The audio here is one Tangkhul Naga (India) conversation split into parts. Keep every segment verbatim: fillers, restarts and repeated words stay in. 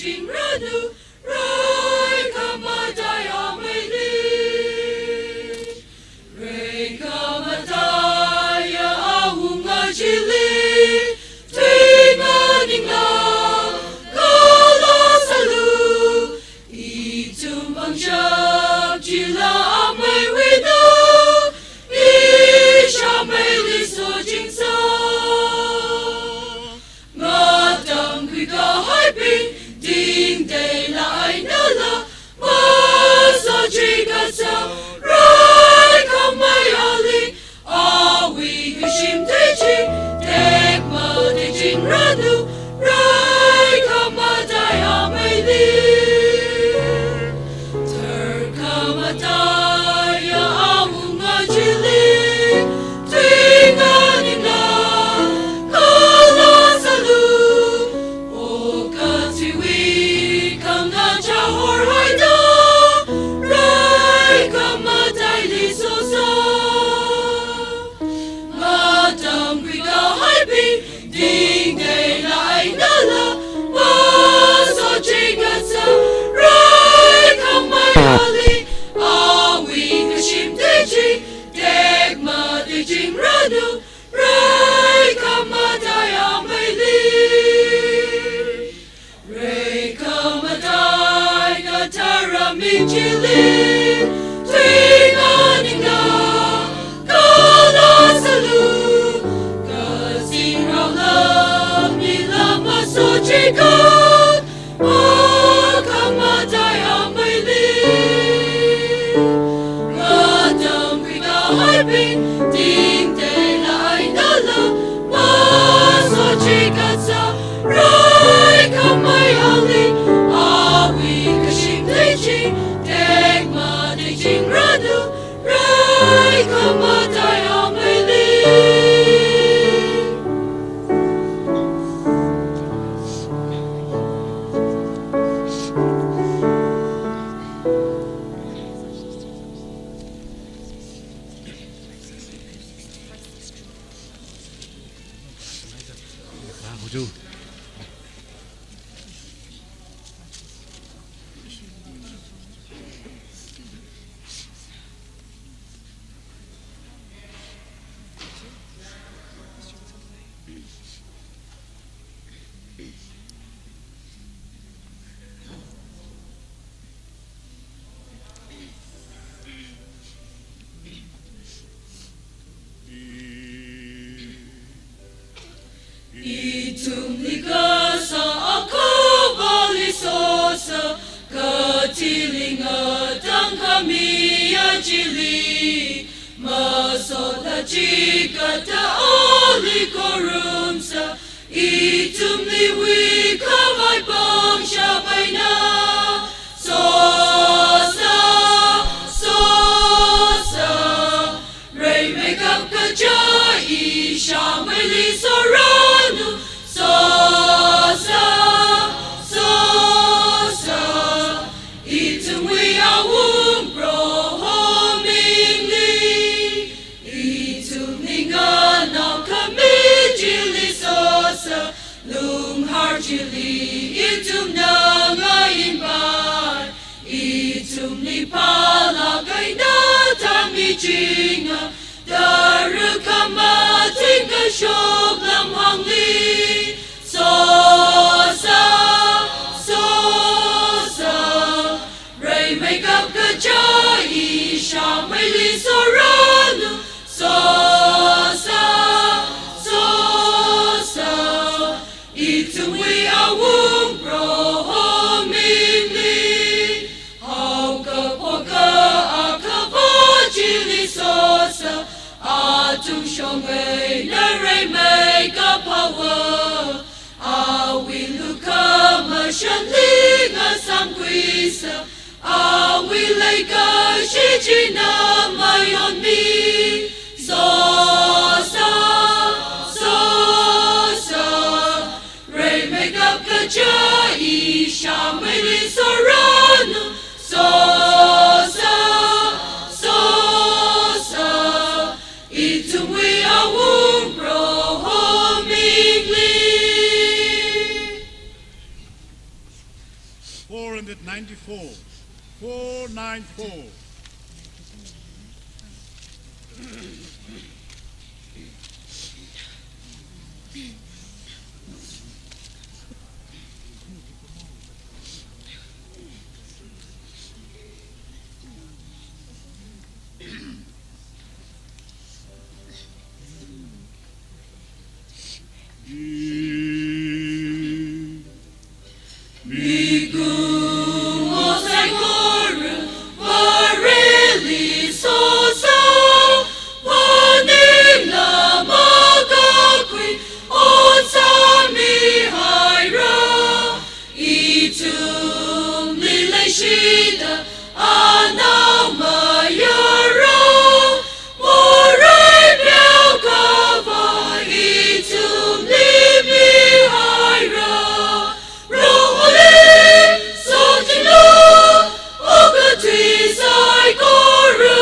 Chingranu, rai khamataiya meili. Rai khamataiya awunga chili, tui nganingla, kala salu, ithum pangshap chila ameiwui eina, isha meili sochingsa. Ngatamkhui kahaibing, tingteila einala, masochikatsa, rai khamei ali, awui kashim teichi, tekmateichingranu, rai khamataiya meili. Tharkhamataiya awunga chili, tui nganingla, kala salu, okathuiwui khangachā horhaida, rai khamataili sosa. Ngatamkhui kahaibing, tingteila einala, masochikatsa, rai khamei ali, awui kashim teichi, tekmateichingranu, rai khamataiya meili. Rai khamatai kathara ming chili, tui nganingla, kala salu, kazingrao lamila masochikat, okhamataiya meili. Ngatamkhui kahaibing, tingteila einala, masochikatsa, rai khamei ali, awui kashim teichi, tekmateichingranu, rai khamataiya meili. Ithumli kasā akhavali sosa, kathili ngatangkhamiya chili, masotla chikatta ali khorumsa, ithumli huikhavai pangshap eina, sosa, sosa, rimeikap kaja isha meili soranu, sosa, sosa, ithumwui awung Proho mingli. Ithumli nganao khami chili sosa, lunghar chili ithumna ngainpai. Ithumli phalāk eina thānmichinga, tara khamathing kashok lamhāngli. Sosa, sosa, rimeikap kaja isha meili soranu, sosa, sosa, ithumwui awung Proho mingli. Haokaphok akhava chili sosa, athumshong eina rimeikap haowa. Awui lukhamashanli ngasāmkhuisa, awui leikashi china mayonmi. Sosa, sosa, rimeikap kaja isha meili soranu, sosa, sosa, ithumwui awung Proho mingli. Four hundred ninety-four. Four nine four. Mikumo saikora, vareli sosa, vanila makakui, ot sāmihaira, ithumli leishida, anao mayara, morei pheokaphā ithumli mihaira. Proholi sochinglu, okathui saikora.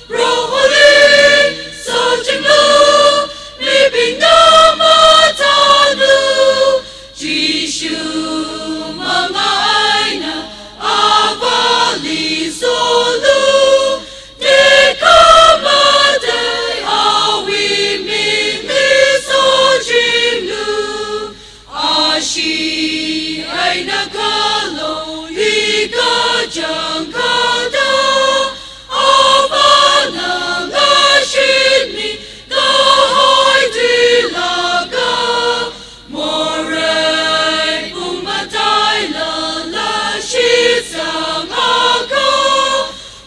Proholi sochinglu, mibingna mathālu. Jishu manga eina Avāli solu, tekhamatei awui mingli sochinglu. Ashee eina kalo hi kachangkhatta, Avāna ngashinmi kahai tuilakha, morei pung matailala shitsangakha,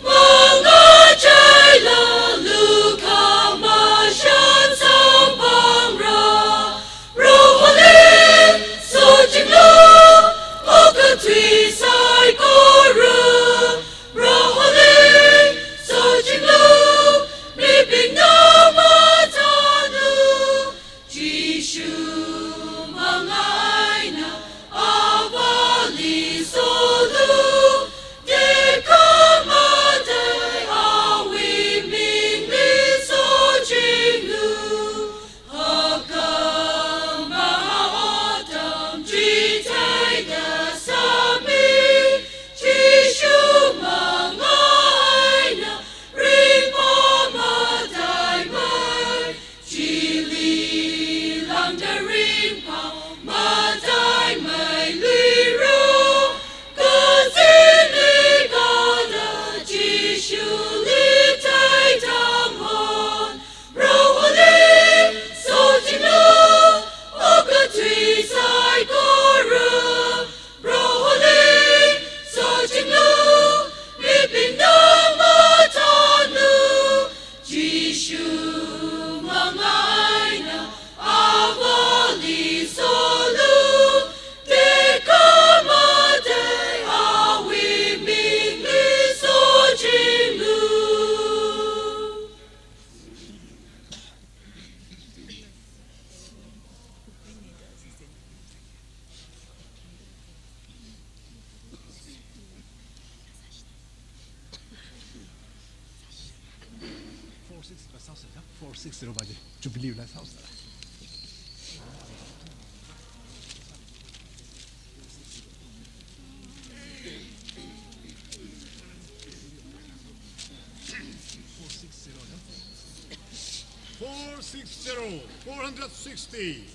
mangacheila lukhamashan samphangra. Proholi sochinglu, okathui saikora. Proholi sochinglu, mibingna mathālu. Jishu manga eina Avāli solu, tekhamatei awui mingli sochinglu. Hakha maha otram chitheida sāmi, Jishu manga eina ringphā mataimei, chili lāngda ringphā mataimei luira, kazingli kala Jishuli theithang hon. Proholi sochinglu, okathui saikora. Proholi sochinglu, mibingna mathālu. Jishu manga eina Avāli solu, tekhamatei awui mingli sochinglu. Four six zero, four six zero, Jubilee la. Four six zero, four hundred sixty.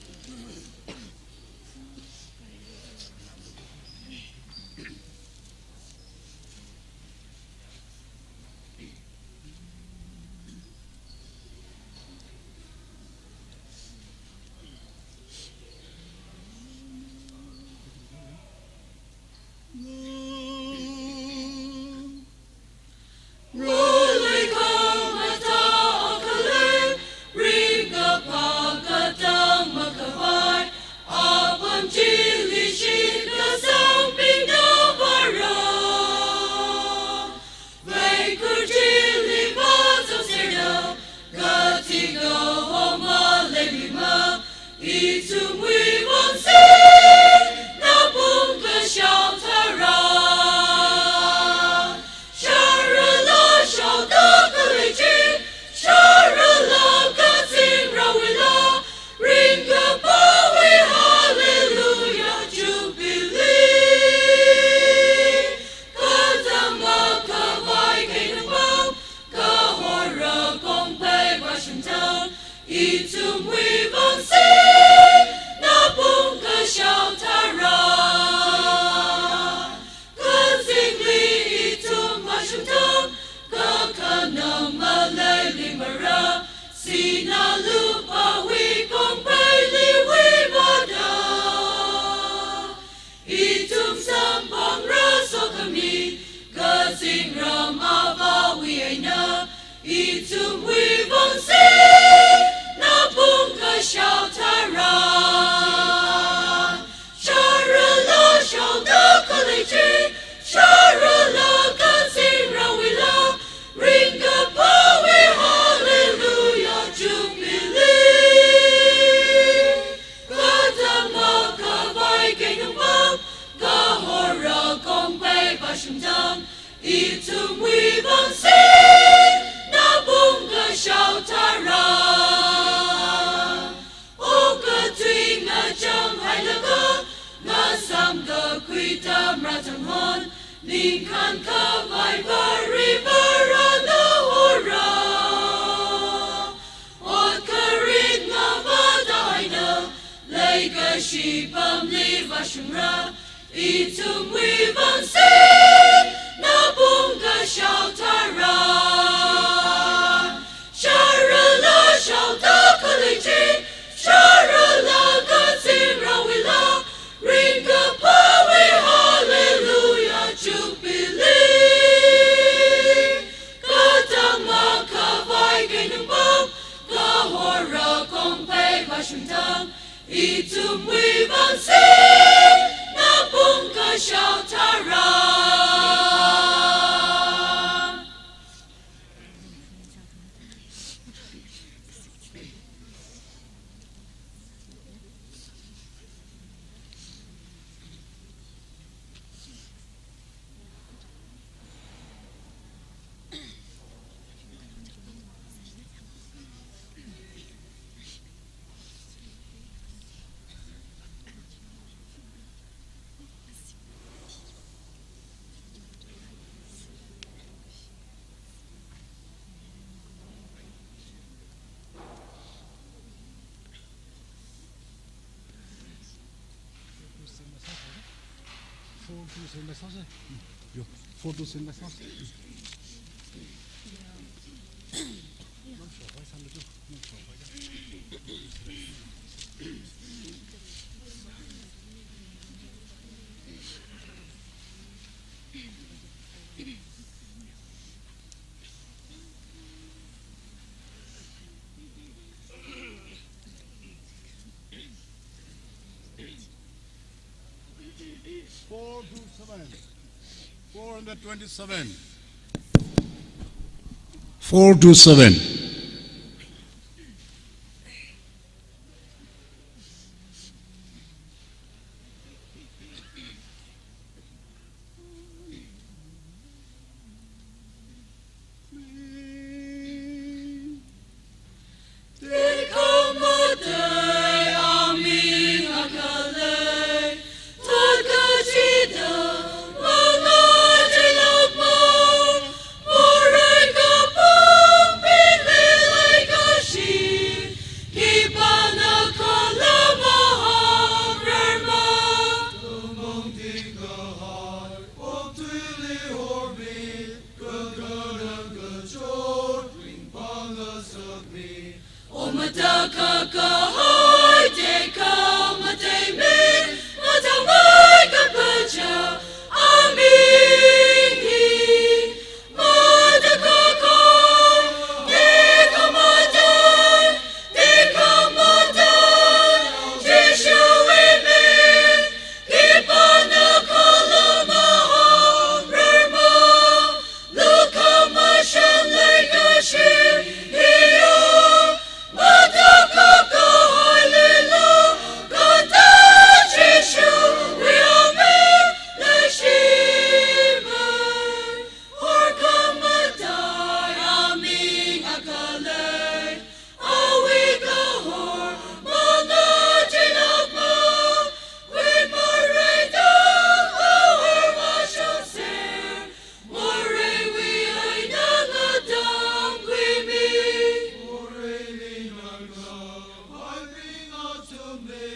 vāshungtang, ithumwui vangsin, na pung kashao tharan. O katui ngachang hailaga, ngasāmkakhui tamra tanghon, ningkhan khavai Varivara na hora. Ot kharit ngavāda eina, leikashi pamli vāshungra, ithumwui vangsin, na pung kashao tharan. Sharala shaoda khalei chi, sharala kazingra wuila, ringkaphāwui Hallelujah Jubilee. Katang makhavai keinung pam, kahora kongphei vāshungtang, ithumwui vangsin, na pung kashao tharan. Four two seven message. Yo, four two seven message. Four two seven. Four hundred twenty-seven. Four two seven. O matakakahai tekhamatei mi, matamai kapacha, aming hi. Matakakahai tekhamatei, tekhamatei, Jishuwui ming, khipāna khala mahāngrarma, lukhamashan leikashi hiya, matakakahai lila, kata Jishuwui aming leishimei. Horkhamatai aming akha lei, awui kahor mangacheilākmei, khuimareida kahor vāshungser, moreiwui eina ngatangkhuimi. Moreili ngarākahai bing athumli,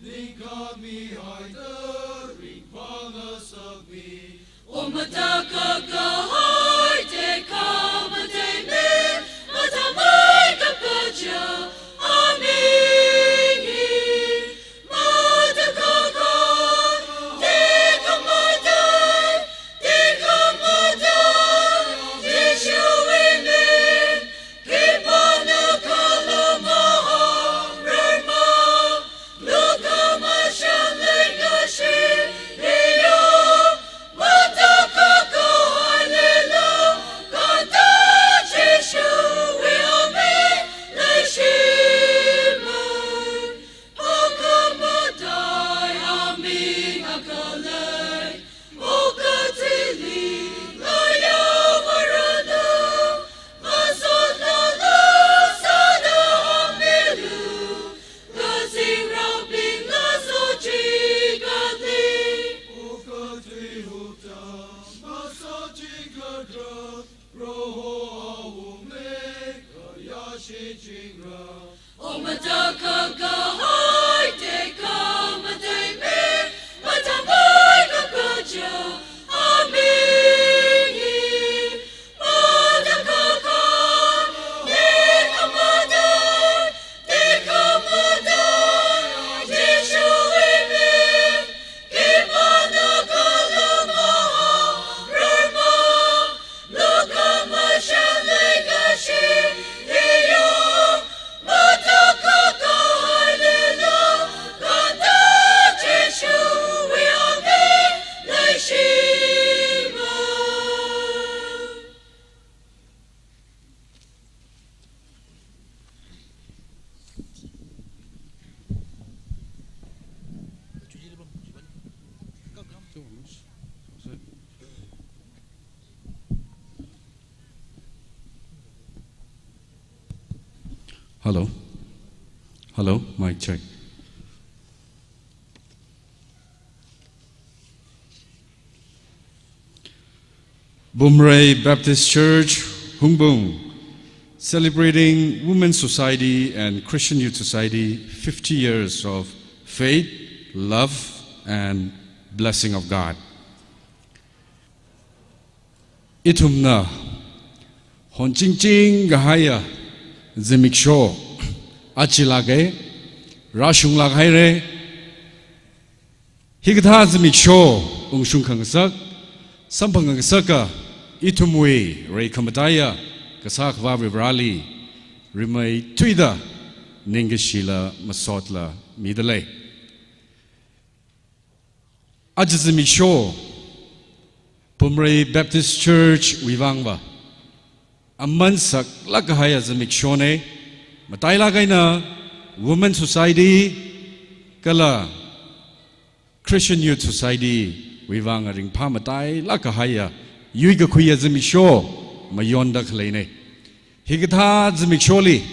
ningkhami haida ringphāngasakmi. O matakakahai tekhamatei mi, matamai kapacha, aming hi. Matakakahai tekhamatei, tekhamatei, Jishuwui ming, khipāna khala mahāngrarma, lukhamashan leikashi hiya, matakakahai Hello. Hello, mic check. Bumrei Baptist Church, Hungpung, celebrating Women's Society and Christian Youth Society fifty years of faith, love, and blessing of God. Ithumna honchingching kahaiya zimiksho aja lāka, rāshunglāk haira. Hikathā zimiksho ungshung khangasak, samphang khangasaka ithumwui reikhamataiya Kasā Akhava Varivarāli rimeithuida ningkashila masotla midalei. Aja zimiksho Bumrei Baptist Church wui vangva aman saklāk kahaiya zimikshona. Matailāk eina Women Society kala Christian Youth Society wui vang ringphā matailāk kahaiya yuikakhuiya zimiksho mayonda khaleina. Hikathā zimiksholi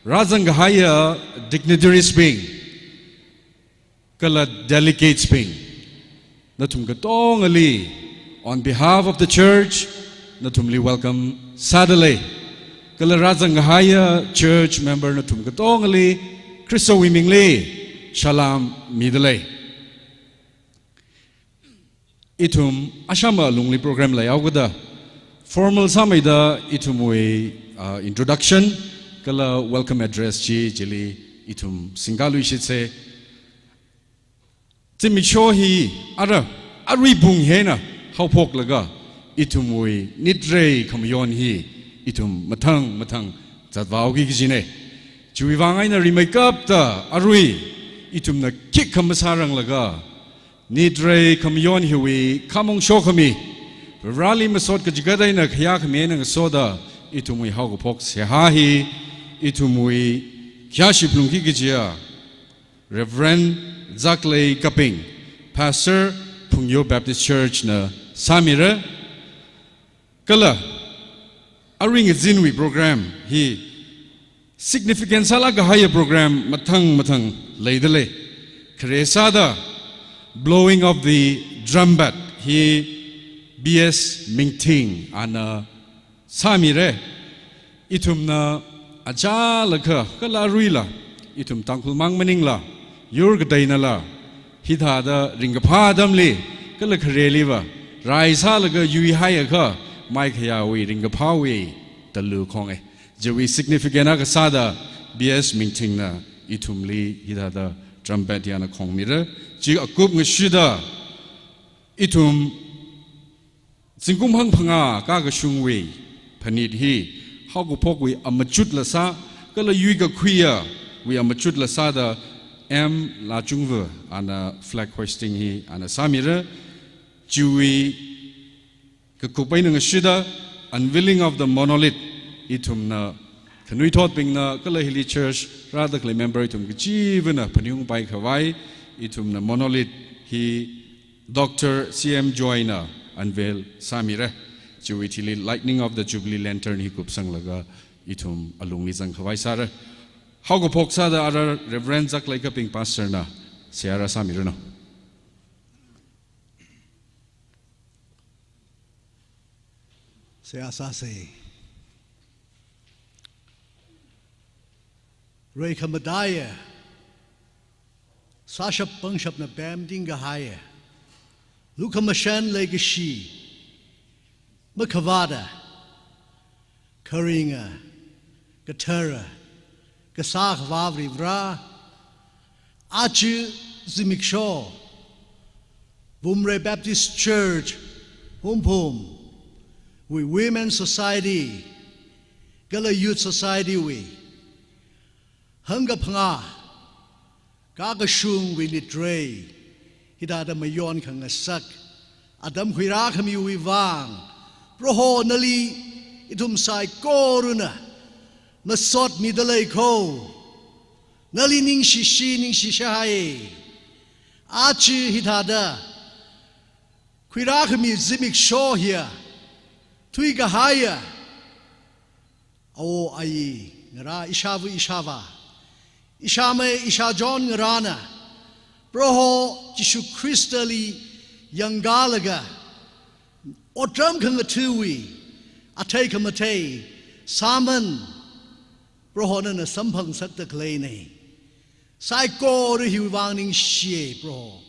rāzang kahaiya dignitaries bing kala delegates bing, nathum katongali, on behalf of the church, nathumli welcome sādalei. Kala rāzang kahaiya church member nathum katongali Khristawui mingli salam midalei. Ithum ashama lungli program leihaokida, formal sāmeida ithumwui, uh, introduction kala welcome address chi chili ithum singkaluishitsa. Zimiksho hi ara, aruibung eina haophoklaga ithumwui nitrei khamayon hi ithum mathang mathang zatvāhaoki kajina. Chiwui vang eina rimeikapta arui ithumna khikha masāranglaga, nitrei khamayon hiwui khamong shokhami, Vareli masot kachigat eina khayākhami eina ngasoda ithumwui haokaphok seihā hi ithumwui khayāshi phalungki kajiya Reverend Zaklei Kaping, Pastor, Phungyo Baptist Church na sāmira. Kala arui ngazinwui program hi significant sālāk kahaiya program mathang mathang leidalei. Khare sāda blowing of the trumpet hi B S Mingthing ana sāmira. Ithumna achālakha kala aruila, ithum Tangkhul mang maningla, yur kateinala, hithāda ringkaphā atamli kala khareliva rai sālaga yuihaiakha, maikhayāwui ringkaphāwui talu khonga. Chiwui significant akha sāda B S Mingthingna ithumli hithāda trumpet hi ana khongmira. Chi akup ngashida ithum zingkum hangphangā kakashungwui phanit hi haokaphokwui amachutla sā, kala yuikakhuiyawui amachutla sāda M Lachungva ana flag hoisting hi ana sāmira. Chiwui kakup eina ngashida unveiling of the monolith, ithumna khanuithotbingna kala hili church rāda khalei member ithum kachivana phaningungpai khavai, ithumna monolith hi Doctor C M Joy na unveil sāmira. Chiwui thili lighting of the Jubilee lantern hi kupsanglaga ithum alungli zang khavai sāra. Haokaphok sāda ara Reverend Zaklei Kaping Pastor na seihā rāsāmiranu. Seihā sāsa. Reikhamataiya, sāshap pangshapna pemting kahaiya, lukhamashan leikashi makhavāta, kharinga, kathara, Kasā Akhava Varivarā, aja zimiksho Bumrei Baptist Church, Hungpungwui Women Society kala Youth Society wui hangkaphangā kakashungwui nitrei hithāda mayon khangasak atam khuirākhamiwui vang, Proho nali ithum saikorana masot midalei kho. Nali ningshishi ningshishai. Aja hithāda khuirākhami zimiksho hiya, thuikahaiya, awo ayi ngarā, ishāva ishāvā, ishāmei ishāchon ngarāna, Proho Jishu Khristali yangkālaga, otram khangathāwui athei khamathei sāman, Proho nana samphangngasakta khaleina. Saikora hiwui vang ningshiya, Proho.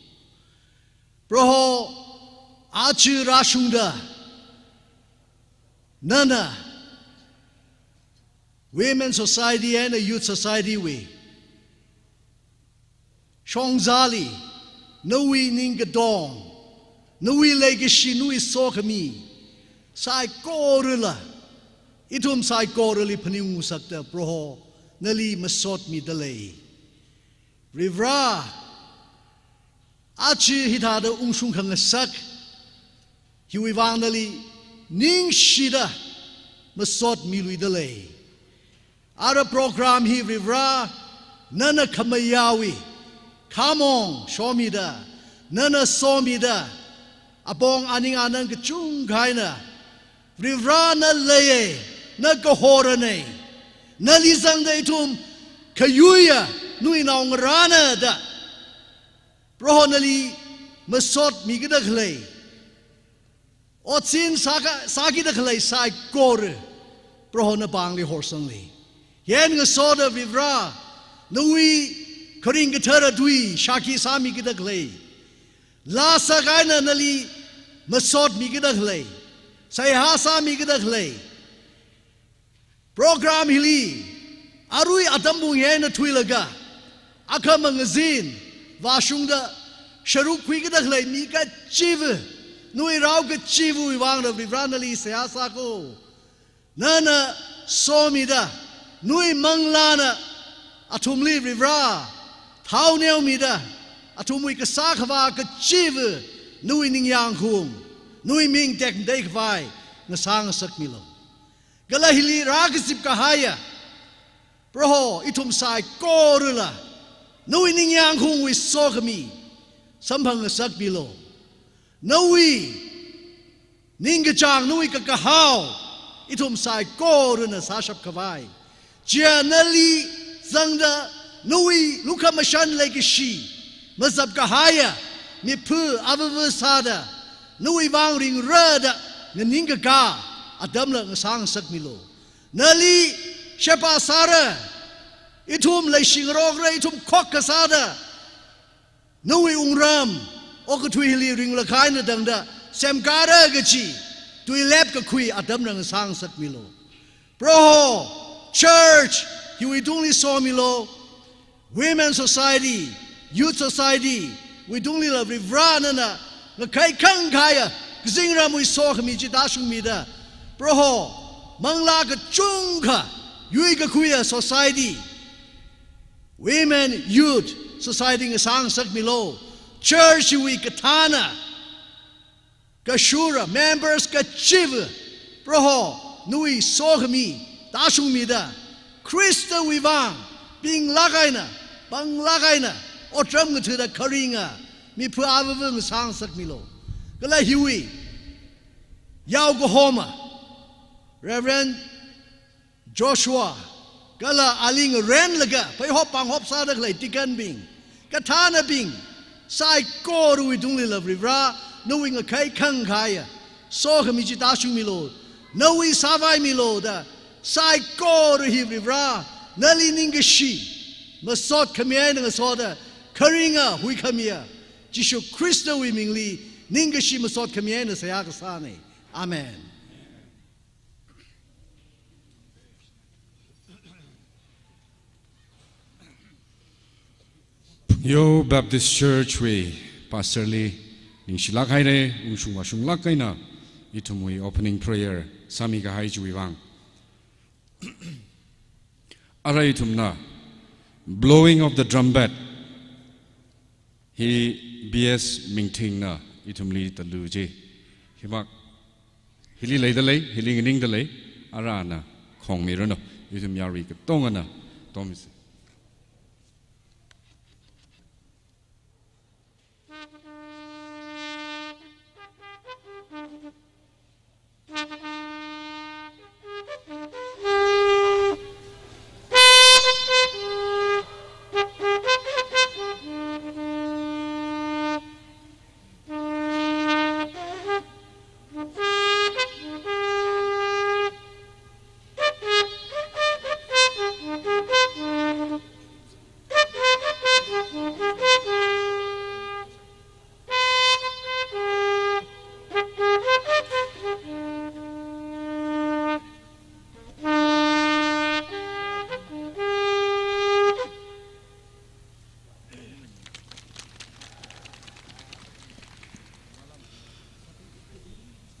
Proho, aja rāshungda, nana Women Society eina Youth Society wui shongzali, nawui ningkatong, nawui leikashi, nawui sokhami saikorala, ithum saikorali phaningngasakta, Proho, nali masotmida lei. Varivara, aja hithāda ungshung khangasak hiwui vang nali ningshida masotmiluida lei. Ara program hi Varivara, nana khamayaowui khamong shomida, nana somida, apong aning anang kachungkha eina, Varivara na leiya, na kahorana, nali zangda ithum khayuiya nawui naongarāna da, Proho nali masotmikida khalei, otsin sāka, sākida khalei saikora, Proho napāngli horsanglu. Yāng ngasoda Varivara, nawui kharing kathara tui shākhi sāmikida khalei, laa sākahai eina nali masotmikida khalei, seihā sāmikida khalei, program hili arui atam pung hi eina thuilaga, akhama ngazin vāshungda sharuk khuikida khalei mi kachiva, nawui rao kachivawui vangda Varivara nali seihā sāko. Nana somida, nawui manglāna athumli Varivara thao neomida, athumwui kasā khavā kachiva nawui ningyāng khaung, nawui ming tekmatei khavai ngasāngasakmilu. Kala hili rākazip kahaiya, Proho, ithum saikorala nawui ningyāng khaungwui sokhami samphangngasakmilu. Nawui ningkachāng, nawui kakahao ithum saikorana sāshap khavai, chiya nali zangda nawui lukhamashan leikashi mazap kahaiya mipha avava sāda, nawui vang ringrada nganingkakā atamla ngasāngasakmilu. Nali sheba sāra, ithum leishingarokra, ithum khokkha sāda, nawui wungram okathui hili ringlakha eina tangda semkāra kachi tuilep kakhui atamna ngasāngasakmilu. Proho, church hiwui tungli somilu, Women Society, Youth Society wui tunglila Varivara nana ngakhai khangkhaiya kazingramwui sokhami chi tāshungmida, Proho, manglā kachungkha yuikakhuiya society, Women, Youth Society ngasāngasakmilu. Church wui kathāna kashura, members kachiva, Proho, nawui sokhami tāshungmida, Khristawui vang pinglāk eina, panglāk eina otram ngathāda kharinga mipha avava ngasāngasakmilu. Kala hiwui yaokahoma, Reverend Joshua, kala ali ngarenlaga pheihop pānghop sāda khalei deacon bing, kathānabing saikorawui tunglila Varivara, nawui ngakhai khangkhaiya sokhami chi tāshungmilu, nawui sāvaimilu da, saikora hi Varivara, nali ningkashi masot khami eina ngasoda, kharinga huikhamiya Jishu Khristawui mingli ningkashi masot khami eina seihā kasāna. Amen. Yo Baptist Church wui pastor li ningshilāk haira, ungshung vāshunglāk eina ithumwui opening prayer sāmi kahai chiwui vang. Ara ithumna blowing of the trumpet hi B S Mingthingna ithumli tālu chi. Himak hili leida lei, hili nganingda lei, ara ana khongmiranu, ithum yarui katongana tomisa.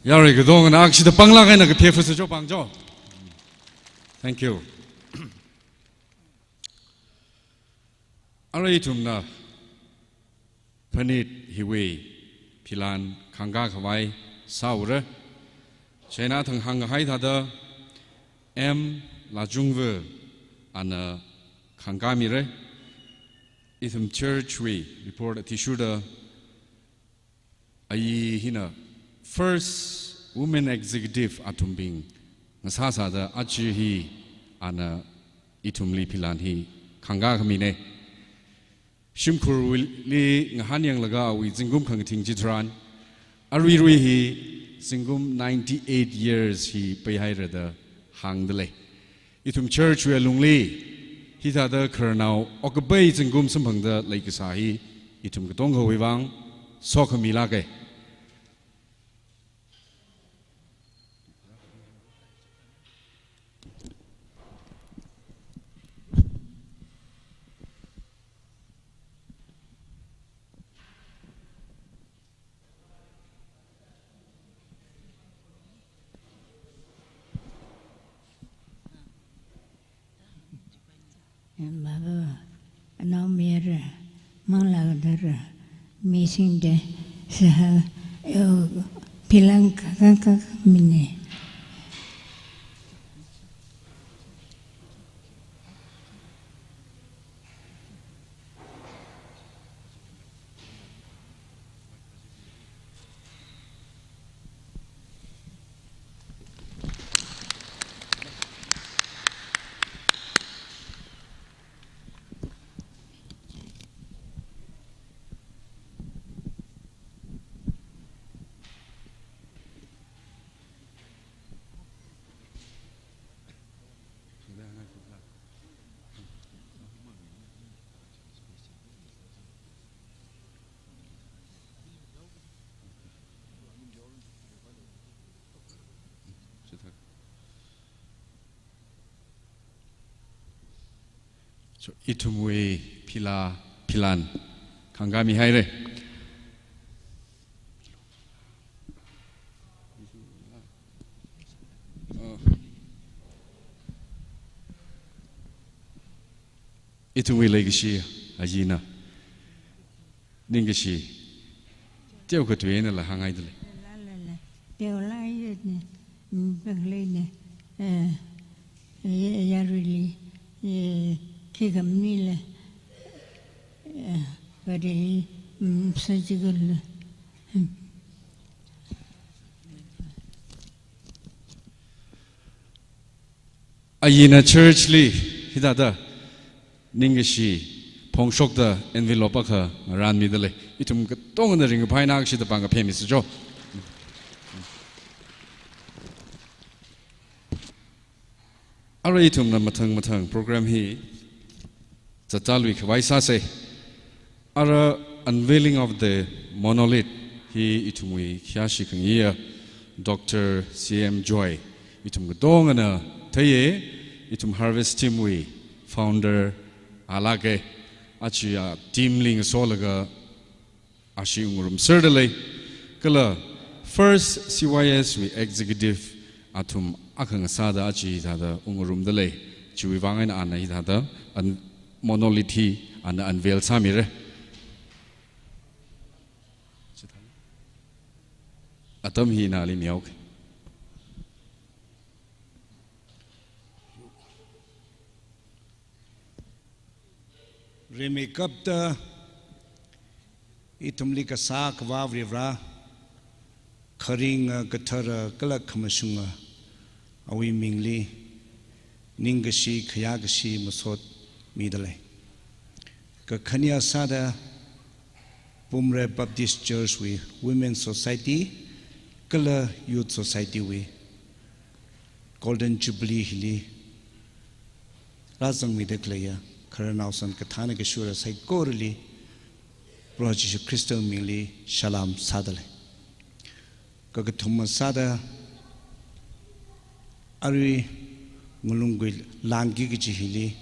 Yarui katongana akshida panglāk eina kaphā fusā jo pang jo. Thank you. Arui ithumna phanit hiwui philan khangkā khavai sāura. Chieina thang hāngkahai thāda M Lajungva ana khangkā mira. Ithum church wui report athishurda ayi hina first women executive athumbing ngasāsāda aja hi ana ithumli philan hi khangkā khamina. Shimkhurli ngahānyanglaga awui zingkum khangathing chitharan, aruirui hi zingkum ninety-eight years hi paihaira da hāngdalei. Ithum church wui alungli hithāda khararnao okkapai zingkum samphangda leikasā hi ithum katonga khavai vang sokhami lāka. Baba, anaomayara, manglā kathara, misingda, saha, yo, philan khangkā khamina. So, ithumwui phila, philan khangkā mihaira. Oh. Ithumwui leikashi ayina ningkashi teokha tui einala hānghaidalei. Teolai ne, mm, pekleine, eh, ya-, yaruili, eh, khikhamnila, eh, kadei, mm, surgical, mm. Ayina church li hithāda ningkashi phongshokda envelope akha ngaranmidalei. Ithum katongana ringkaphā eina akshida pāng kaphā misa jo. Arui ithumna mathang mathang program hi zatda lui khavai sāsa. Ara unveiling of the monolith hi ithumwui khayāshi khangayiya Doctor C M Joy. Ithum katongana theiya, ithum Harvest Team wui founder a lāka. Aja team li ngasolaga ashi ungngarumserdalei. Kala first C Y S wui executive athum akha ngasāda aja hithāda ungngarumdalei. Chiwui vang eina ana hithāda un-, monolith hi ana unveil sāmira. Atam hi nali mihaoka. Rimeikapta ithumli kasā Akhava Varivarā, kharinga, kathara kala khamashunga, awui mingli ningkashi khayākashi masot midalei. Kakhane sāda Pumre Baptist Church wui Women Society kala Youth Society wui Golden Jubilee hili rāzangmida khaleiya khararnao san kathāna kashura saikorali Proho Jishu Khrista mingli salam sādalei. Kakathuma sāda arui ngalunggui langki kaji hili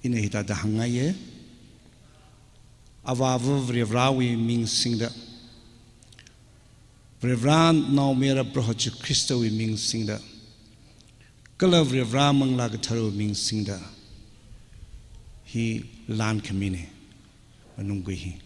ina hithāda hāngngaiya. Avāva Varivarāwui ming singda Varivara Naomayara Proho Jishu Khristawui ming singda, kala Varivara Manglā Katharawui ming singda, hi lan khamine, manungkui hi.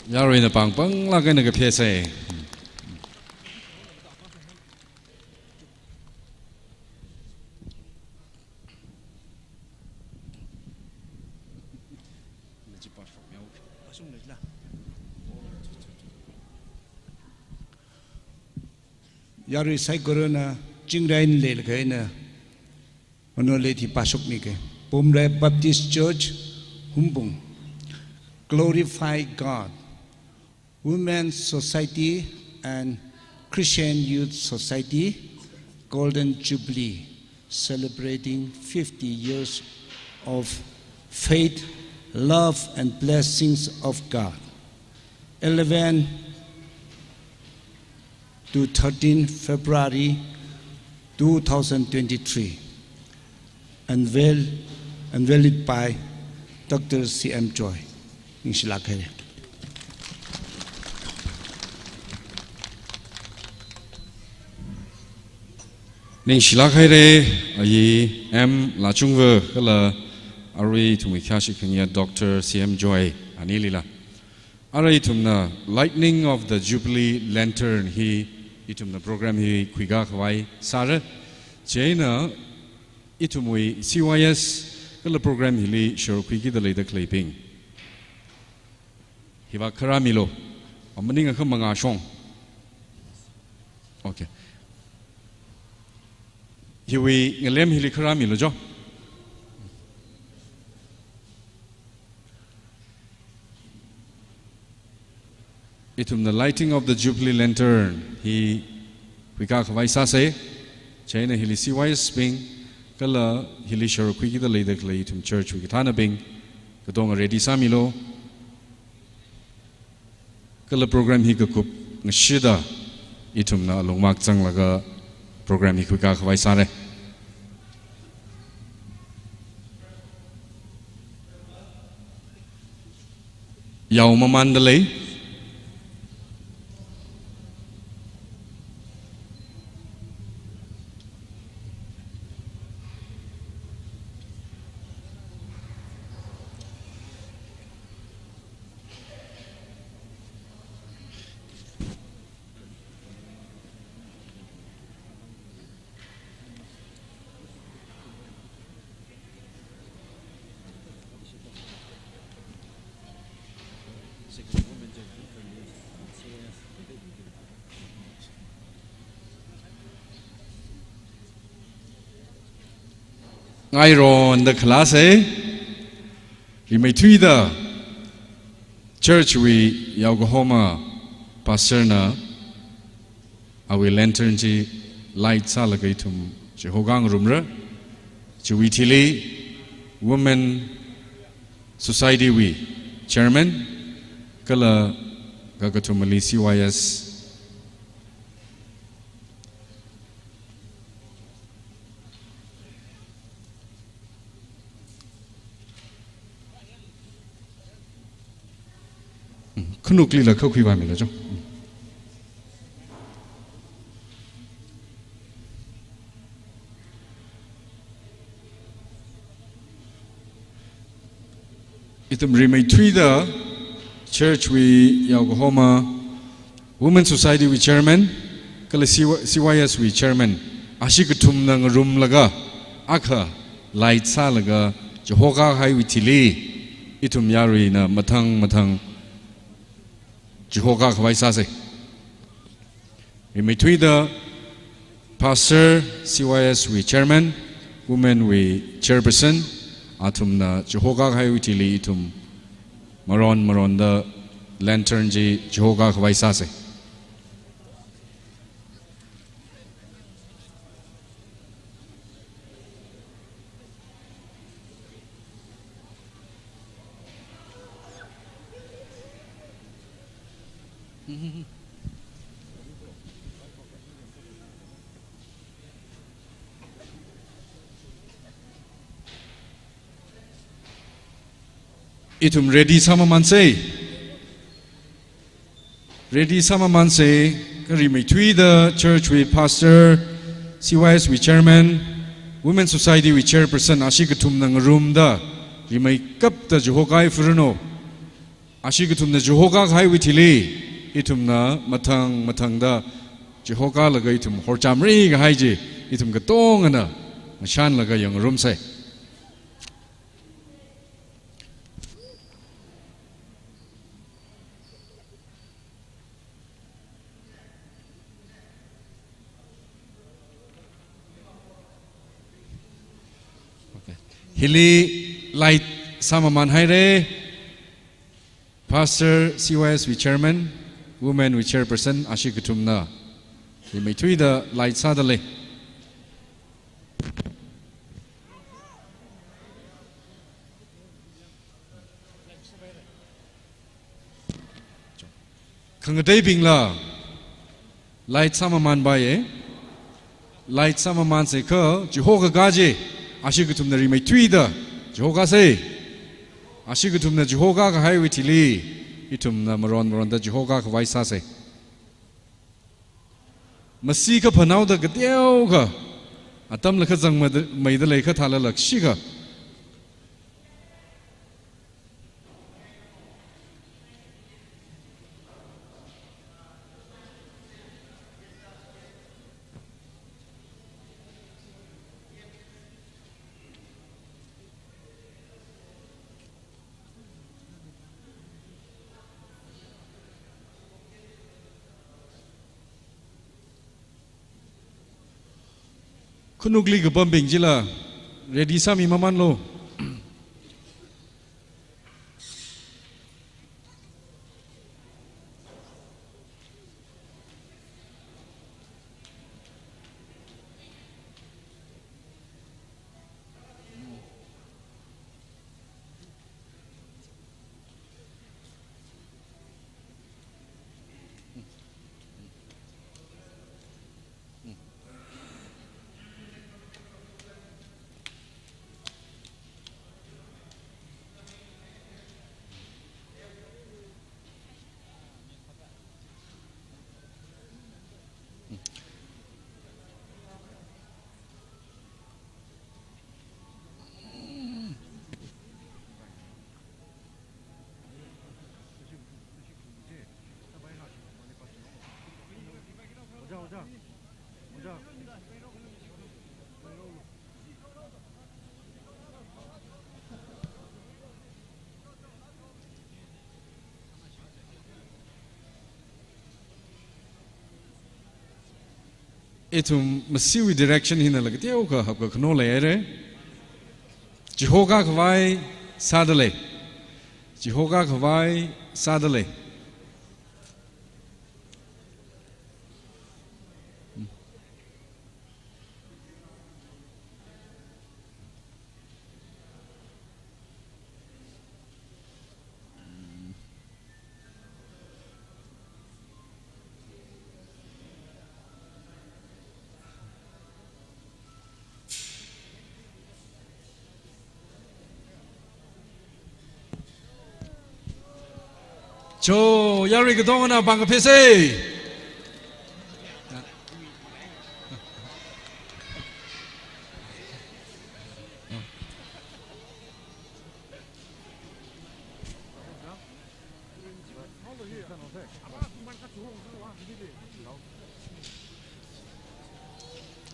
Yaruina pāng panglāk eina kaphesai. Yarui saikorana chingri eina leilaga eina monolith hi pāshokmike. Pumrai Baptist Church, Hungpung. Glorify God. Women's Society and Christian Youth Society, Golden Jubilee, celebrating fifty years of faith, love, and blessings of God. Eleven to thirteen February two thousand twenty-three. Unveil, unveiled by Doctor C M Joy. Ningshilāk haire. Ningshilāk haire, ayi M Lachungva kala arui ithumwui khayāshi khangayā Doctor C M Joy anilila. Arui ithumna Lighting of the Jubilee Lantern hi ithumna program hi khuikā khavai sāra. Chieina ithumwui C Y S kala program hili shorkhuikida leida khaleibing, hiva kharā milu. Maning akha mangā shong. Okay. Hiwui ngalem hili kharā milu jo. Ithumna Lighting of the Jubilee Lantern hi khuikā khavai sāsai. Chieina hili C Y S bing, kala hili shorkhuikida leida khalei ithum church wui kathānabing, katonga ready sāmilu. Kala program hi kakup ngashida ithumna alungmak zanglaga program hi khuikā khavai sāra. Yao mamanda lei. Ngaironda khalāsai, rimeithuida church wui yaokahoma pastor na awui lantern chi light sālaga ithum chihoka ngarumra. Chiwui thili Women Society wui chairman kala kakathumali C Y S. Khanuklila kha khuivāmilu jo. Ithum rimeithuida church wui yaokahoma, Women Society wui chairman, kala C Y, C Y S wui chairman, ashi kathumna ngarumlaga, akha light sālaga, chihoka kahaiwui thili, ithum yaruina mathang mathang chihoka khavai sāsai. Rimeithuida pastor, C Y S wui chairman, women wui chairperson, athumna chihoka kahaiwui thili ithum maron maronda lantern chi chihoka khavai sāsai. Ithum ready sāmamānsa. Ready sāmamānsa, kha rimeithuida church wui pastor, C Y S wui chairman, Women Society wui chairperson, ashi kathumna ngarumda, rimeikapta chihokai furano. Ashi kathumna chihokahaiwui thili, ithumna mathang mathangda chihokalaga ithum horchamri kahai chi, ithum katongana ngashanlaga yangngarumsa. Okay. Hili light sāmamānhaira. Pastor, C Y S wui chairman, women wui chairperson, ashi kathumna rimeithuida light sādalei. Khangateibingla light sāmamānpaiya. Light sāmamānsa kha, chihoka kaji, ashi kathumna rimeithuida chihokasa. Ashi kathumna chihokahaiwui thili, ithumna maron maronda chihokakhavai sāsa. Masi kaphānaoda kateokha, atamla kazang mada-, maida leikha thālala kashikha. Khanukli kapambing chila ready sāmimamānlu. Ithum masiwui direction hinala kateokha hapkakhano leihaira. Chihokakhavai sādalei. Chihokakhavai sādalei. Cho, yarui katongana pāng kaphisa.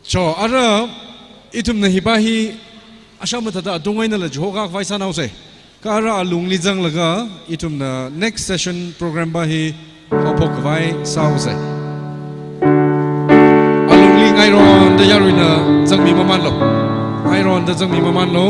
Cho, ara ithumna hipa hi asham mathāda atung einala chihokakhavai sānaosa. Kha ara alungli zanglaga ithumna next session program pa hi haophokkhavai sāhaosa. Alungli ngaironda yaruina zangmimamānlu. Ngaironda zangmimamānlu.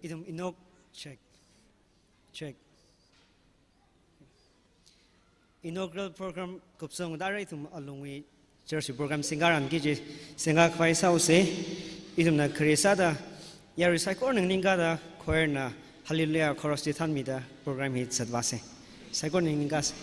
Ithum inaug-, check. Check. Inaugural program kupsang tharan ithum alungwui church program singkaran kaji singkakhavai sāusa. Ithumna khare sāda yarui saikorana nganingkāda choir na Hallelujah chorus chi thanmida program hi zatvāsa. Saikorana nganingkāsa.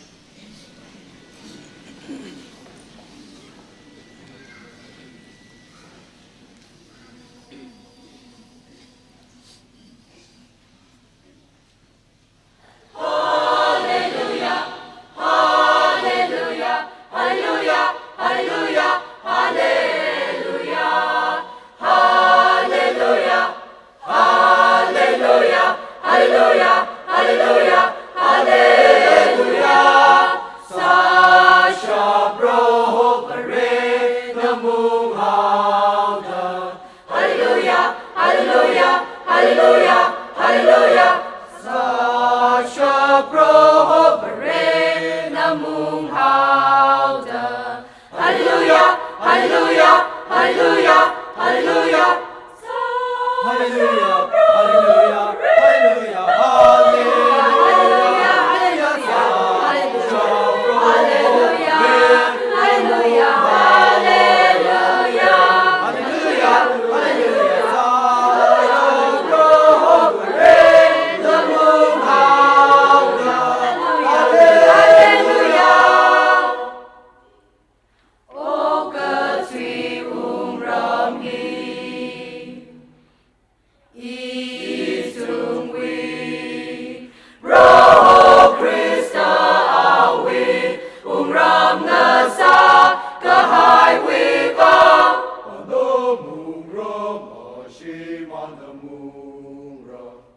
Hallelujah, hallelujah, hallelujah, hallelujah, hallelujah. Sāshap Proho Varena munghaoda. Hallelujah, hallelujah, hallelujah, hallelujah. Hallelujah, hallelujah, hallelujah, hallelujah. O kathara wungram hi, ithumwui Proho Khrista awui wungram ngasākahaiwui vang.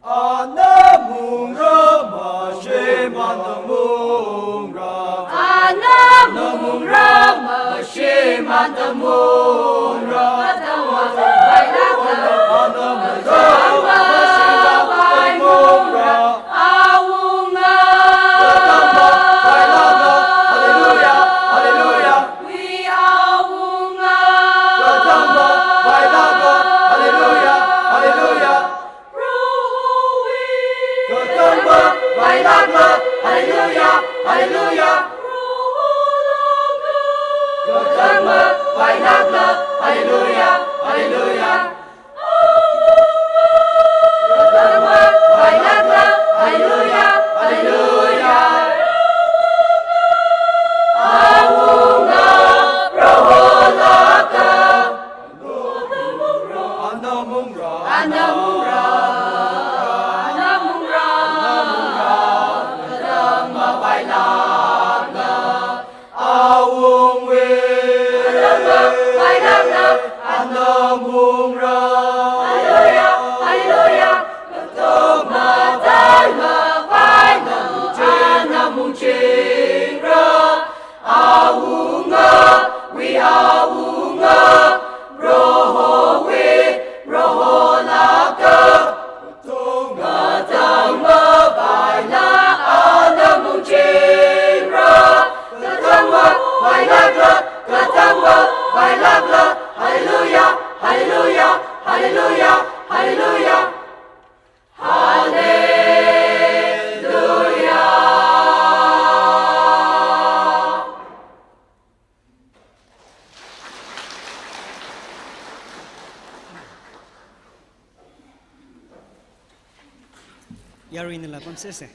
Ana mungram ashee mana mungra. Ana mungram ashee mana mungra. Ana mungram ashee mana mungra. Katangva vailākla, ana mungram ashee mana mungra. Awunga. Katangva vailākla, hallelujah, hallelujah. Wui awunga. Katangva vailākla, hallelujah, hallelujah. Prohowui. Katangva vailākla, hallelujah, hallelujah. Proho lāka. Katangva vailākla, hallelujah, hallelujah. Katangva vailākla, hallelujah, hallelujah. Awunga, Proho lāka. Ana mungra. Ana mungra. Ana mungra. Katangva vailākla. Awungwui. Katangva vailākla. Ana mungra. Hallelujah, hallelujah. Katangva vailākla. Ana mungchingra. Awunga, wui awunga, Prohowui, Proho lāka. Katangva vailā, ana mungchingra. Katangva vailākla, katangva vailākla. Hallelujah, hallelujah, hallelujah, hallelujah. Hallelujah. Yaruina la pamsese.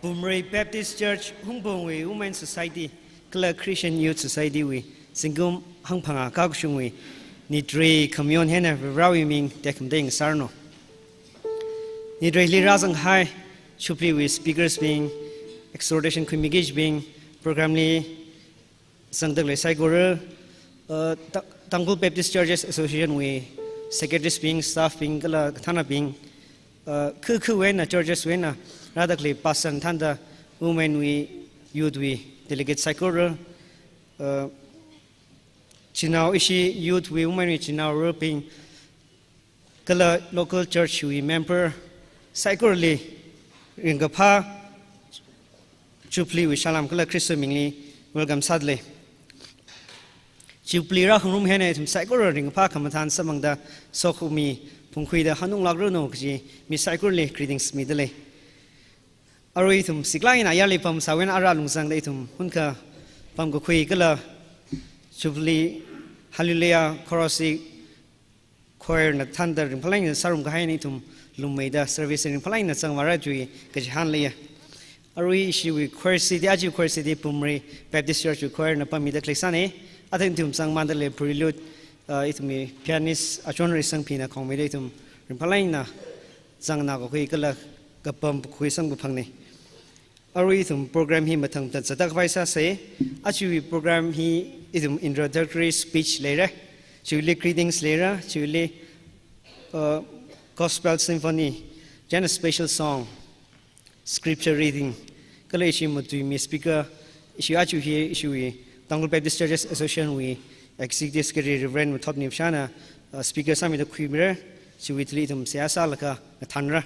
Pumrei Baptist Church Hungpungwui Women Society kala Christian Youth Society wui zingkum hangphangā kakashungwui nitrei khamayon hina Varewui ming tekhamatei ngasāranu. Nitreili rāzanghai Jubilee wui speakers bing, exhortation khuimi kashibing, program li zangda khalei saikora, uh, Ta-, Tangkhul Baptist Churches Association wui secretaries bing, staff bing, kala kathānabing, uh, khu khu wui eina, churches wui eina rāda khalei pastor thānda women wui, youth wui delegate saikora, uh, chinao ishi youth wui, women wui chinaorabing, kala local church wui member saikorali ringkaphā Jubilee wui salām kala Khrista mingli welcome sādalei. Jubilee rākhangarum hi eina ithum saikora ringphā khamathān samphangda sokhami phungkhuida hanunglākranu kaji mi saikorali greetings midalei. Arui ithum siklak eina ayarli pamsāwui eina ara lungzangda ithum hunkha pamkakhui kala Jubilee Hallelujah Chorus hi choir na thānda ringphālāk eina sārum kahai eina ithum lungmeida service ringphālāk eina zangvāra chiwui kachihān leiya. Arui ishiwui choir side, aja choir side Pumrei Baptist Church wui choir na pammida khaleisāna. Athang ithum zangmandalei prelude, uh, ithumwui pianist Achon Reisangphina khongmeida ithum ringphālāk eina zangnā kakhui kala kapam kakhui samkaphangna. Arui ithum program hi mathang mathang zatda khavai sāsa. Ajawui program hi ithum introductory speech leira, chiwuili greetings leira, chiwuili, uh, gospel symphony, then a special song, scripture reading, kala ishi matuimi speaker, ishi aja hi ishiwui Tangkhul Baptist Churches Association wui Executive Secretary Reverend Mathotmi Vashana, uh, speaker sāmida khuimira, chiwui thili ithum seihā sālaga ngathānra.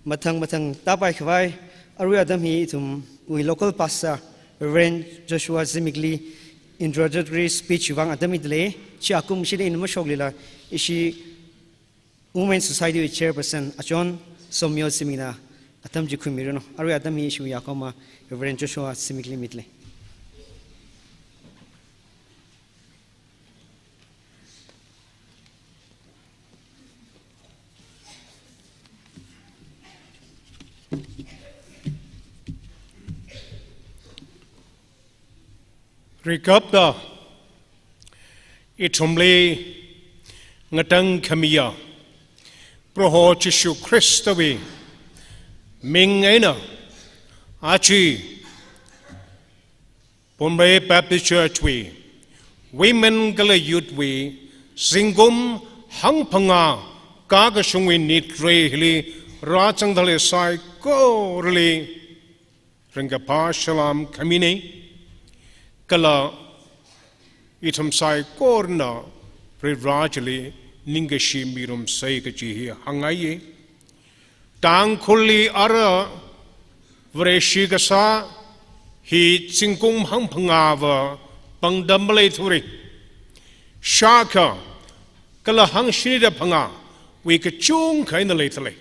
Mathang mathang tāpai khavai, arui atam hi ithumwui local pastor Reverend Joshua Zimikli introductory speech vang atam midalei, chi akumshida ina mashoklila ishi Women Society wui Chairperson Achon Somyo Zimikna atam chi khuimiranu. Arui atam hi ishiwui yaokahoma Reverend Joshua Zimikli midalei. Rikapta, ithumli ngatangkhamiya Proho Jishu Khristawui ming eina, aja Pumrei Baptist Church wui women kala youth wui zingkum hangphangā kakashungwui nitrei hili rāzangdalei saikorali ringkaphā salam khamina, kala ithum saikorana Varivara chili ningkashi mirumsa kaji hi hāngngaiya. Tangkhulli ara Vareshi kasā hi zingkum hangphangāva pangda maleithura. Shākha kala hangshinida phangāwui kachungkha eina leidalei.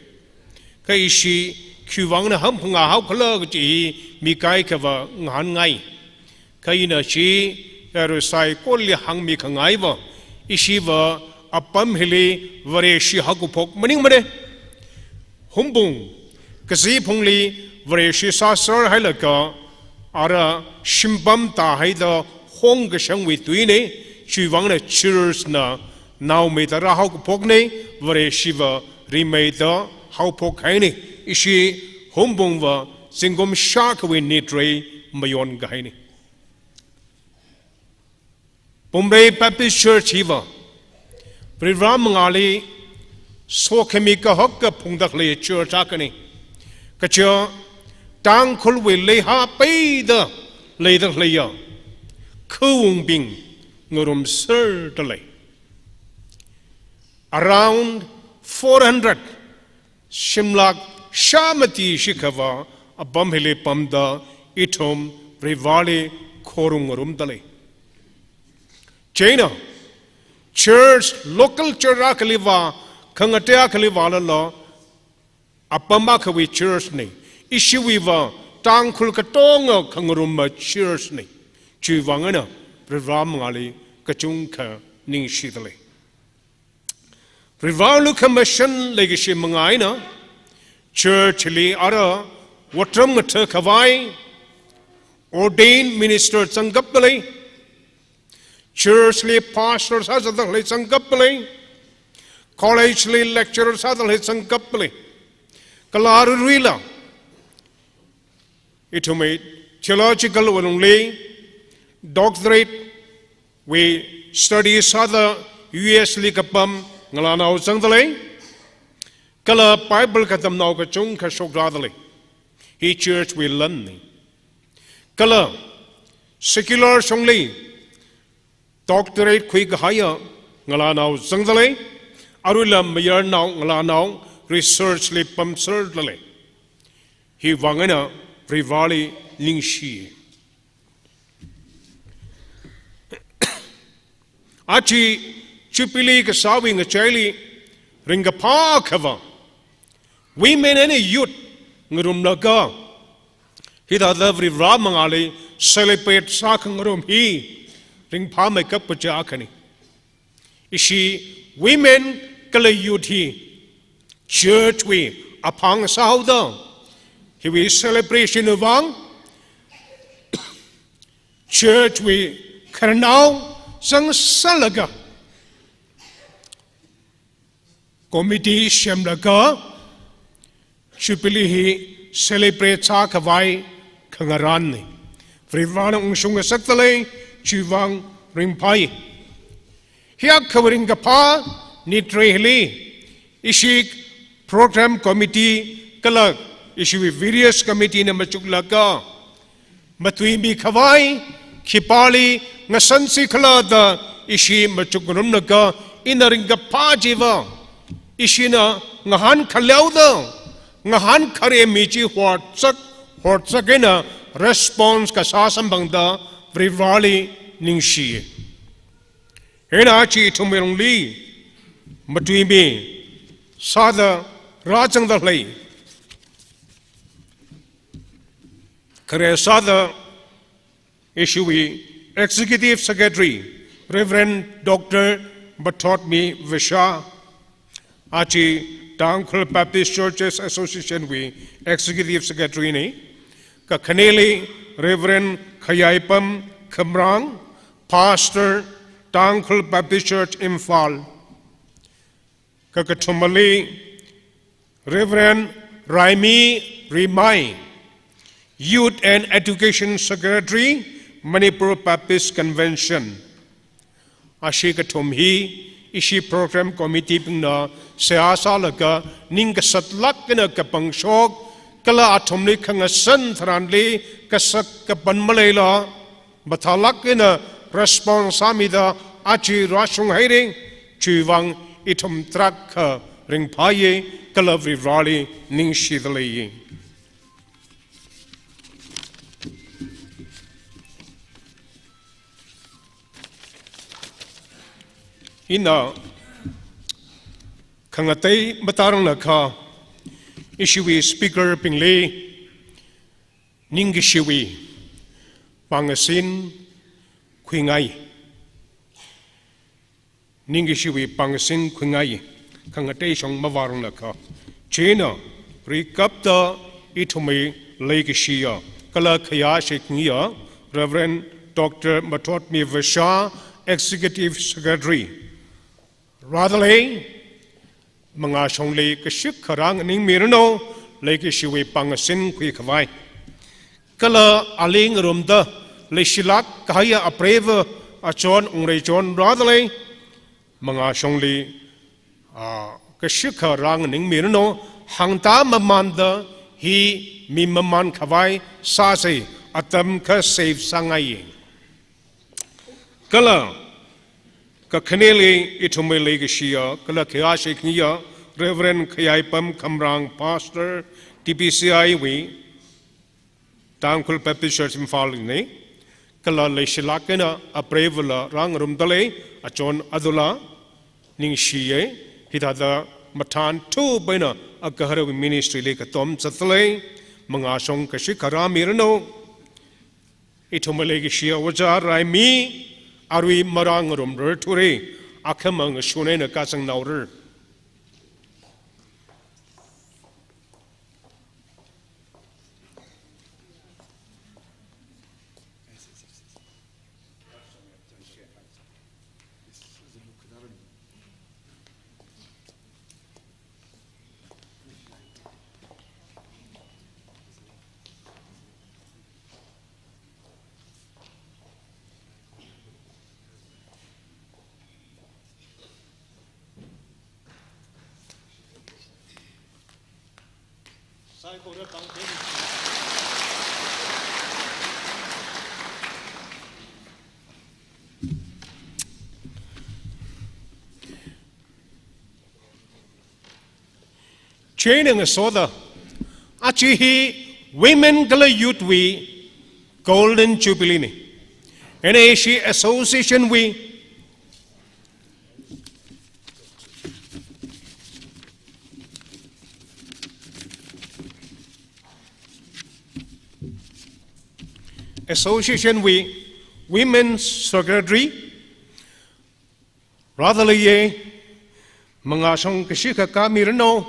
Kha ishi khiwuivangna hangphangā haokhala kaji hi mi kaikhava ngahānngai. Kha ina chi, arui saikorali hāngmikhangaiva, ishiva apam hili Vareshi haokaphok maningmana. Humbung kaziphungli Vareshi sāser hailaga, ara shimpam tāhaida hongkashangwui tuina, chiwuivangna church na naomeida rāhaokaphokna, Vareshiva rimeida haophok kahaina, ishi Humbungva zingkum shākhawui nitrei mayon kahaina. Pumrei Baptist Church hiva Varivara mangāli sokhami kahaka phungda khalei church akhana. Kaja Tangkhulwui leihā peida leida khaleiya khawungbing ngarumserdalei. Around four hundred shimlak shāmati shikhava apam hili pamda ithum Varivarali khorumngarumdalei. Chieina church, local church akhaliva, khangatei akhaliva lala, apam akhawui church na, ishiwuiva Tangkhul katonga khangarumma church na. Chiwuivang eina Varivara mangāli kachungkha ningshidalei. Varivara lukhamashan leikashi manga eina church li ara otram ngathakhavai ordained minister zangkapdalei. Church li pastor sāzatda khalei zangkapdalei. College li lecturer sāda khalei zangkapdalei. Kala aruiruila ithumwui theological wui lungli doctorate wui study sāda U S li kapam ngalānao zangdalei. Kala Bible katamnao kachungkha shokrādalei. Hi church wui lanna. Kala secular shongli doctorate khuikahaiya ngalānao zangdalei, aruila mayarnao ngalānao research li pamserdalei. Hiwuivang eina Varivarali ningshi. Aja Jubilee kasāwui ngachaili ringkaphā akhava women and youth ngarumlaga hithāda Varivarā mangāli celebrate sākhangarum hi ringphāmeikap kaja akhana. Ishi women kala youth hi church wui aphang sāhaoda, hiwui celebration wui vang church wui khararnao zangsālaga committee semlaga Jubilee hi celebrate sākhavai khangarānna. Varivarāna ungshung ngasakdalei, chiwui vang ringphāya. Hiyākha ringkaphā nitreili ishi program committee kala ishi various committee na machuklaga matuimikhavai khipāli ngasansi khala da ishi machukngarumlaga ina ringkaphā chiva ishina ngahānkhaleoda, ngahānkhare mi chi horchak, horchak eina response kasā samphangda Varivarāli ningshi. Eina aja ithumwui lungli matuimi sāda rāzangda lei. Khare sāda ishiwui Executive Secretary, Reverend Doctor Mathotmi Vishal, aja Tangkhul Baptist Churches Association wui Executive Secretary na, kakhaneli Reverend Khayaipam Khamrang, Pastor, Tangkhul Baptist Church, Imphal, kakathumali Reverend Raimi Rimai, Youth and Education Secretary, Manipur Baptist Convention. Ashi kathum hi ishi program committee bingna seihā sālaga ning kasatlāk eina kapangshok, kala athumli khangasan tharanli kasak kapan maleila mathālāk eina response sāmida aja rāshunghaira, chiwui vang ithum tarākha ringphāya kala Varivarāli ningshida leiya. Ina khangatei matāranglakha ishiwui speaker bingli ningkashiwui pāngasin khuingai. Ningkashiwui pāngasin khuingai, khangatei shong mavāranglakha. Chieina, rikapta ithumwui leikashiya kala khayāshi khangayiya Reverend Doctor Mathotmi Vishal, Executive Secretary, rādalei, mangāshongli kashikha rānganingmiranu, leikashiwui pāngasin khuikhavai. Kala ali ngarumda leishilāk kahaiya apreiva achon ungrei chon rādalei, mangāshongli, ah, kashikha rānganingmiranu, hāngda mamānda hi mi mamānkhavai sāsa, atam kha save sāngai. Kala kakhaneli ithumwui leikashiya kala khayāshi khangayiya Reverend Khayaipam Khamrang, Pastor, T B C I wui, Tangkhul Baptist Church Imphal na, kala leishilāk eina apreivala rāngarumdalei, achon adula ningshiya, hithāda mathānthup eina agaharawui ministry li katom zatdalei, mangāshong kashikha rāmiranu. Ithumwui leikashiya Ojā Raimi, arui marāngarumrarthura, akhama ngashun eina kazangnaora. Chieina ngasoda, aja hi women kala youth wui Golden Jubilee na. N A C Association wui Association wui Women Secretary rāda leiya, mangāshong kashikha kāmiranu.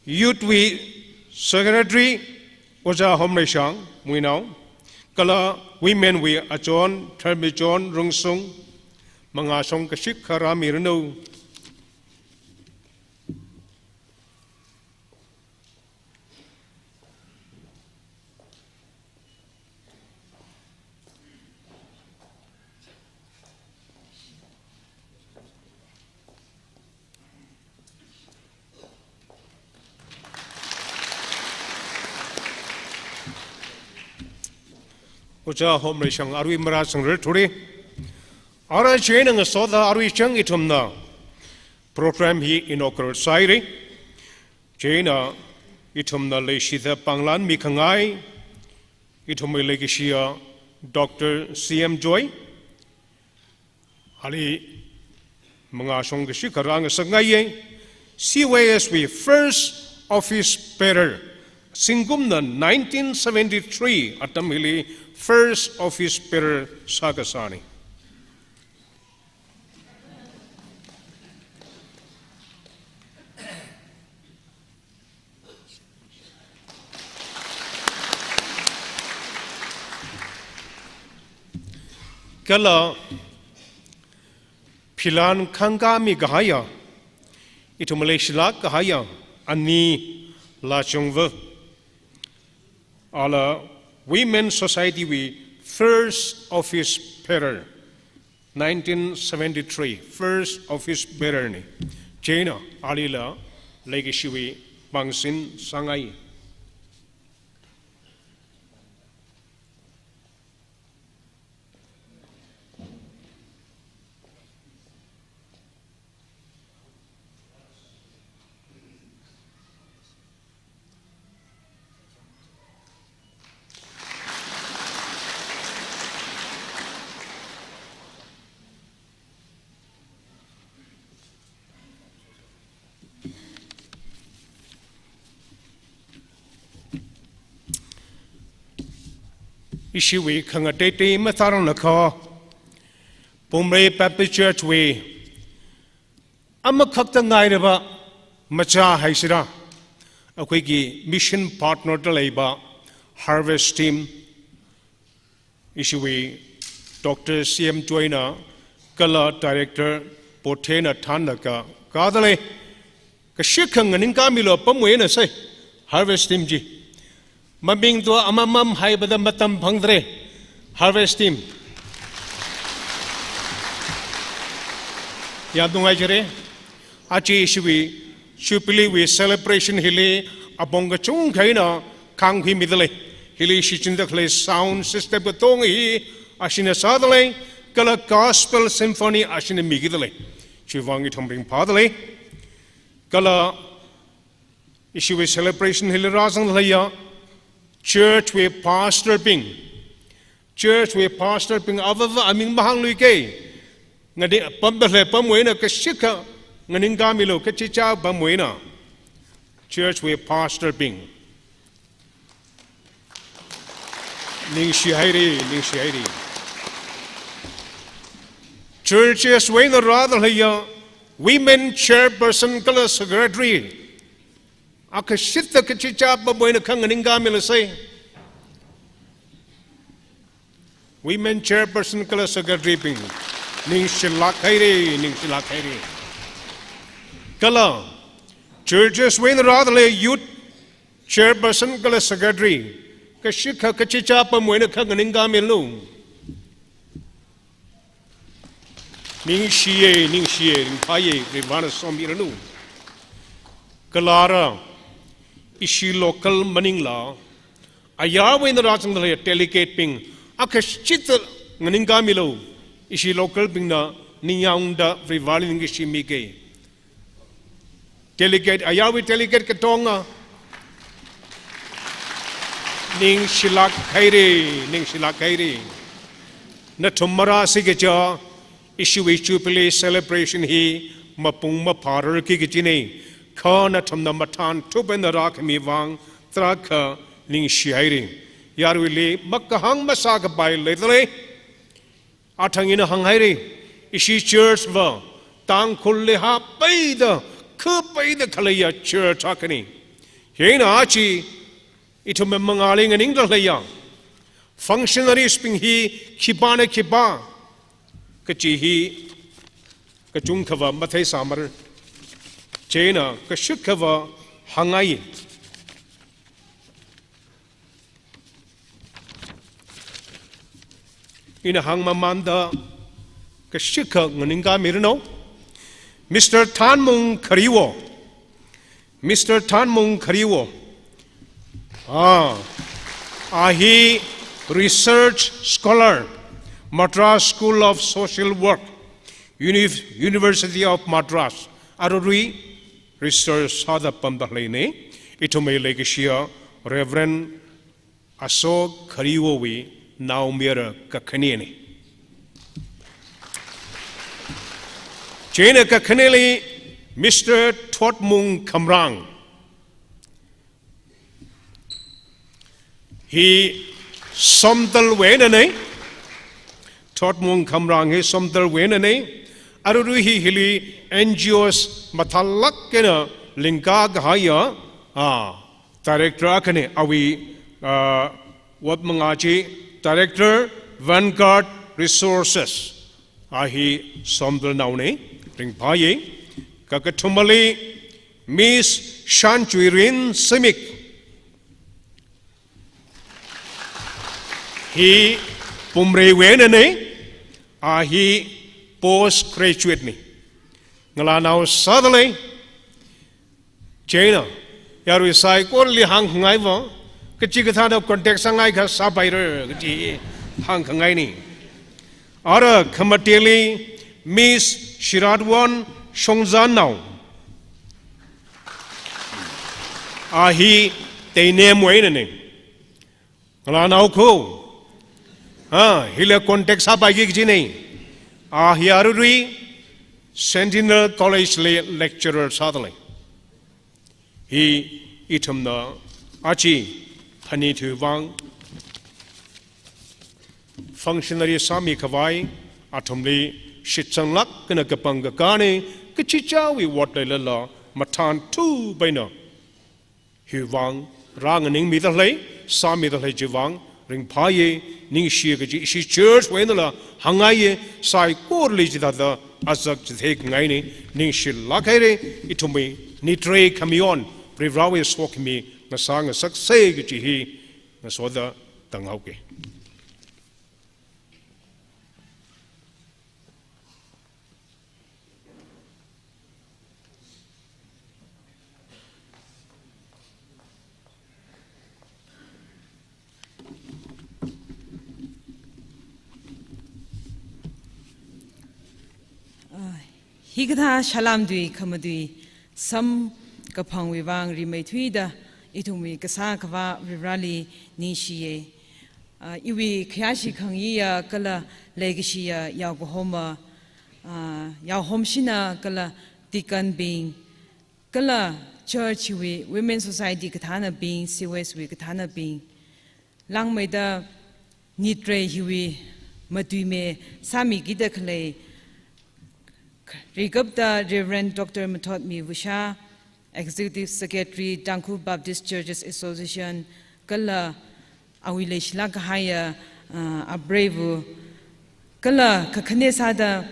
Youth wui Secretary Ojā Homreishang Muinao, kala Women wui Achon Tharmichon Rungsung, mangāshong kashikha rāmiranu. Ojā Homreishang arui marāzangrarthura. Ara chieina ngasoda arui chang ithumna program hi inaugural sāhaira. Chieina ithumna leishida pānglan mikhangai ithumwui leikashiya Doctor C M Joy, ali mangāshong kashikha rāngasakngaiya. C Y S wui first office bearer, zingkumna nineteen seventy-three atam hili first office bearer sākasāna. Kala philan khangkāmi kahaiya, ithum leishilāk kahaiya Ani Lachungva, ala Women Society wui first office bearer, nineteen seventy-three first office bearer na. Chieina alila leikashiwui pāngsin sāngai. Ishiwui khangateitei mathāranglakha, Pumrei Baptist Church wui amakhakta ngairaba machā haisira, akhawui mission partner da leiba Harvest Team, ishiwui Doctor C M Joy na kala Director Pothe na thānlaga kāda lei. Kashikha nganingkāmilu pamwui eina sai, Harvest Team chi. Maming tua amamam haipada matam phangdalei, Harvest Team. Yam nungai jire. Aja ishiwui Jubilee wui celebration hili apong kachungkha eina khāngkhuimida lei. Hili shichinda khalei sound system katonga hi ashina sāda lei, kala gospel symphony ashina mikida lei. Chiwui vang ithum ringphāda lei. Kala ishiwui celebration hili rāzangda leiya church wui pastor bing, church wui pastor bing avava aming mahāngluike. Ngani pamda lei pamwui eina kashikha nganingkāmilu, kachichā pamwui eina. Church wui pastor bing. Ningshi haira, ningshi haira. Churches wui eina rāda leiya women chairperson kala secretary, akha shitda kachichā pamwui eina kha nganingkāmilu sai. Women chairperson kala secretary bing, ningshilāk haira, ningshilāk haira. Kala churches wui eina rāda lei youth chairperson kala secretary, kashikha kachichā pamwui eina kha nganingkāmilu. Ningshiya, ningshiya, ringphāya, Varivarana somiranu. Kala ara ishi local maningla ayarwui eina rāzangda lei delegate bing, akha shitda nganingkāmilu. Ishi local bingna ningyāngda Varivarali ningkashi mike. Delegate, ayarwui delegate katonga, ningshilāk haira, ningshilāk haira. Nathum marāsi kaja ishiwui Jubilee celebration hi mapung maphārarki kajina. Kha nathumna mathān thup eina rākhami vang tarākha ningshi haira. yaruili makahāng masākapai leidalei. Athang ina hānghaira, ishi church va Tangkhulli hapeida, khapeida khaleiya church akhana. Hieina aja ithum mangāli nganingda leiya functionaries bing hi khipāna khipā kaji hi kachungkhava matheisāmara. Chieina kashikhava hāngngai. Ina hāngmamānda kashikha nganingkāmiranu. Mister Thanmung Khariwo. Mister Thanmung Khariwo. Ah, a hi research scholar, Madras School of Social Work, Uni-, University of Madras. Ararui research sāda pamda leina. Ithumwui leikashiya Reverend Ashok Khariwowui naomayara kakhanena. Chieina kakhaneli Mister Thotmung Khamrang. Hi Somdalwui einana. Thotmung Khamrang hi Somdalwui einana. Ararui hi hili N G Os mathālāk eina lingkakahaiya, ah, director akhana, awui, ah, ot mangā chi Director Vanguard Resources. A hi Somdalnaona, ringphāya. Kakathumali Miss Shanchuirin Simik. Hi Pumreiwui einana, a hi post graduate na. Ngalānao sādalei. Chieina yarui saikorali hāngkhangaiva, kachikathāna contact sāngaikha sāpaira kaji hāngkhangaina. Ara khamateli Miss Shiratwon Shongzannao. A hi Teinemwui einana. Ngalānao khu, ah, hili contact sāpaiki kajina. A hi ararui Sentinel College li lecturer sādalei. Hi ithumna aja phanithui vang functionary sāmikhavai athumli shitsanglāk eina kapangkakāna. Kachichāwui ot leilala mathānthupaina hiwui vang rānganingmida lei, sāmida lei chiwui vang ringphāya, ningshiya kaji ishi church wui einala hāngngaiya. Saikorali chithāda azak chitheikhangaina. Ningshilāk haira. Ithumwui nitrei khamiwon Varivarāwui sokhami ngasā ngasaksa kaji hi ngasoda tānghaoki. Ah, hikathā salam tui khamatui samkaphangwui vang rimeithuida ithumwui kasā Akhava Varivarāli ningshiya. Ah, iwui khayāshi khangayiya kala leikashiya yaokahoma, ah, yaohomshina kala deacon bing, kala church wui women society kathānabing, C Y S wui kathānabing, langmeida nitrei hiwui matuime sāmikida khalei, rikapta Reverend Doctor Mathotmi Vusha, Executive Secretary, Tangkhul Baptist Churches Association, kala awui leishilāk kahaiya, ah, apreiva, kala kakhane sāda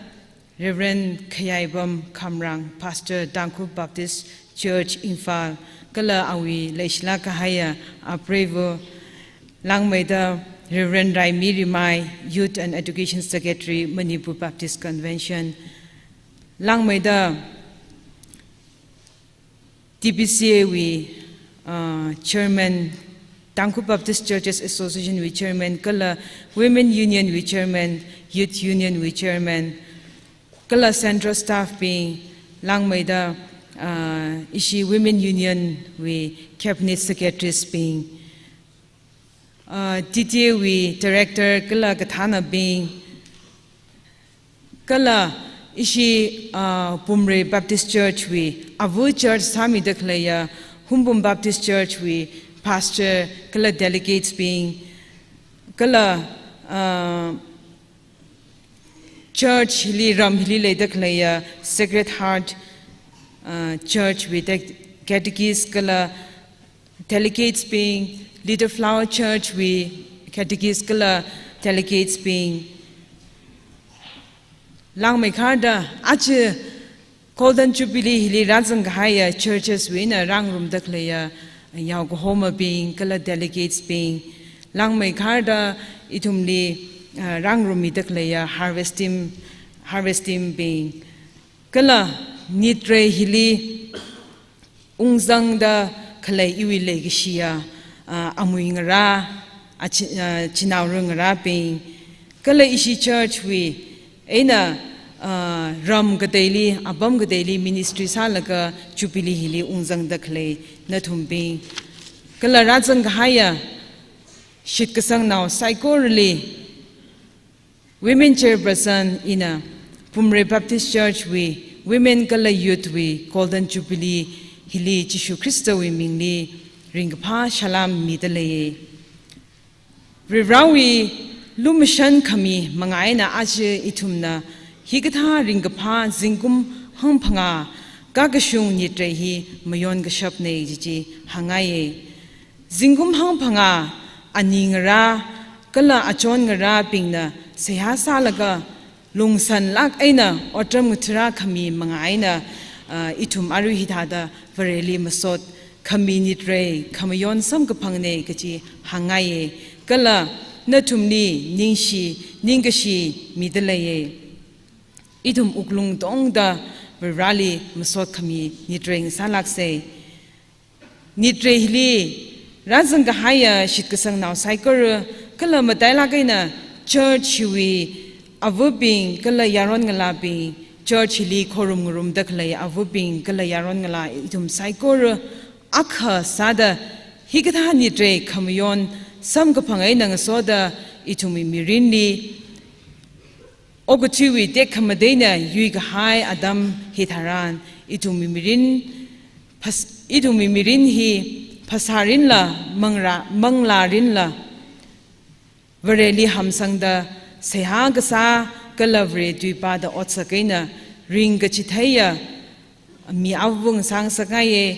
Reverend Khayaibam Khamrang, Pastor, Tangkhul Baptist Church, Imphal, kala awui leishilāk kahaiya apreiva, langmeida Reverend Raimi Rimai, Youth and Education Secretary, Manipur Baptist Convention, langmeida T B C A wui, ah, Chairman, Tangkhul Baptist Churches Association wui Chairman, kala Women Union wui Chairman, Youth Union wui Chairman, kala Central Staff bing, langmeida, ah, ishi Women Union wui Cabinet Secretaries bing, ah, T T A wui Director kala kathānabing, kala ishi, ah, Pumrei Baptist Church wui, ava church sāmida khaleiya Hungpung Baptist Church wui Pastor kala delegates bing, Kala, ah, church hili, ram hili leida khaleiya Sacred Heart, ah, Church wui te-, catechist kala delegates bing, Little Flower Church wui catechist kala delegates bing, langmeikharda aja Golden Jubilee hili rāzang kahaiya churches wui eina rāngarumda khaleiya yaokahomabing kala delegates bing, langmeikharda ithumli, ah, rāngarummida khaleiya harvest team, harvest team bing, kala nitrei hili ungzangda khalei iwui leikashiya, ah, amui ngarā, achi-, ah, chinaoru ngarābing, kala ishi church wui eina, ah, ram kateili, apam kateili ministry sālaga Jubilee hili ungzangda khalei nathumbing, kala rāzang kahaiya shitkasangnao saikorali Women Chairperson ina Pumrei Baptist Church wui Women kala Youth wui Golden Jubilee hili Jishu Khristawui mingli ringkaphā salam mida leiye. Varivarāwui lumashan khami manga eina aja ithumna hikathā ringkaphā zingkum hangphangā kakashung nitrei hi mayonkashapne kaji chi hāngngaiye. Zingkum hangphangā ani ngarā kala achon ngarābingna seihā sālaga lungsanlāk eina otram ngathara khami manga eina, ah, ithum arui hithāda Vareli masot khami nitrei khamayon samkaphangne kaji hāngngaiye. Kala nathumli ningshi, ningkashi mida leiye. Ithum wuklung tongda Vareli masot khami nitrei ngasālākse. Nitrei hili rāzang kahaiya shitkasangnao saikora kala matailāk eina church hiwui avabing kala yaron ngalābing, church hili khorum ngarumda khalei avabing kala yaron ngalā ithum saikora akha sāda hikathā nitrei khamayon samkaphang eina ngasoda ithumwui mirinli okathuiwui tekhamatena yuikahai atam hitharan ithumwui mirin phas-, ithumwui mirin hi phasārinla mangra-, manglārinla Vareli hamsangda seihā kasā kala Vare tuipada otsak eina ringkachitheiya mi avāva ngasā ngasakngaiye.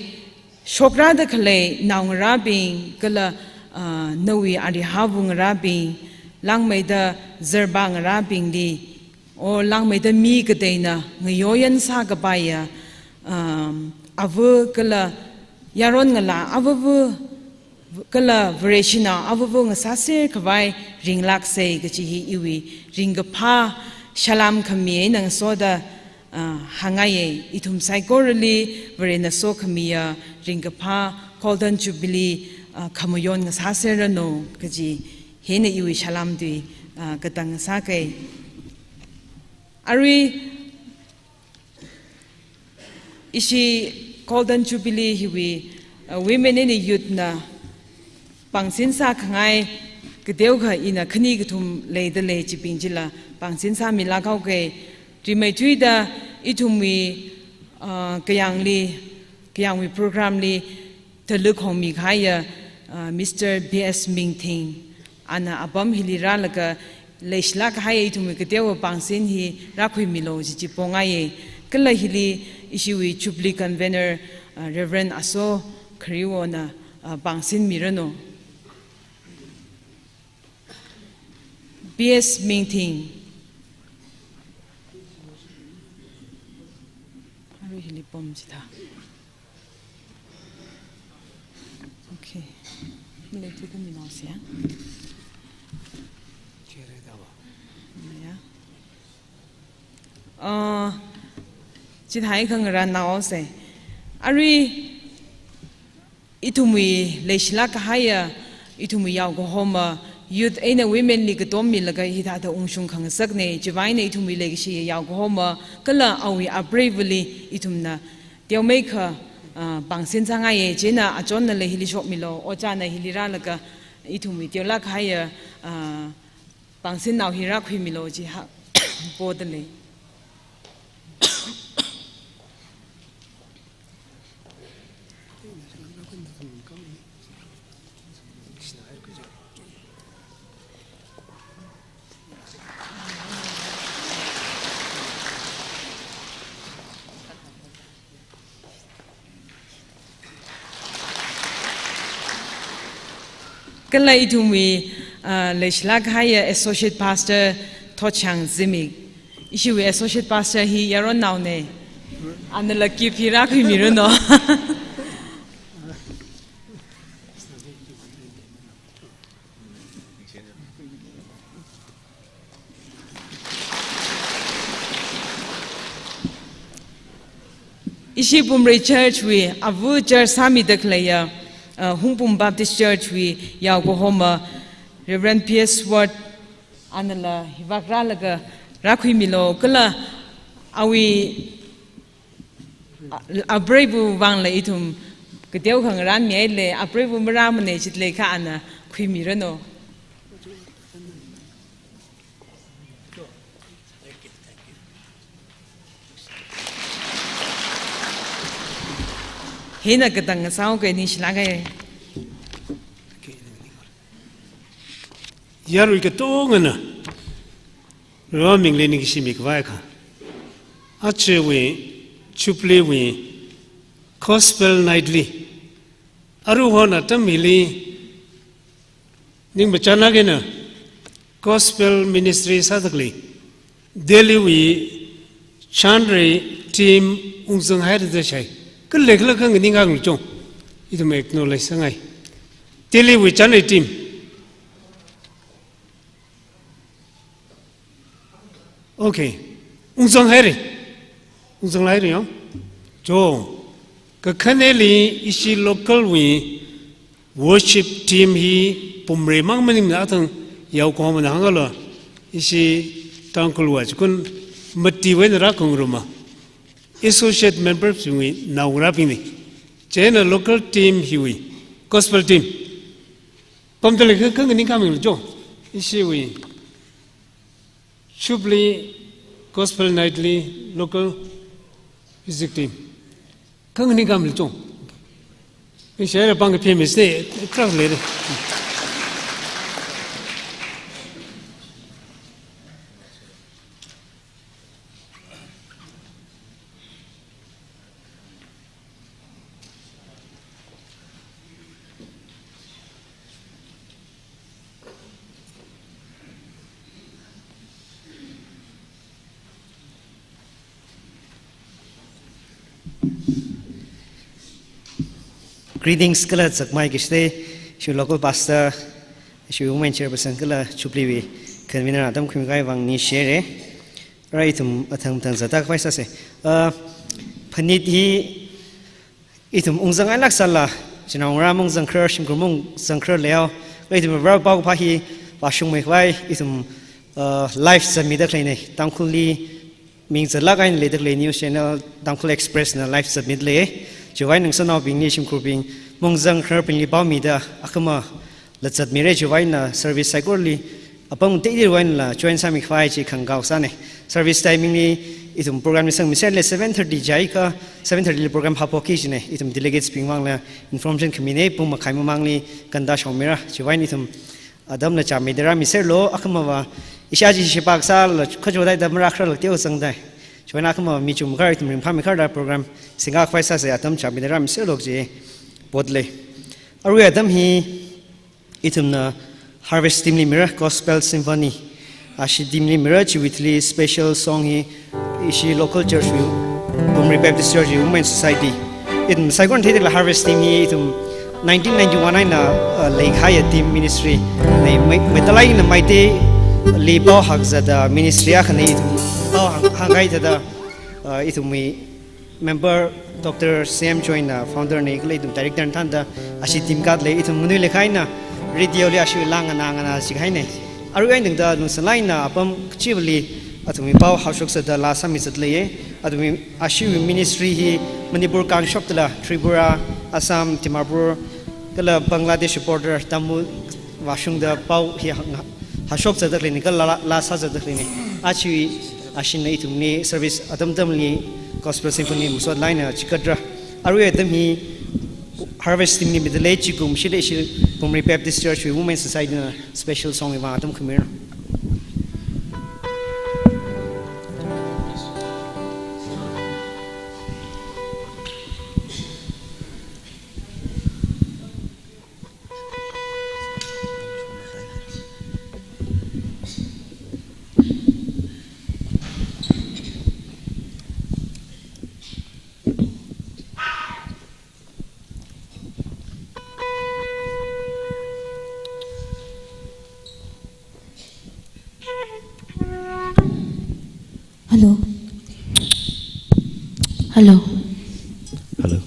Shokrāda khalei naongarābing kala, ah, nawui arihāva ngarābing, langmeida zarpa ngarābingli, o langmeida mi kateina ngayoyan sākapaiya, um, ava kala yaron ngalā avāva kala Vareshinao avāva ngasāser khavai ringlākse kaji hi iwui ringkaphā salam khami eina ngasoda, ah, hāngngaiye. Ithum saikorali Varena sokhamiya ringkaphā Golden Jubilee, ah, khamayon ngasāserranu kaji hina iwui salam tui, ah, katang ngasāke. Arui ishi Golden Jubilee hiwui, uh, women and youth na pangsin sākhangai kateokha ina khani kathum leida lei, chibing chila pangsin sāmilāk haoke. Rimeithuida ithumwui, uh, kayāngli, kayāngwui program li thaluk hongmi kahaiya, uh, Mister B S Mingthing, ana apam hili rālaga leishilāk kahai ithumwui kateowa pangsin hi rākhuimilu kaji chi pongaiye. Kala hili ishiwui Jubilee Convener, uh, Reverend Aso Khariwona, uh, pangsin miranu. B S Mingthing. Arui hili pom chitha. Okay. Mile tu kami nao sia. Maya. Uh, chithai khangarān nao se. Arui ithumwui leishilāk kahaiya, ithumwui yaokahoma, youth eina women li katommilaga hithāda ungshung khangasakne, chiwui eina ithumwui leikashi yaokahoma, kala awui apreivali ithumna teomeikha, ah, pangsin sāngaiye, china achonna lei hili shokmilu, ojāna hili rālaga ithumwui teolāk kahaiya, ah, pangsinnao hi rākhuimilu chi ha, poda lei. Kala ithumwui, ah, leishilāk kahaiya Associate Pastor Thotchang Zimik. Ishiwui Associate Pastor hi yaronnaona. Anala gift hi rākhuimiranu. Ishi Pumrei Church wui avu church sāmida khaleiya, uh, Hungpung Baptist Church wui yaokahoma Reverend P S Ward anala hivāk rālaga rākhuimilu kala awui, a, apreiva vangla ithum kateo khangarānmihaile, apreiva marāmana jitleiakha ana khuimiranu. Hina katang ngasao kani shilāka. Yarui katongana Varewui mingli ningshimikhavai kha. Ajawui Jubilee wui Gospel Night li aruihon atam hili ningmachānlāk eina Gospel Ministry sāda khalei Delhi wui chānrei team ungzanghaira da shai. Kala kala khanganing hānglu chong. Ithum acknowledge sāngai. Delhi wui chānrei team. Okay. Ungzanghaira. Ungzanghaira yang. Chong. Kakhaneli ishi local wui worship team hi Pumrei mang maningmana, athang yaokahomana hānglu. Ishi Tangkhulwui chikun matiwui eina rākhangaruma. Associate member bingwui naongarābingna. Chieina local team hiwui, gospel team. Pamda lei kha khanganing hāngmilu chong. Ishiwui Jubilee Gospel Night li local music team. Khanganing hāngmilu chong. Ishai pāng ka famous ne, truck le. Greetings kala chākmai kashida, ishiwui local pastor, ishiwui women chairperson kala Jubilee wui convener atam khuimikahai vang ningshire. Ara ithum athang athang zatkhavai sāsa. Ah, phanit hi ithum ungzangngailāk sālala, chinaongarā maungzangkharar, shimkhur maungzangkharar leiya, kala ithum Varewui paokaphā hi vāshungmeikhavai, ithum, uh, live zatmida khaleina, Tangkhulli ming zatlāk eina leida khalei news channel Tangkhul Express na live zatmida lei. Chiwui eina ngasotnaobingli, shimkhurbing, maungzangkhararbingli pao mida, akhama la zatmira, chiwui eina service saikorali apam teiteivāla join sāmikhavai chi khangakao sāna. Service timing li ithum program li sangmiserla seven thirty jiakha, seven thirty li program haophokki jina. Ithum delegates bing vangla information khamina, pung makhai mamangli ganda shaomira. Chiwui eina ithum atamla chāmida rāmiserlu, akhamava ishi aja shipak sāla khachodaida marākhararla teozangda. Chiwui eina akhamava mi chum kar ithum ringphāmikharda program singkakhavai sāsa, atam chāmida rāmiserlu kaji pot lei. Arui atam hi ithumna Harvest team li mira, Gospel Symphony. Ashi team li mira, chiwui thili special song hi ishi local church wui, Pumrei Baptist Church wui Women Society. Ithum saikorana theida khalei Harvest team hi ithum nineteen ninety-one eina, uh, leikahaiya team ministry. Nei mai, meitalaina Meiteili pao hakzata ministry akhana ithum pao hāng, hāngkahai thāda, uh, ithumwui member Doctor C M Joy na founder na, kala ithum director na thānda ashi team katli ithum nganuilakha eina radio li ashi lāng ngana ngana shikahaina. Arui eina tangda lungsanlāk eina apam kachivali athumwui pao haoshok sāda laa sāmi zatleiya. Athumwui ashiwui ministry hi Manipur kangshokdala Tripura, Assam, Dimapur, kala Bangladesh border Tamu vāshungda pao hi ha, ha, haoshok zatda khaleina, kala laa, laa sā zatda khaleina. Achi, ashina ithumli service atam atamli Gospel Symphony masot lāk eina chikatra. Arui atam hi Harvest team li mida lei, chikumshida ishi Pumrei Baptist Church wui Women Society na special song hi vātam khamir. Hello. Hello.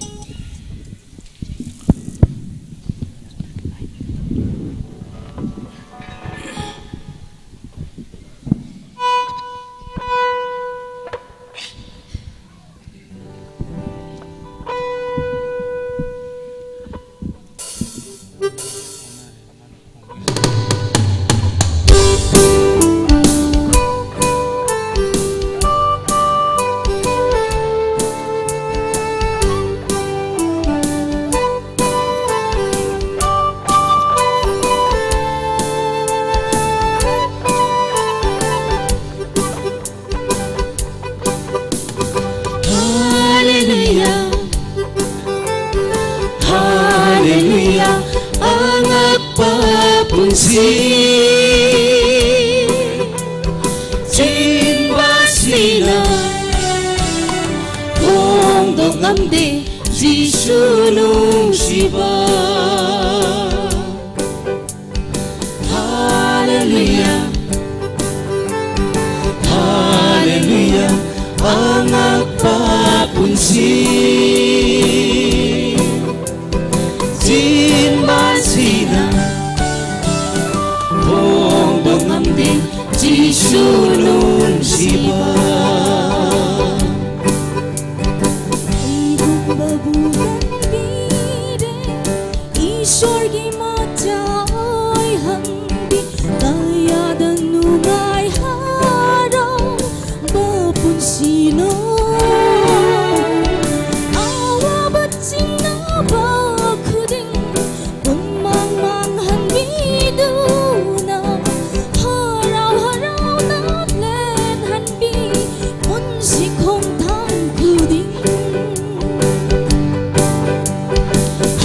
Hallelujah, hallelujah, angakpa punsi. Chinbasina phongdok ngamde Jishu nungshiva. Hallelujah, hallelujah, angakpa punsi. Chinbasina phongdok ngamde Jishu nungshiva. Ungkukbabu kanbide, Ishwarki macha oi hangbi, kayāda nungai harao ba punsino. Awaba chingnaba khuding pung mangmang hanbiduna, harao haraona lenhanbi punsi khongthang khuding.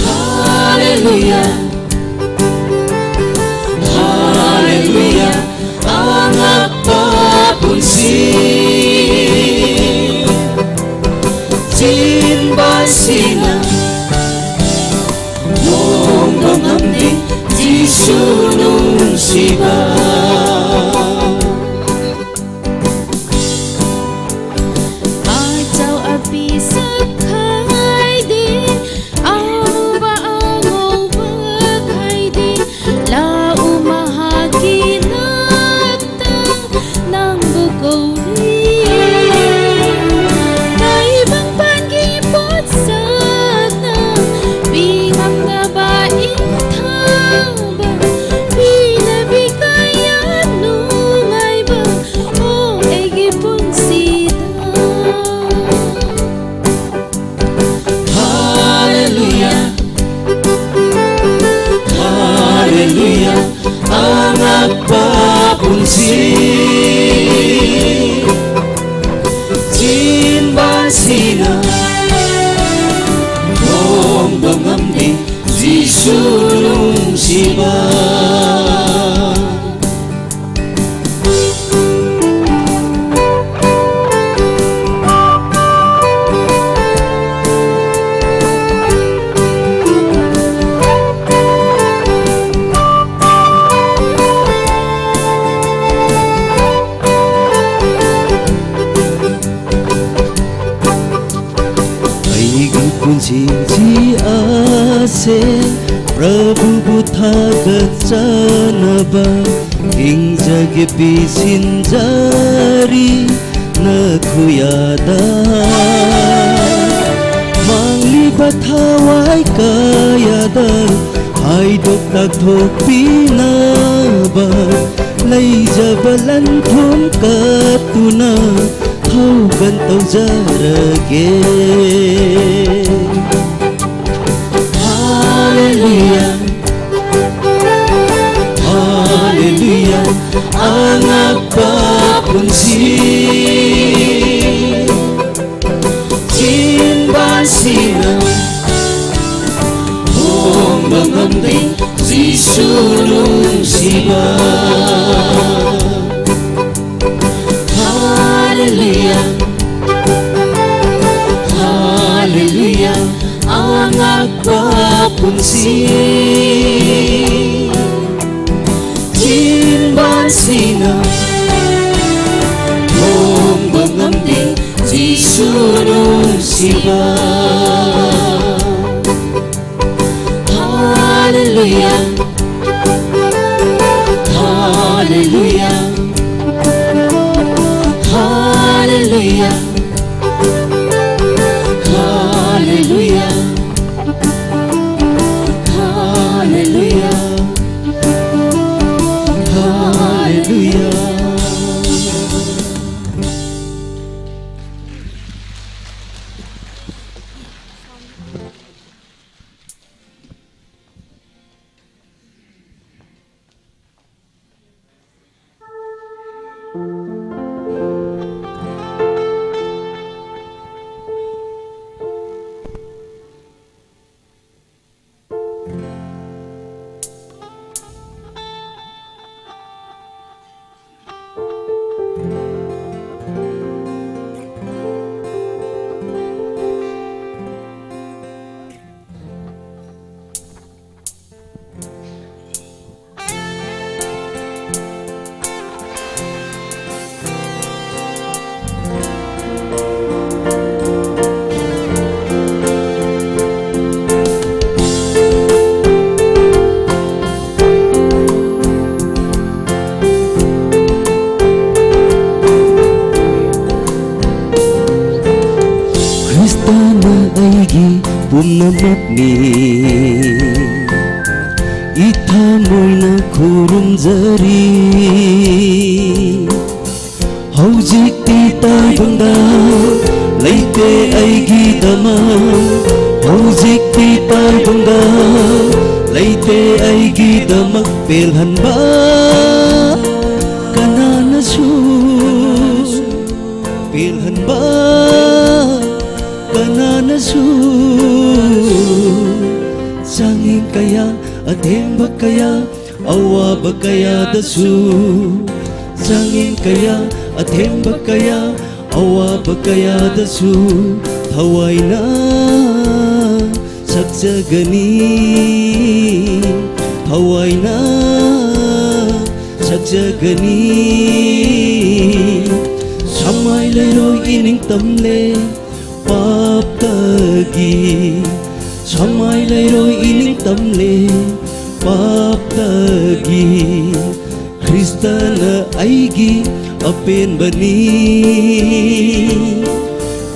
Hallelujah, hallelujah, angakpa punsi. Chinbasina phongdok ngamde Jishu nungshiva. Achao api sākhaide, aruva angova khaide, la uma haki naktang nangbu kauri. Kaibang panki potsakna, pingamnaba ingthaba, pina pikaya nungaiba, o eiki punsida. Hallelujah, hallelujah, angakpa punsi. Chinbasina phongdok ngamde Jishu nungshiva. Aiki punsi chi ase, Prabhubu thakatsanaba, ingzaki pisin jari na khuyada. Mangliva thawai kayada, haidok takthokpinaba, leijaba lan thumkatuna, thao kantao jarake. Hallelujah, hallelujah, angakpa punsi. Chinbasina phongdok ngamde Jishu nungshiva. Hallelujah, hallelujah, angakpa punsi. Chinbasina phongdok ngamde Jishu nungshiva. Hallelujah. Hallelujah. Hallelujah. Hallelujah. Hallelujah. Hallelujah. Khristana aigi pumnamakni, ithamoina khurumzari. Hojikti Taiwangda leite aigidamang, hojikti Taiwangda leite aigidamang, pelhanba kananasu, pelhanba kananasu. Chāngying kayā, athemba kayā, awaba kayādasu, chāngying kayā, athemba kayā, awaba kayādasu, thawaina sakzagani, thawaina sakzagani. Sāmai leiroi iningtamle paptagi, sāmai leiroi iningtamle paptagi. Khristana aigi apenbani,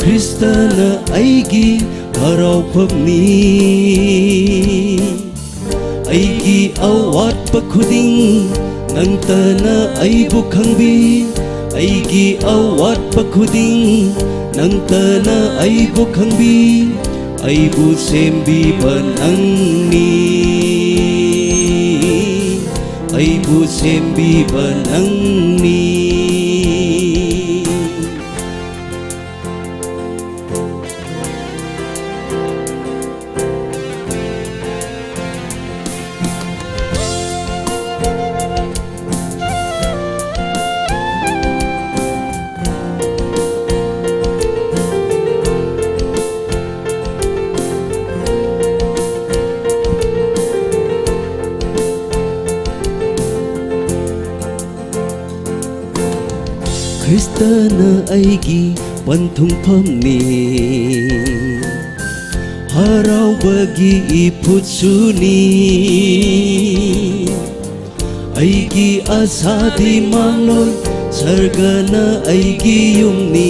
Khristana aigi haraopamni. Aigi awatpa khuding nangtana aibu khangbi, aigi awatpa khuding nangtana aibu khangbi, aibu sembiba nangni, aibu sembiba nangni. Khristana aigi panthungpamni, haraobagi iphutshuni. Aigi asādi mangloi, sargana aigi yumni.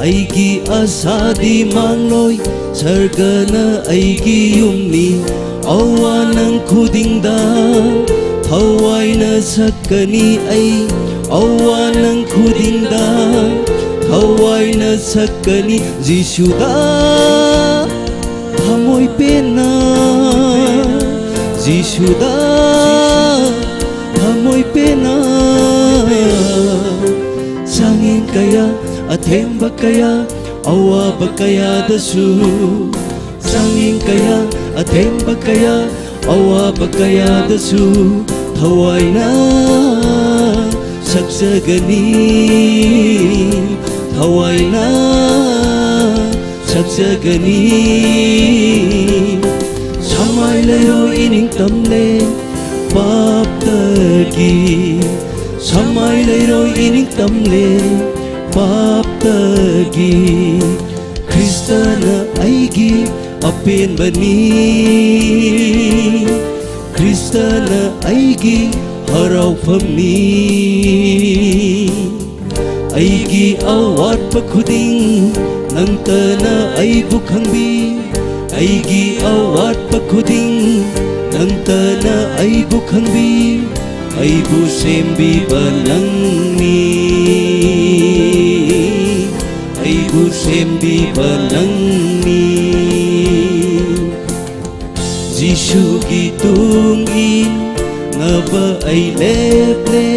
Aigi asādi mangloi, sargana aigi yumni. Ava nang khudingda thawaina sak kani ai, ava nang khudingda thawaina sakkani. Jishuda thamoi pena, Jishuda thamoi pena. Chāngying kayā, athemba kayā, awaba kayādasu. Chāngying kayā, athemba kayā, awaba kayādasu, thawaina saksagani, thawaina saksagani. Sāmai leiroi iningtamle paptagi, sāmai leiroi iningtamle paptagi. Khrist Khristana aigi apembani, Khristana aigi haraopamni. Aigi awatpa khuding nangtana aibu khangbi, aigi awatpa khuding nangtana aibu khangbi, aibu sembiba nangni, aibu sembiba nangni. Jishuki tungin ngava ai leple,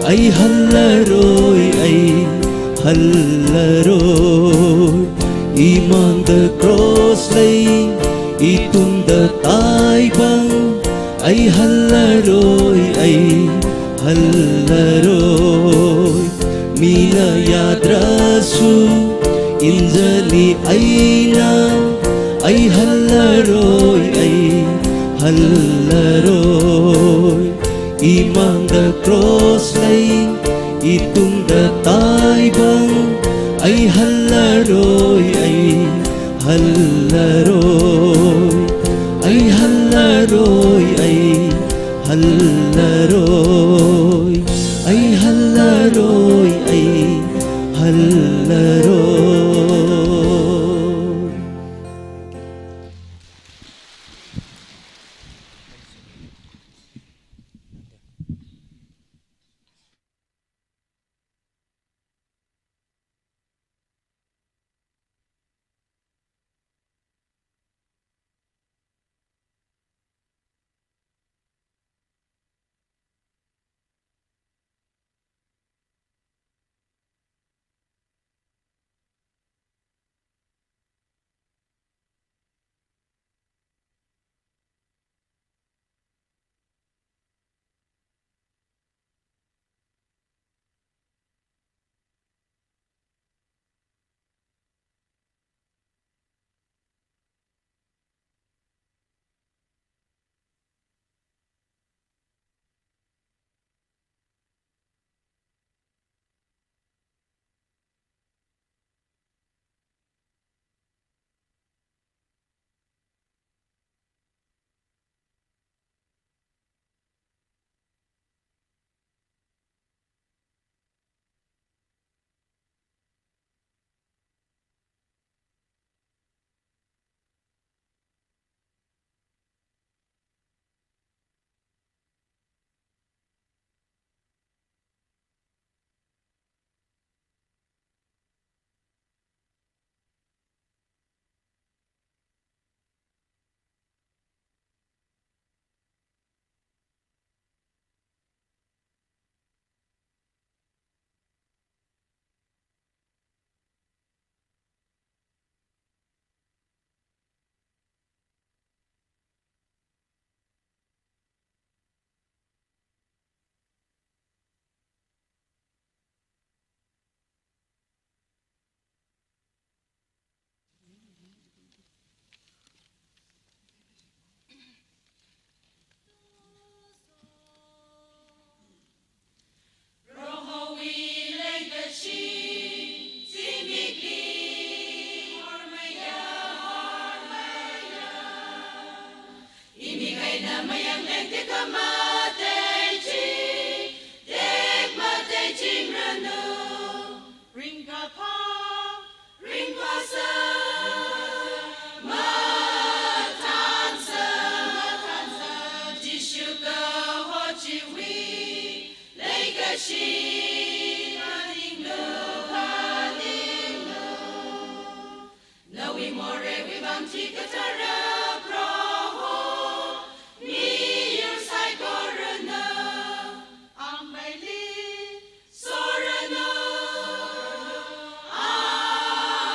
ai halaroi, ai halaroi. Imangda cross lei, itungda taibang, ai halaroi, ai halaroi. Mina yadrasu, injani aina, ai halaroi, ai halaroi. Imangda cross lei, itungda taibang, ai halaroi, ai halaroi, ai halaroi, ai halaroi, ai halaroi, ai halaroi. Prohowui leikashi, zimikli hormeiya, hormeiya. Imik eina mayang lengtik kamatei chi, tekmatei chingranu. Ringkaphā, ringphāsā, mathānsā, mathānsā, Jishu kaho chiwui leikashi phaninglu, phaninglu. Nawui moreiwui vang chikathara Proho, miyur saikorana, angmeili soranu,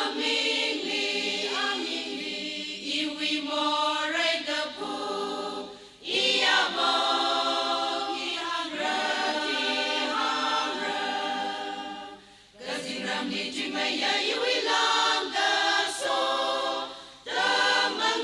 amingli, amingli, iwui morei kapu, iyabong, ihangra, ihangra. Kazingramli chuimeiya iwui langkaso, tamang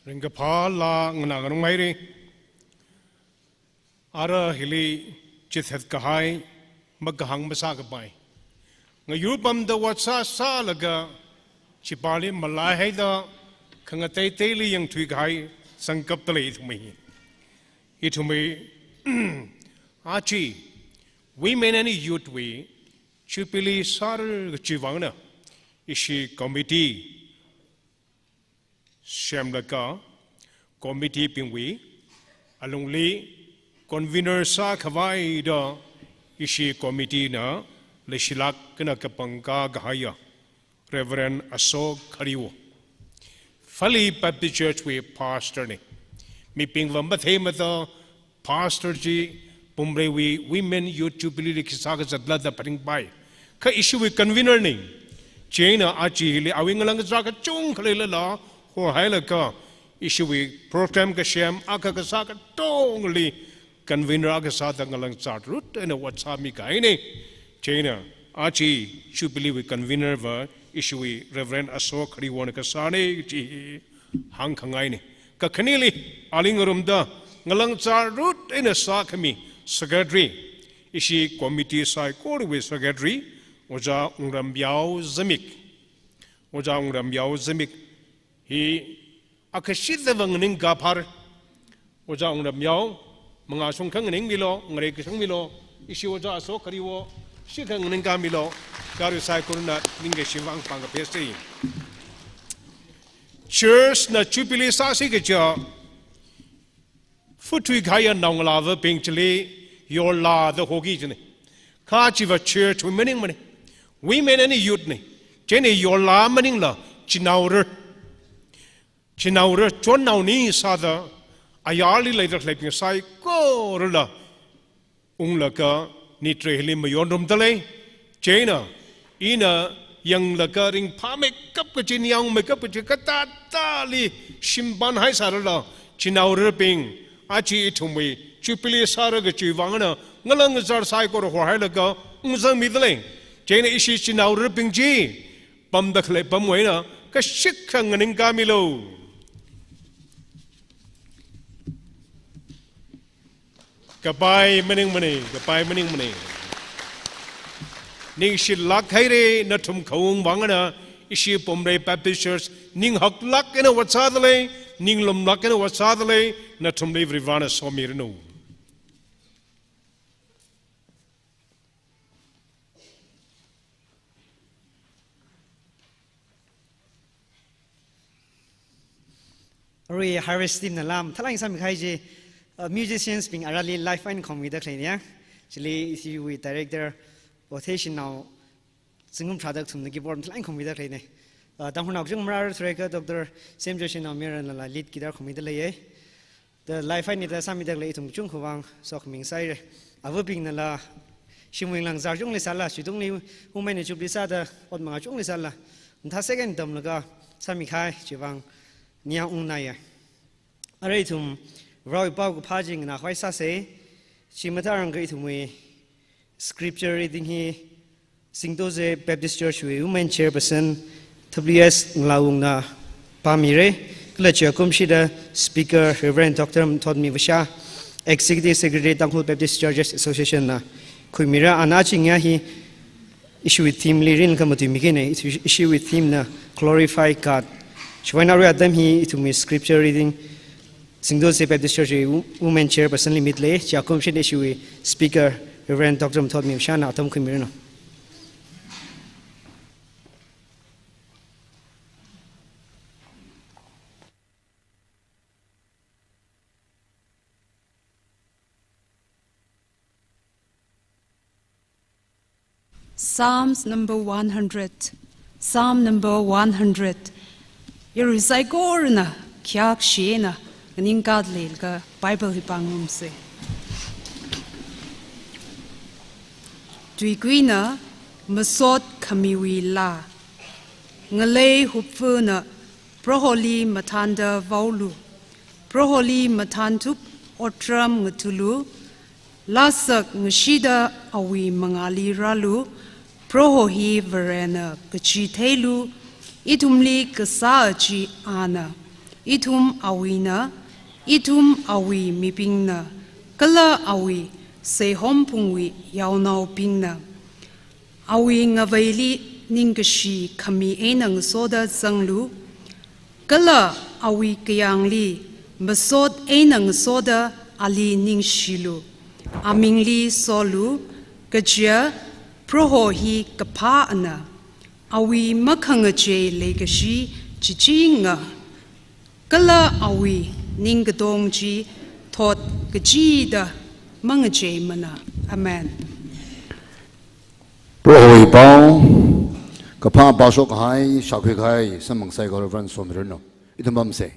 Ringkaphā laa nganā ngarumhaira. Ara hili chithat kahai, makahāng masākapai. Ngayur pamda ot sāsālaga, chipāli malaihaida, khangateiteili yangthui kahai, sangkapta lei ithumwui. Ithumwui, aja, Women and Youth wui, Jubilee sāra kachiwui vangna, ishi committee semlaga, committee bingwui alungli convener sākhavai da ishi committee na leishilāk eina kapangkā kahaiya Reverend Aso Khariwo. Phalee Baptist Church wui pastor na. Mibingva matheimada pastor chi Pumreiwui Women Youth Jubilee li khi sākazatla da phaningpai. Kha ishiwui convener na. Chieina aja hili awui ngalāngkazār kachungkha leilala horhailaga ishiwui program kasem akha kasā katongli convener akha sāda ngalāngkazārut eina ot sāmi kahaina. Chieina aja Jubilee wui convener va ishiwui Reverend Aso Khariwona kasāna chi hāngkhangaina. Kakhaneli, ali ngarumda ngalāngkazārut eina sākhami secretary, ishi committee saikorawui secretary, Ojā Wungramyao Zimik. Ojā Wungramyao Zimik hi akhashida vang nganingkā phāra. Ojā Wungramyao, mangā shongkha nganingmilu, ngarei kashungmilu, ishi Ojā Aso Khariwo, shikha nganingkāmilu, kha ri saikorana ningkashi vang pāng kaphesa. Church na Jubilee sāsi kaja, phutthui kahaiya naongalāva bing chili yorlāda hoki jina. Kha chiva church wui maningmana. Women and Youth na. Chieina yorlā maningla chinaora. Chinaora chonnaoni sāda ayarli leida khaleibing saikorala unglaga nitre hili mayonrumda lei. Chieina ina yanglaga ringphāmeikap kachi, ningyāngmeikap kachi, katātāli shimpan haisārala chinaorabing, aja ithumwui Jubilee sāra kachiwui vangna ngalāngkazār saikora horhailaga ungzangmida lei. Chieina ishi chinaorabing chi pamda khalei pamwui eina kashikha nganingkāmilu. Kapai maningmana, kapai maningmana. Ningshilāk haira, nathum khaung vangna ishi Pumrei Baptist Church ninghaklāk eina ot sāda lei, ninglumlāk eina ot sāda lei, nathumli Varivarana somiranu. Arui harvest team na lam thalai sāmi kahai chi, uh, musicians bing arali live eina khomida khaleina. Chili ishiwui director, Othe Shinao, zingkum tharāda kathumna keyboard thalai khomida khaleina. Uh, Tangkhulnao kachungkha marāra thureika Doctor Semjo Shinao Miran lala lead guitar khomida leiya. Da live eina da sāmida khalei ithum kachungkha vang sokhami sāhaira. Avabingnala shimwui ngalāngkazār chungli sāla, shitungli women Jubilee sāda ot manga chungli sāla, mathā second tamlaga sāmi kahai chiwui vang ningyāng ungnaiya. Arui ithum Varewui paokaphā chi nganākhavai sāsa. Chi mathārangkha ithumwui scripture reading hi Singtozai Baptist Church wui Women Chairperson W S Ngalawungna pāmira. Kala chiakumshida Speaker Reverend Doctor Mathotmi Vasha, Executive Secretary Tangkhul Baptist Churches Association na khuimira. Ana chi ngayā hi ishiwui theme li rinlaga matuimi kahaina. Ishiwui theme na Glorify God. Chiwui eina arui atam hi ithumwui scripture reading Singtozai Baptist Church wui Wo-, Women Chairperson li mitlei, chiakumshida ishiwui Speaker Reverend Doctor Mathotmi Vashana atam khuimiranu. Psalms number one hundred. Psalm number one hundred. Yarui saikorana khayākshi eina nganingkā leilaga Bible hi pāngarumsa. Tuikuina masot khamiwui laa. Ngalei hupfana Proholi mathānda vaolu. Proholi mathānthup otram ngathulu. Lāsak ngashida awui mangāli rālu, Proho hi Varena kachi theilu, ithumli kasā chi ana, ithum awuina, ithum awui mibingna, kala awui seihom phungwui yaonaobingna. Awui ngavaili ningkashi khami eina ngasoda zanglu, kala awui kayāngli masot eina ngasoda ali ningshilu. Amingli solu, kaja Proho hi kaphā ana, awui makhangachei leikashi chichinga, kala awui ningkatong chi thot kachida mangacheimana. Amen. Prohowui pao, kaphā pao shokkahai, shākhuikahai, samphang saikora Varena somiranu. Ithum pamsa.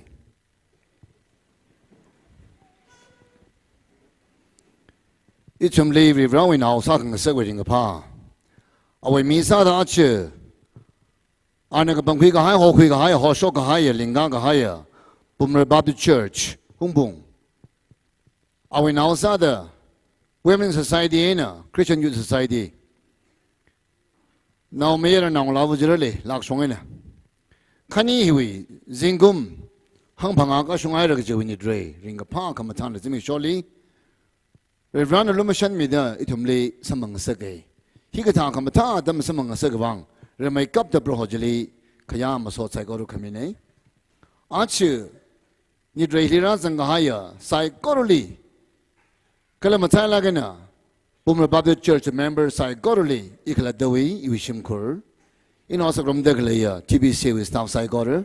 Ithumli Varivarawui nao sākhangasakwui ringkaphā, awui mi sāda aja, ana kapangkhuikahai, hokhuikahai, hoshokkahaiya, lingkakahaiya, Pumra Baptist Church, Hungpung. Awui nao sāda, Women Society eina, Christian Youth Society. Naomayara naongalāva jirale, lakshong eina. Khani hiwui, zingkum hangphangā kashunghaira kajiwui nitrei, ringkaphā khamathāna zimiksholi, Varivarana lumashanmida ithumli samphangngasaka. Hikathā khamathā atam samphangngasakvang, rimeikapta Proho chili khayā masot saikora khamina. Aja, nitreili rāzangkahaiya saikorali, kala matailāk eina Pumra Baptist Church member saikorali, i khalattawui, iwui shimkhur, ina sāngarumda khaleiya T B C wui staff saikora,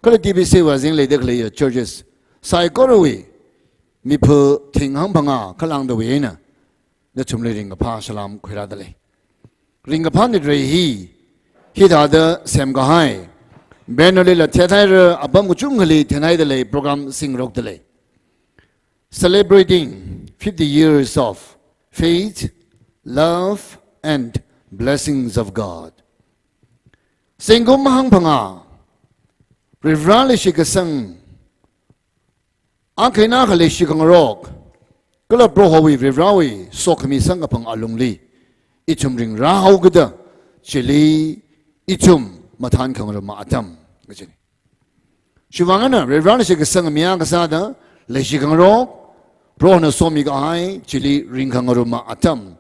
kala T B C wui azing leida khaleiya churches saikorawui, miphu thing hangphangā khalāngdawui eina, nathumli ringkaphā salām khuirādalei. Ringkaphā nitrei hi, hithāda semkahai, banner lila thethaira, apam kachungkhali thenhaidalei, program singrokdalei. Celebrating fifty years of faith, love, and blessings of God. Zingkum hangphangā, Varivarali shitkasang, akha eina akha leishi khangarok, kala Prohowui Varivarawui sokhami samkaphang alungli, ithum ringrāhaokida, chili ithum mathān khangaruma atam, kajina. Chiwuivang eina, Varivarana shitkasang mi akha sāda, leishi khangarok, Prohona somikahai, chili ringkhangaruma atam,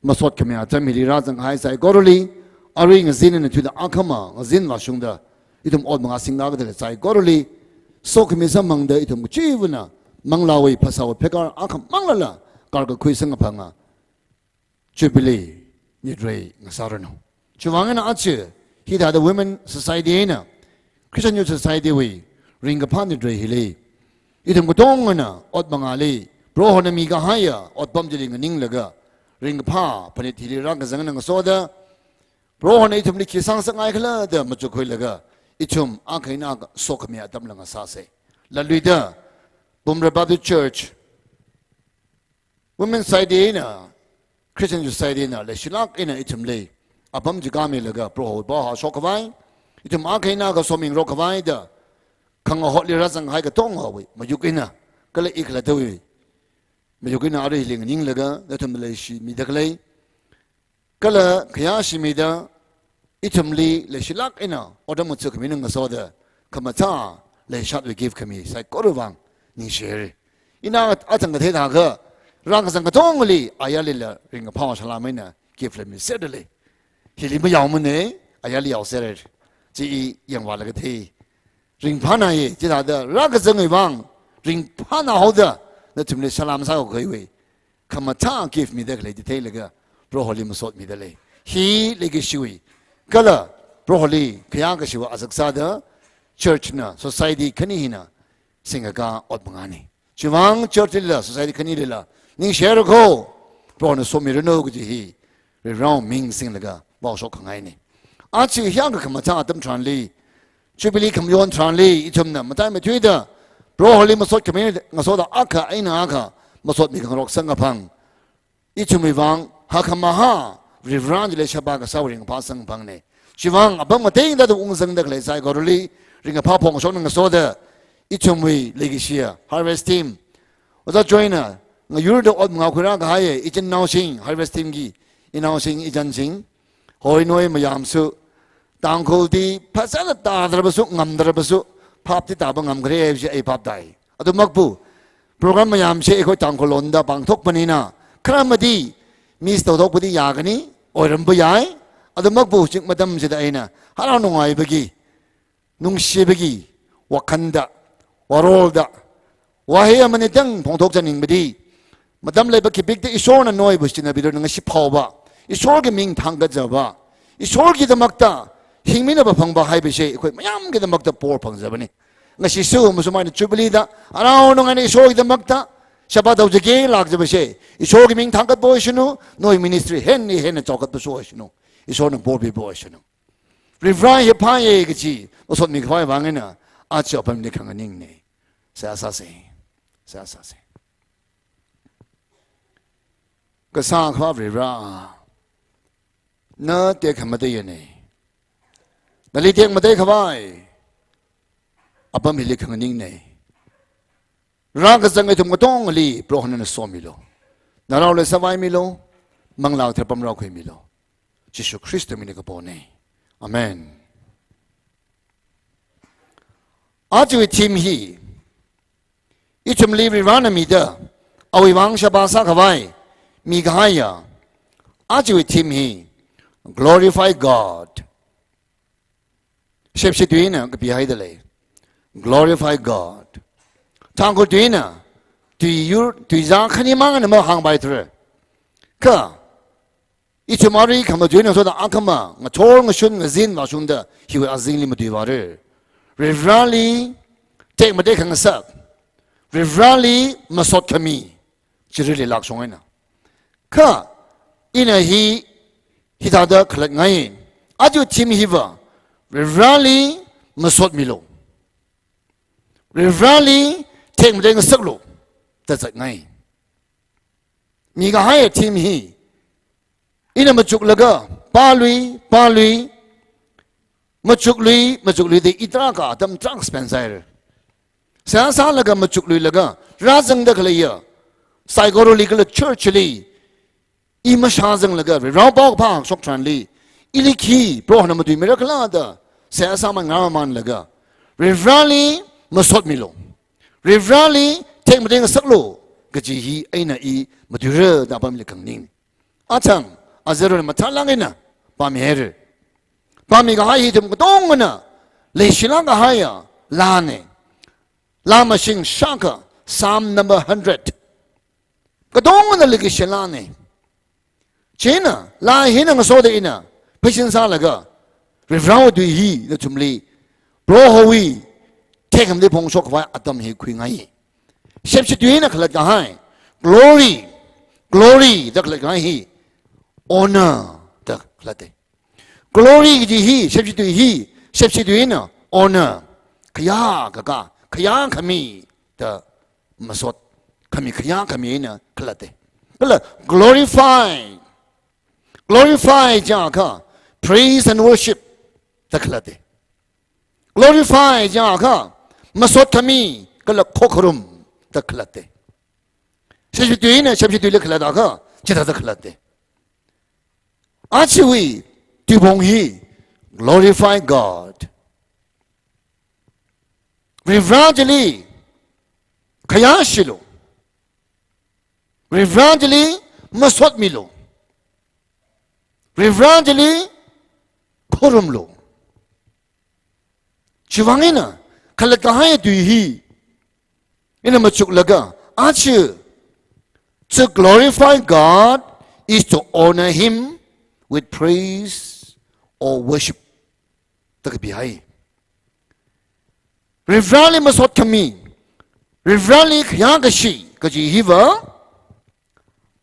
masot khami atam hili rāzanghai saikorali, arui ngazin eina thuida akhama ngazin vāshungda, ithum ot mangā singda khalei saikorali, sokhami samphangda ithum kachivana, manglāwui phasāwui phekar akha manglala, karkakhui samkaphanga, Jubilee nitrei ngasāranu. Chiwuivang eina aja, hithāda Women Society eina, Christian Youth Society wui, ringkaphā nitrei hili, ithum katongana ot mangāli, Prohona mikahaiya otpam chili nganinglaga, ringkaphā phanit hili rākazang eina ngasoda, Prohona ithumli khi sāngasakngai khala da machukkhuilaga, ithum akha eina akha sokhami atamla ngasāsa. Laluida, Pumra Baptist Church, Women Society eina, Christian Society eina, leishilāk eina ithumli apam chi khamilaga, Prohowui pao hāshok khavai, ithum akha eina akha somingrok khavai da, khangahotli rāzanghai katongawui mayuk eina, kala i khalattawui mayuk eina aruili nganinglaga, nathumli leishimida khalei, kala khayā shimida, ithumli leishilāk eina otram ngathā khami eina ngasoda, khamathā leishatwui gift khami saikorawui vang ningshihaira. Ina athang kathei thākha, rākazang katongali, ayarlila ringkaphā salām eina gift la miserda lei. Hili mayaomana, ayarli yaoserra. Chi i yangvālaga thei. Ringphānāya, chithāda rākazangwui vang ringphānāhaoda, nathumli salām sākhuiwui, khamathā gift mida khalei chitheilaga, Proholi masot mida lei. Hi leikashiwui, kala Proholi khayākashiwui azak sāda, church na, society khani hina singkakā ot mangāna. Chiwuivang church lila, society khanilila ningshirako, Prohona somiranu kaji hi, Varivarawui ming singlaga vaoshok khangaina. Aja hiyākha khamathā atam tharanli, Jubilee khamayon tharanli, ithumna mataimeithuida, Proholi masot khami ngasoda akha eina akha masot mikhangarok samkaphang, ithumwui vang hakkhamahā, Varena chili sheba kasāwui ringkaphā samkaphangna. Chiwuivang apam ngatei ngateitāda ungzangda khalei saikorali, ringkaphā phongshokna ngasoda, ithumwui leikashiya harvest team, Ojā Joyna ngayurda ot mangā khuirā kahai, ichinnaosing, harvest team ki, inaosing, ichansing, hoi noi mayamsu, Tangkhulli phazāna tādarbasu, ngamdarbasu, phapti tāba ngamkhare haibasi ei phap tāi. Adu makpu, program mayamse eikhoi Tangkhul londa pāngthokpanina, kharamati, miss tauthokpati yākani, oiramba yāi, adu makpu, chik matamsida eina, harau nungaibaki, nungshibaki, wakhanda, warolda, wahei amanitang phongthokchanningmadi, matam leiba khipikta Ishorna noibu shichinabirana ngashiphaoba, Ishorki ming thangkachaba, Ishorkidamakta hingminaba phangba haibase, eikhoi mayamkidamakta por phangzabani. Ngashisu masumaina Jubilee da, arao nungaina Ishorkidamakta, shaba daujake lakjabase, Ishorki ming thangkatba oishinu, noi ministry henni henna chaokatpasu oishinu, Ishorna por piba oishinu. Varivara hi phāya kaji, masotmi khavai vang eina, aja apamli khanganingne. Seihā sāse. Seihā sāse. Kasā Akhava Varivara, na tekhamateiya ne. Nali tekmatei khavai, apam hili khanganingne. Rākazang ithum katongali Prohona somilu. Narao leisāvaimilu, manglā kathara apam rākhuimilu. Jishu Khrista mingli kapone. Amen. Ajawui theme hi, ithumli Varivarana mida, awui vang shaba sākhavai, mikahaiya. Ajawui theme hi, Glorify God. Shepshi tuina kapihaida lei. Glorify God. Tangkhul tuina, tuiyur, tuizā khanimangna mahāngpaithura. Kha, ithum ari khamatuina soda akhama, ngathor ngashun ngazin vāshungda, hiwui azingli matuivāra. Varivarali tekmatei khangasak. Varivarali masot khami. Chirili lakshong eina. Kha, ina hi, hithāda khalatngai. Aja theme hiva, Varivarali masotmilu. Varivarali tekmatei ngasaklu. Da zatngai. Mikahai theme hi, ina machuklaga, pālui, pālui, machuklui, machuklui da i tarākha atam tarākha spend sāhaira. Seihā sālaga machukluilaga, rāzangda khaleiya, saikorali kala church li, i mashāzanglaga, Varivara paokaphā shok tharanli, ili khi, Prohona matuimira khala da, seihā sāman ngarāmanlaga, Varivarali masotmilu. Varivarali tekmatei ngasaklu, kaji hi eina i matuira da apamli khanganing. Achang, azaruna mathālāk eina, pāmihaira. Pāmikahai hi ithum katongana, leishilāk kahaiya, lāne. Lā mashing shākha, Psalm number hundred. Katongana leikashi lāne. Chieina, lā hina ngasoda ina, pheisin sālaga, Varivarawui tui hi nathumli, Prohowui tekhamatei phongshok khavai atam hi khuingai. Shepshi tuina khalatkahai, glory, glory da khalatkahai hi, honor da khalatte. Glory kaji hi, shepshi tui hi, shepshi tuina, honor, khayā kakā, khayā khami da masot, khami khayā khami eina khalatte. Kala glorify, glorify jiakha, praise and worship da khalatte. Glorify jiakha, masot khami, kala khokharum da khalatte. Shepshi tuina, shepshi tuili khalatakha, chithāda khalatte. Ajawui tuipong hi, glorify God. Varivara chili khayāshilu. Varivara chili masotmilu. Varivara chili khorumlu. Chiwui vang eina, khalatkahai tui hi, ina machuklaga, aja, to glorify God is to honor Him with praise or worship. Da kapihai. Varivarali masot khami, Varivarali khayākashi kaji hiva,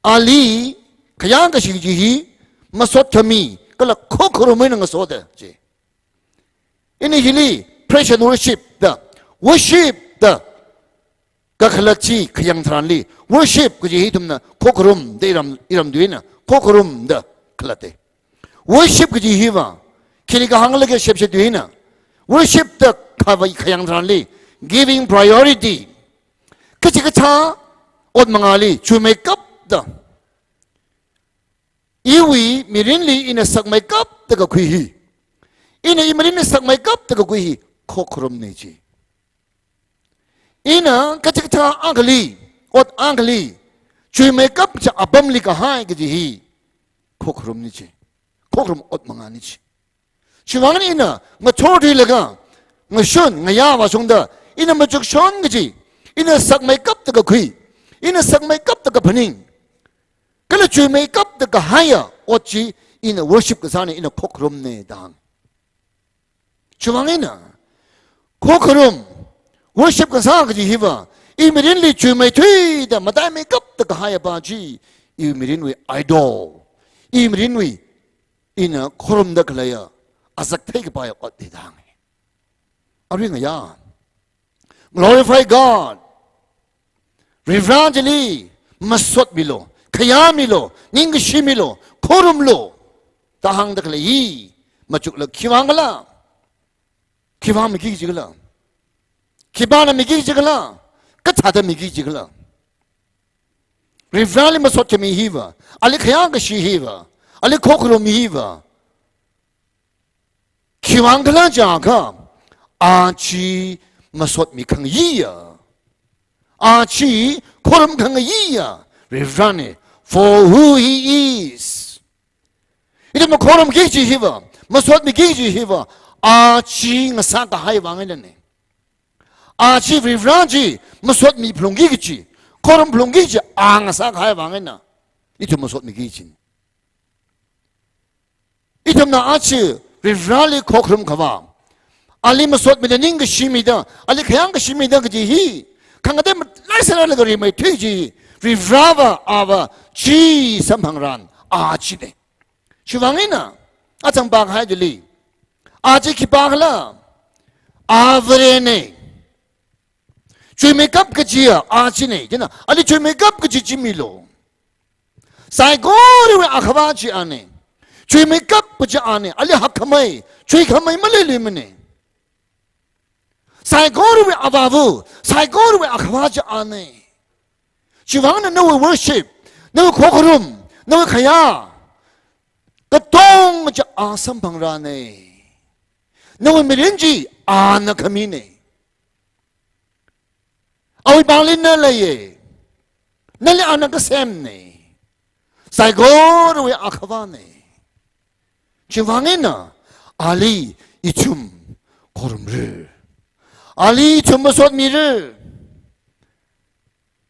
ali khayākashi kaji hi, masot khami, kala khokharum eina ngasoda, je. Ina hili praise and worship da, worship da kakhalat chi khayang tharanli, worship kaji hi ithumna khokharum da iram, iram tuina, khokharum da khalatte. Worship kaji hiva, khili kahānglaga shepshi tuina, worship da khavai khayang tharanli, giving priority. Kachikathā, ot mangāli chuimeikapta, iwui mirinli ina sakmeikapta kakhui hi, ina i mirinli sakmeikapta kakhui hi khokharumna chi. Ina kachikathā akhali, ot akhali chuimeikap kaja apamli kahai kaji hi khokharumna chi. Khokharum ot mangāna chi. Chiwuivang ina ngathor thuilaga, ngashun ngayā vāshungda, ina machukshon kaji, ina sakmeikapta kakhui, ina sakmeikapta kaphaning, kala chuimeikapta kahaiya ot chi ina worship kasāna, ina khokharumna da hānga. Chiwuivang ina khokharum, worship kasā kaji hiva, i mirinli chuimeithuida mataimeikapta kahaiya pa chi, i mirinwui idol, i mirinwui ina khorumda khaleiya azak theikapaiya ot da hānga. Arui ngayā, glorify God. Varivara chili masotmilu, khayāmilu, ningkashi milu, khorumlu da hāngda khalei hi machuklaga khiwuivang khala? Khiwuivang miki kaji khala? Khipāna miki kaji khala? Kathāda miki kaji khala? Varivarali masot khami hiva, ali khayākashi hiva, ali khokharum hiva khiwuivang khala jiakha, a chi masotmi khangayiya, a chi khorum khangayiya Varivarana, for who he is. Ithumna khorumki kaji hiva, masotmiki kaji hiva, a chi ngasākahai vang einana. A chi Varivara chi masotmi phalungki kaji, khorum phalungki kaji a ngasākahai vang eina ithum masotmiki kajina. Ithumna aja Varivarali khokharum khavā, ali masotmida, ningkashi mida, ali khayākashi mida kaji hi khangatei malai sālala rimeithui chi, Varivarava, ava chi samphangran a china. Chiwuivang eina achang pākahai chili, a chi khipā khala? A Varena. Chuimeikap kajiya a china, china, ali chuimeikap kaji chi milu. Saikorawui akhavā chi ana. Chuimeikap kaji ana, ali hakkhamei, chuikhamei maleiluimana. Saikorawui avāva, saikorawui akhavā chi ana. Chiwuivang eina nawui worship, nawui khokharum, nawui khayā katonga chi a samphangrana. Nawui mirin chi ana khamina. Awui pāngli na leiya. Nali ana kasemna. Saikorawui akhavāna. Chiwuivang eina ali ithum khorumra. Ali ithum masotmira.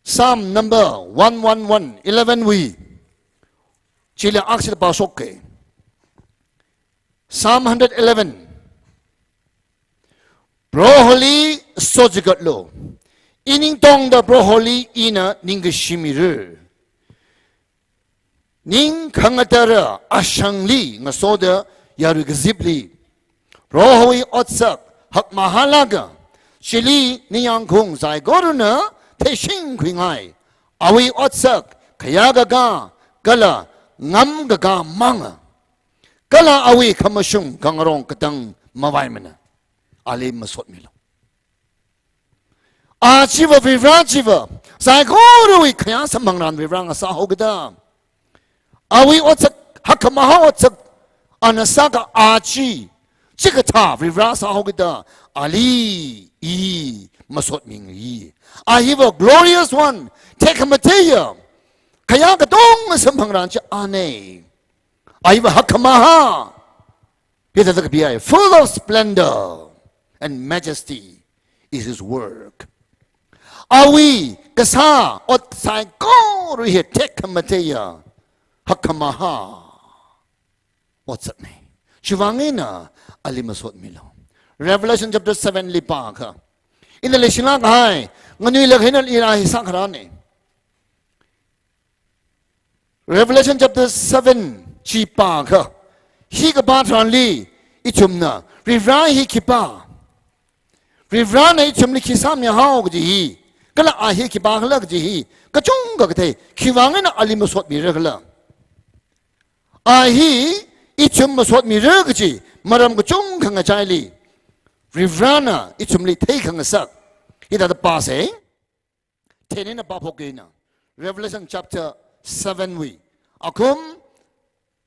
Psalm number one one one, eleven wui. Chili akha chili pāshoka. Psalm hundred eleven. Proholi sochigatlu. Ining tongda Proholi ina ningkashi mira. Ning khangatara ashangli ngasoda yarui kazipli Prohowui otsak hakmahālaga, chili ningyāng khaung saikorana theishingkhuingai. Awui otsak khayākakā kala ngamkakā manga. Kala awui khamashung khangarong katang mavaimana. Ali masotmilu. A chiva Varivara chiva saikorawui khayā samphangran Varivara ngasāhaokida, awui otsak, hakmahā otsak ana sāka a chi chikathā Varivara sāhaokida, ali i masotmingai. A hiva glorious one, tekhamateiya, khayā katonga samphangran chi ana. A hiva hakmahā, hithāda kapiya, full of splendor and majesty is his work. Awui kasā ot saikora hi tekhamateiya, hakmahā otsakna. Chiwuivang eina ali masotmilu. Revelation chapter seven li pākha, ina leishinglāk kahai, nganuilāk eina ina hi sākharāna. Revelation chapter seven chi pākha, hi kapā tharanli ithumna Varivara hi khipā, Varivarana ithumli khi sāmihao kaji hi, kala a hi khipā khala kaji hi kachungkha kathei. Khiwuivang eina ali masotmira khala? A hi ithum masotmira kaji maram kachungkha ngachaili, Varivarana ithumli theikhangasak hithāda pāsa. Then eina pāphokka ina. Revelation chapter seven wui akhum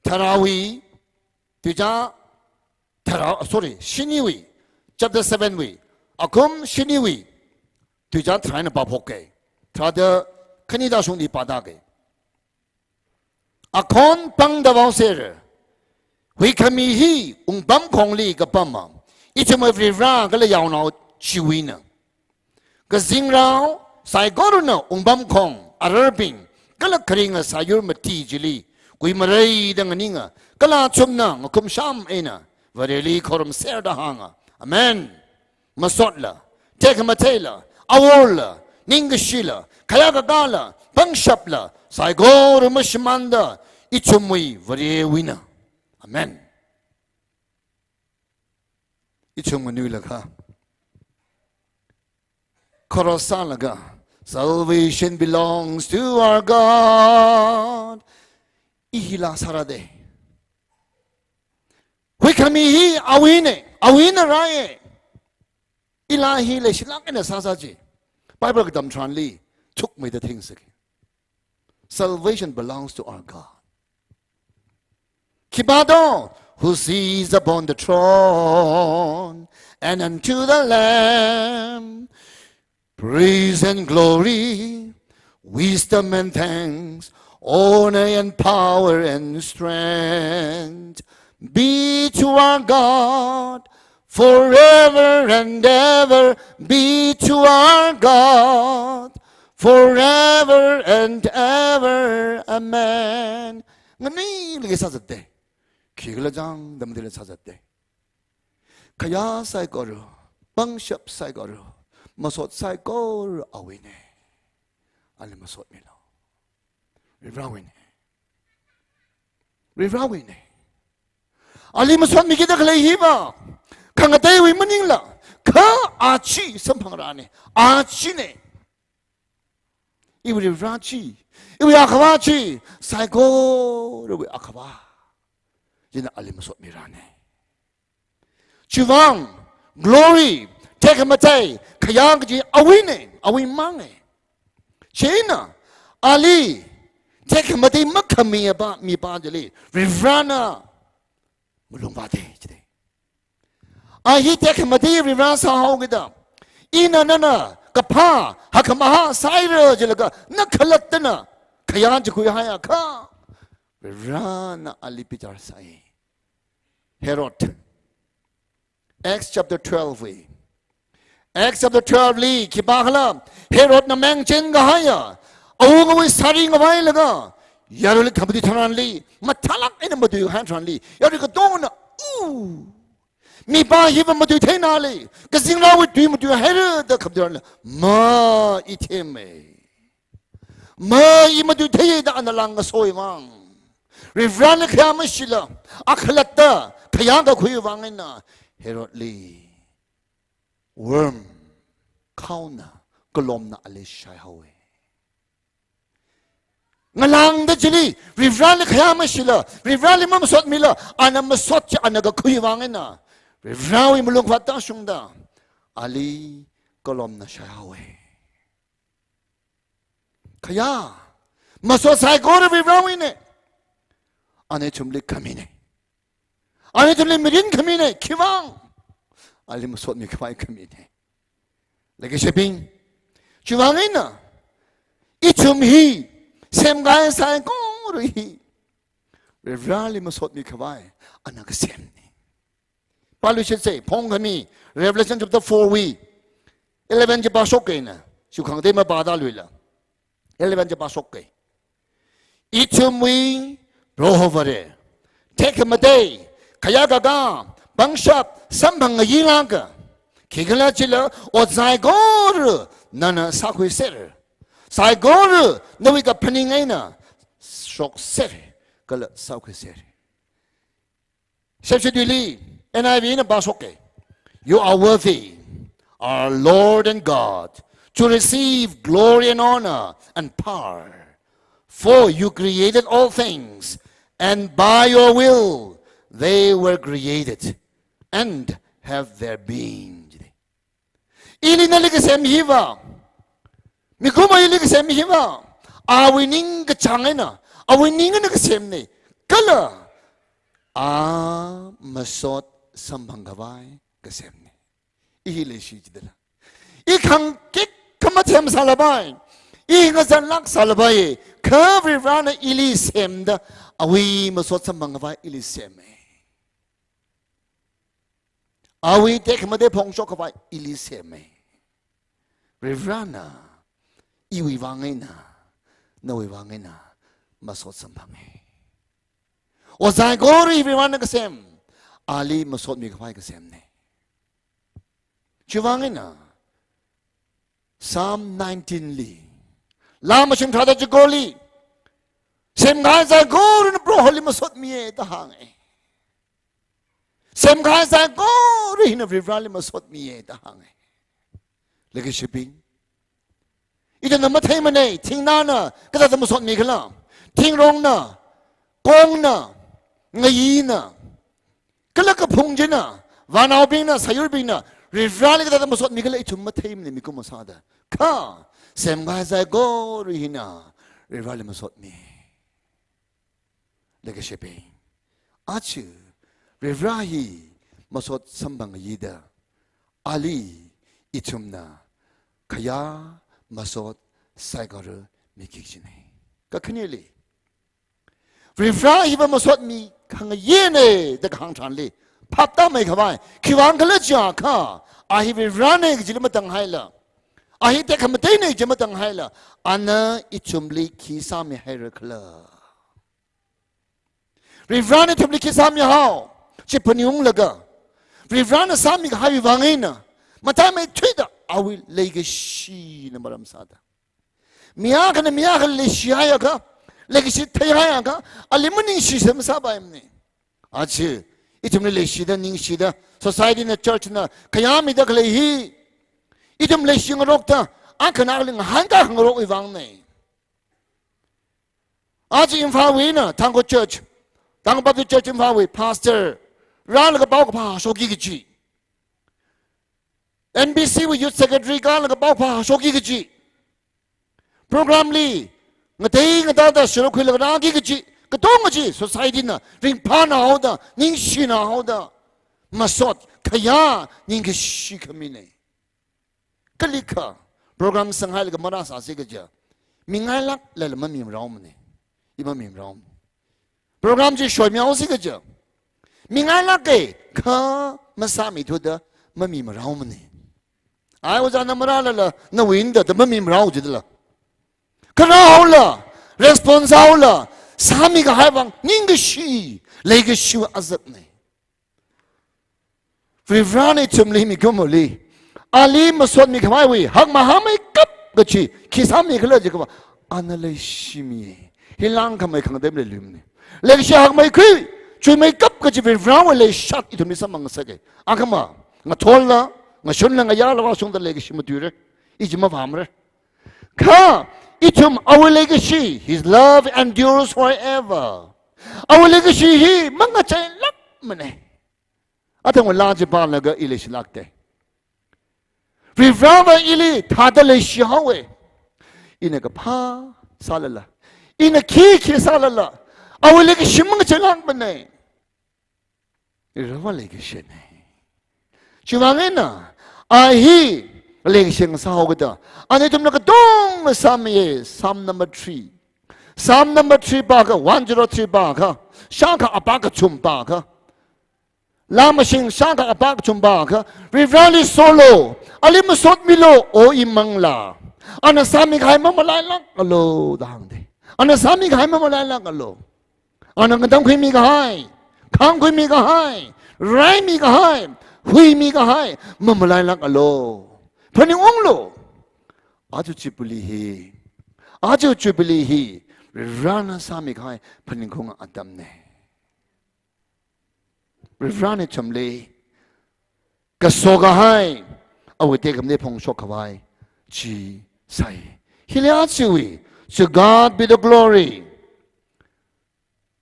tharāwui tuizā tharā, sorry, shiniwui, chapter seven wui akhum shiniwui tuizā tharā eina pāphokke. Tharāda khanida shungli pāda ke. Akhon pangda vaoser, huikhami hi wungpamkhongli kapama, ithumwui Varivara kala yaonao chiwuina. Kazingrao saikorana wungpamkhong, ararbing kala kharinga sāyur mati chili kuimareida nganinga, kala athumna ngakumsham eina Vareli khorumserda hānga. Amen. Masotla, tekmatheila, aworla, ningkashila, khayākakāla, pangshapla, saikora mashimānda ithumwui Varewuina. Amen. Ithum nganuilakha, chorus sālaga, "Salvation belongs to our God." I hila sārade. Huikhami hi awuine, awuina rāye. Ila hi leishilāk eina sāsā chi. Bible katam tharanli thukmeida thengsāki. Salvation belongs to our God. Khipā do, "Who sits upon the throne, and unto the Lamb, praise and glory, wisdom and thanks, honor and power and strength be to our God, forever and ever be to our God, forever and ever. Amen." Nganuilakha sāzatde. Khikhala chang damdila sāzatde. Khayā saikora, pangshap saikora, masot saikora awuine. Ali masotmilu. Varivarawuine. Varivarawuine. Ali masotmikida khalei hiva khangateiwui maningla, kha achi samphangrane. Achine. Iwui Varivara chi, iwui Akhava chi, saikorawui Akhava. China ali masotmirane. Chiwuivang, glory, tekhamatei, khayā kaji awuine, awui mange. Chieina, ali tekhamatei makhami apa mipā chili Varivarana malungvāte jide. A hi tekhamatei Varivara sāhaokida, ina nana kaphā hakkhamahā sāhaira jilaga, na khalattana khayā chi khuihaiakha, Varivarana ali bichar sāi. Herod. Acts chapter twelve wui. Acts chapter twelve li khipākhala, Herodna mengchen kahaiya awungawui sari ngavailaga, yarui khamatui tharanli, mathālāk eina matuihai tharanli, yarui katongana, "U, mipā hiva matuitheina lei, kazingraowui tui matuihaira," da khamatui tharanli, "Ma, i theme. Ma, i matuithei," da ana lāng ngasoiwui vang, Varivarali khayā mashila, akhalatta khayā kakhuiwui vang eina Herodli worm, khaona, kalomna ali shaihaowe. Ngalāngda chili, Varivarali khayā mashila, Varivarali mamasotmila, ana masot chi ana kakhuiwui vang eina, Varivarawui malungvāt tāshungda, ali kalomna shaihaowe. Khayā, masot saikora Varivarawuine. Ana ithumli khamine. Ana ithumli mirin khamine, khiwuivang, ali masotmi khavai khamine. Leikashibing, chiwuivang eina, ithum hi, semkahai saikora hi, Varivarali masotmi khavai ana kasemne. Pāluishitse, phongkhami, Revelation chapter four wui eleven chi pāshokkeina, shu khangatei mapāda luila. Eleven chi pāshokke. Ithumwui Proho Vare, tekhamatei, khayākakā, pangshap, samphang ngayilāka, khikhalajila ot saikora nana sākhuiser. Saikora nawui kaphaning eina shokser, kala sākhuiser. Shepshi tuili, N I V na pāshokke. "You are worthy, our Lord and God, to receive glory and honor and power. For you created all things, and by your will they were created and have their being." Ili nali kasem hiva, mikumo ili kasem hiva, Awui ningkachāng eina, awui ning eina kasemna. Kala a masot samphang khavai kasemna. I hi leishi jidala, i khangkik khamathemsālapai, i ngazanlāksālapai, kha Varivarana ili semda, awui masot samphang khavai ili sema. Awui tekhamatei phongshok khavai ili sema. Varivarana iwui vang eina, nawui vang eina masot samphanga. Ot saikora Varivarana kasem, ali masot mikhavai kasemna. Chiwui vang eina Psalm nineteen li, Laa mashung tharāda chikoli, semkahai saikorana Proholi masot miya da hānga. Semkahai saikora hina Varivarali masot miya da hānga. Leikashibing, ithumna matheimana, thingnana kathāda masot mikhala, thingrongna, kongna, ngayina, kala kaphung china, vānaobingna, sāyurbingna Varivarali kathāda masot mikhala ithum matheimana mikumo sāda. Kha semkahai saikora hina Varivarali masot mi. Leikashibing, aja Varivara hi masot samphangda, ali ithumna khayā masot saikora mikik jina. Kakhaneli, Varivara hiva masot mi khangayena da kahāng tharanli, phaptāmeikhavai, khiwuivang khala jiakha, a hi Varivarana kajili matanghaila, a hi tekhamateina kaji matanghaila, ana ithumli khi sāmihaira khala. Varivarana ithumli khi sāmihao, chi phaningunglaga, Varivarana sāmikahaiwui vang eina, mataimeithuida awui leikashina maram sāda. Mi akhana mi akha leishihaiakha, leikashi theihaiakha, ali maningshi sem sāpaimana. Aja ithumli leishida, ningshida, society na, church na khayāmida khalei hi, ithum leishingarokta, akhana akhali ngahānkā khangarokwui vangna. Aja Imphalwui eina, Tangkhul Church, Tangkhul Baptist Church Imphalwui pastor rālaga paokaphā shokki kaji, N B C wui youth secretary kālaga paokaphā shokki kaji, program li ngatei ngatāda sharuk khuilaga rāki kaji, katonga chi society na ringphāna haoda, ningshina haoda, masot, khayā, ningkashi khamina. Kalikha program sanghailaga marāsāsi kaja, mingailāklala mamimaraomana. I mamimaraomana. Program chi shoimihaosi kaja, mingailāka, kha masāmithuda mamimaraomana. Ai, ojāna marālala nawui eina da, da mamimarao jidala. Kha rāhaola, response haola, sāmikahai vang ningkashi, leikashi azakna. Varivarana ithumli mikumoli, ali masot mikhavaiwui hakmahāmeikap kachi khi sāmikhala jiakha, ana leishimi. Hi langkhamei khangatei maleilui mana. Leikashi hakmeikhui, chuimeikap kachi Varivarawui leishat ithumli samphang ngasaka. Akhama, ngathola, ngashunla, ngayāla vāshungda leikashi matuira. I chi mavāmara. Kha ithum awui leikashi, His love endures forever. Awui leikashi hi mangacheilākmana. Athang laa chi pālaga i leishilākta. Varivarava ili thāda leishihaowa. Ina kaphā sālala, ina khikhi sālala, awui leikashi mangacheilākmana. Varivarava leikashina. Chiwui vang eina a hi leikashi ngasāhaokida, ana ithumna katonga sāmiya. Psalm number three. Psalm number three pākha, one zero three pākha, shākha apā kachum pākha, Laa mashung shākha apā kachum pākha, Varivarali solo, ali masot milo, O imanglā. Ana sāmikahai mamalailākalu da hāngda. Ana sāmikahai mamalailākalu. Ana ngatangkhuimikahai, khāngkhuimikahai, raimikahai, huimikahai mamalailākalu. Phaningunglu. Aja Jubilee hi, aja Jubilee hi Varivarana sāmikahai phaningkhaunga atamna. Varivarana ithumli kasokahai, awui tekhamatei phongshok khavai chi sāi. Hili ajawui, To God be the glory.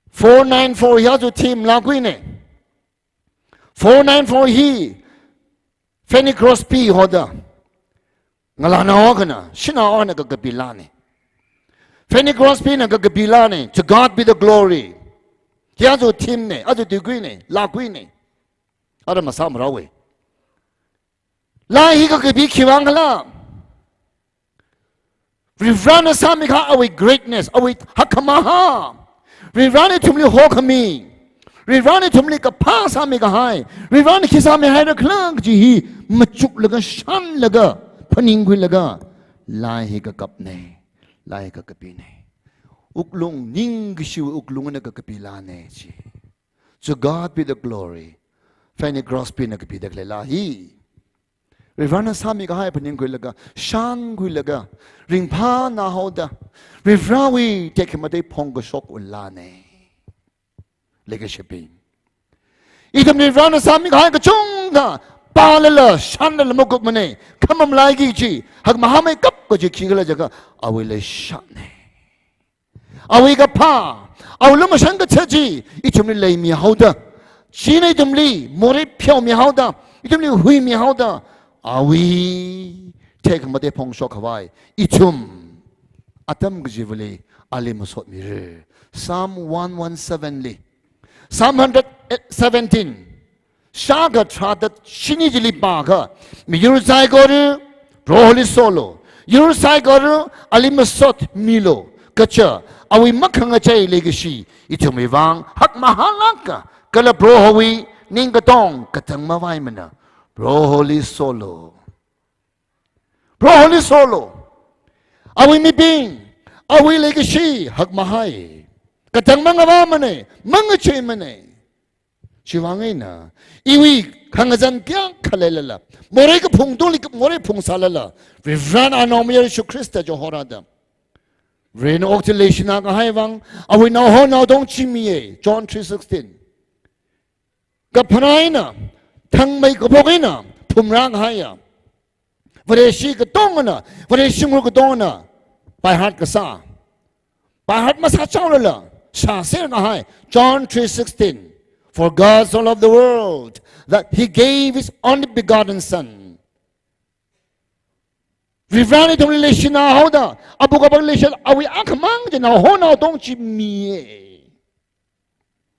Four nine four hi aja theme laa kuina. Four nine four hi Fanny Crosby hoda ngalānao akhana, shanao akhana kakapi laana. Fanny Crosby na kakapi laa nei, To God Be the Glory. Hi aja theme nei, aja degree nei, laa khui nei. Ara masāmara we. Laa hi kakapi khiwuivang khala, Varivarana sāmikahai awui greatness, awui hakkhamahā. Varivarana ithumli hokhami. Varivarana ithumli kaphā sāmikahai. Varivarana khi sāmihaira khala kaji hi machuklaga, shānlaga, phaningkhuilaga, laa hi kakap nei, laa hi kakapi nei. Wuklung, ningkashiwui wuklungna kakapi laa nei chi. To God Be the Glory. Fanny Crosby na kapida khalei laa hi. Varivarana sāmikahai phaningkhuilaga, shānkhuilaga, ringphānā haoda, Varivarawui tekhamatei phongkashok unla nei. Leikashibing, ithum Varivarana sāmikahai kachungkha pālala, shānlala makupmanei. Khamamalaiki kaji, hakmahāmeikap kaji khikhala jiakha, awui leishat nei. Awui kaphā, awui lumashan kathā chi ithumli leimihaoda, china ithumli morei pheomihaoda, ithumli huimihaoda, awui tekhamatei phongshok khavai ithum atam kachivali ali masotmira. Psalm one one seven li, Psalm hundred seventeen, shākha tharāda shini chili pākha, miyur saikora Proholi solu, yur saikora ali masotmilu, kaja awui makhangachei leikashi ithumwui vang hakmahālāka, kala Prohowui ningkatong katang mavaimana. Proholi solu. Proholi solu. Awui mibing, awui leikashi hakmahāi. Katang mangavāmanei, mangacheimanei. Chiwuivang eina, iwui khangazan kayākha leilala, morei kaphung tungli morei phungsālala, Varivarana anaomayara Jishu Khrista chihorāda, Varena okathuili leishinā kahai vang, awui naoho naotong chimiya, John three sixteen. Kapharā eina, thangmei kaphok eina, phumrā kahaiya. Vareshi katongana, Vareshi ngur katongana, by heart kasā. By heart masāchaolala, shāser kahai, John three sixteen. For God so loved the world that he gave his only begotten Son. Varivarana ithumli leishinā haoda, abuk abang leishat awui akhamang chi naoho naotong chi miya.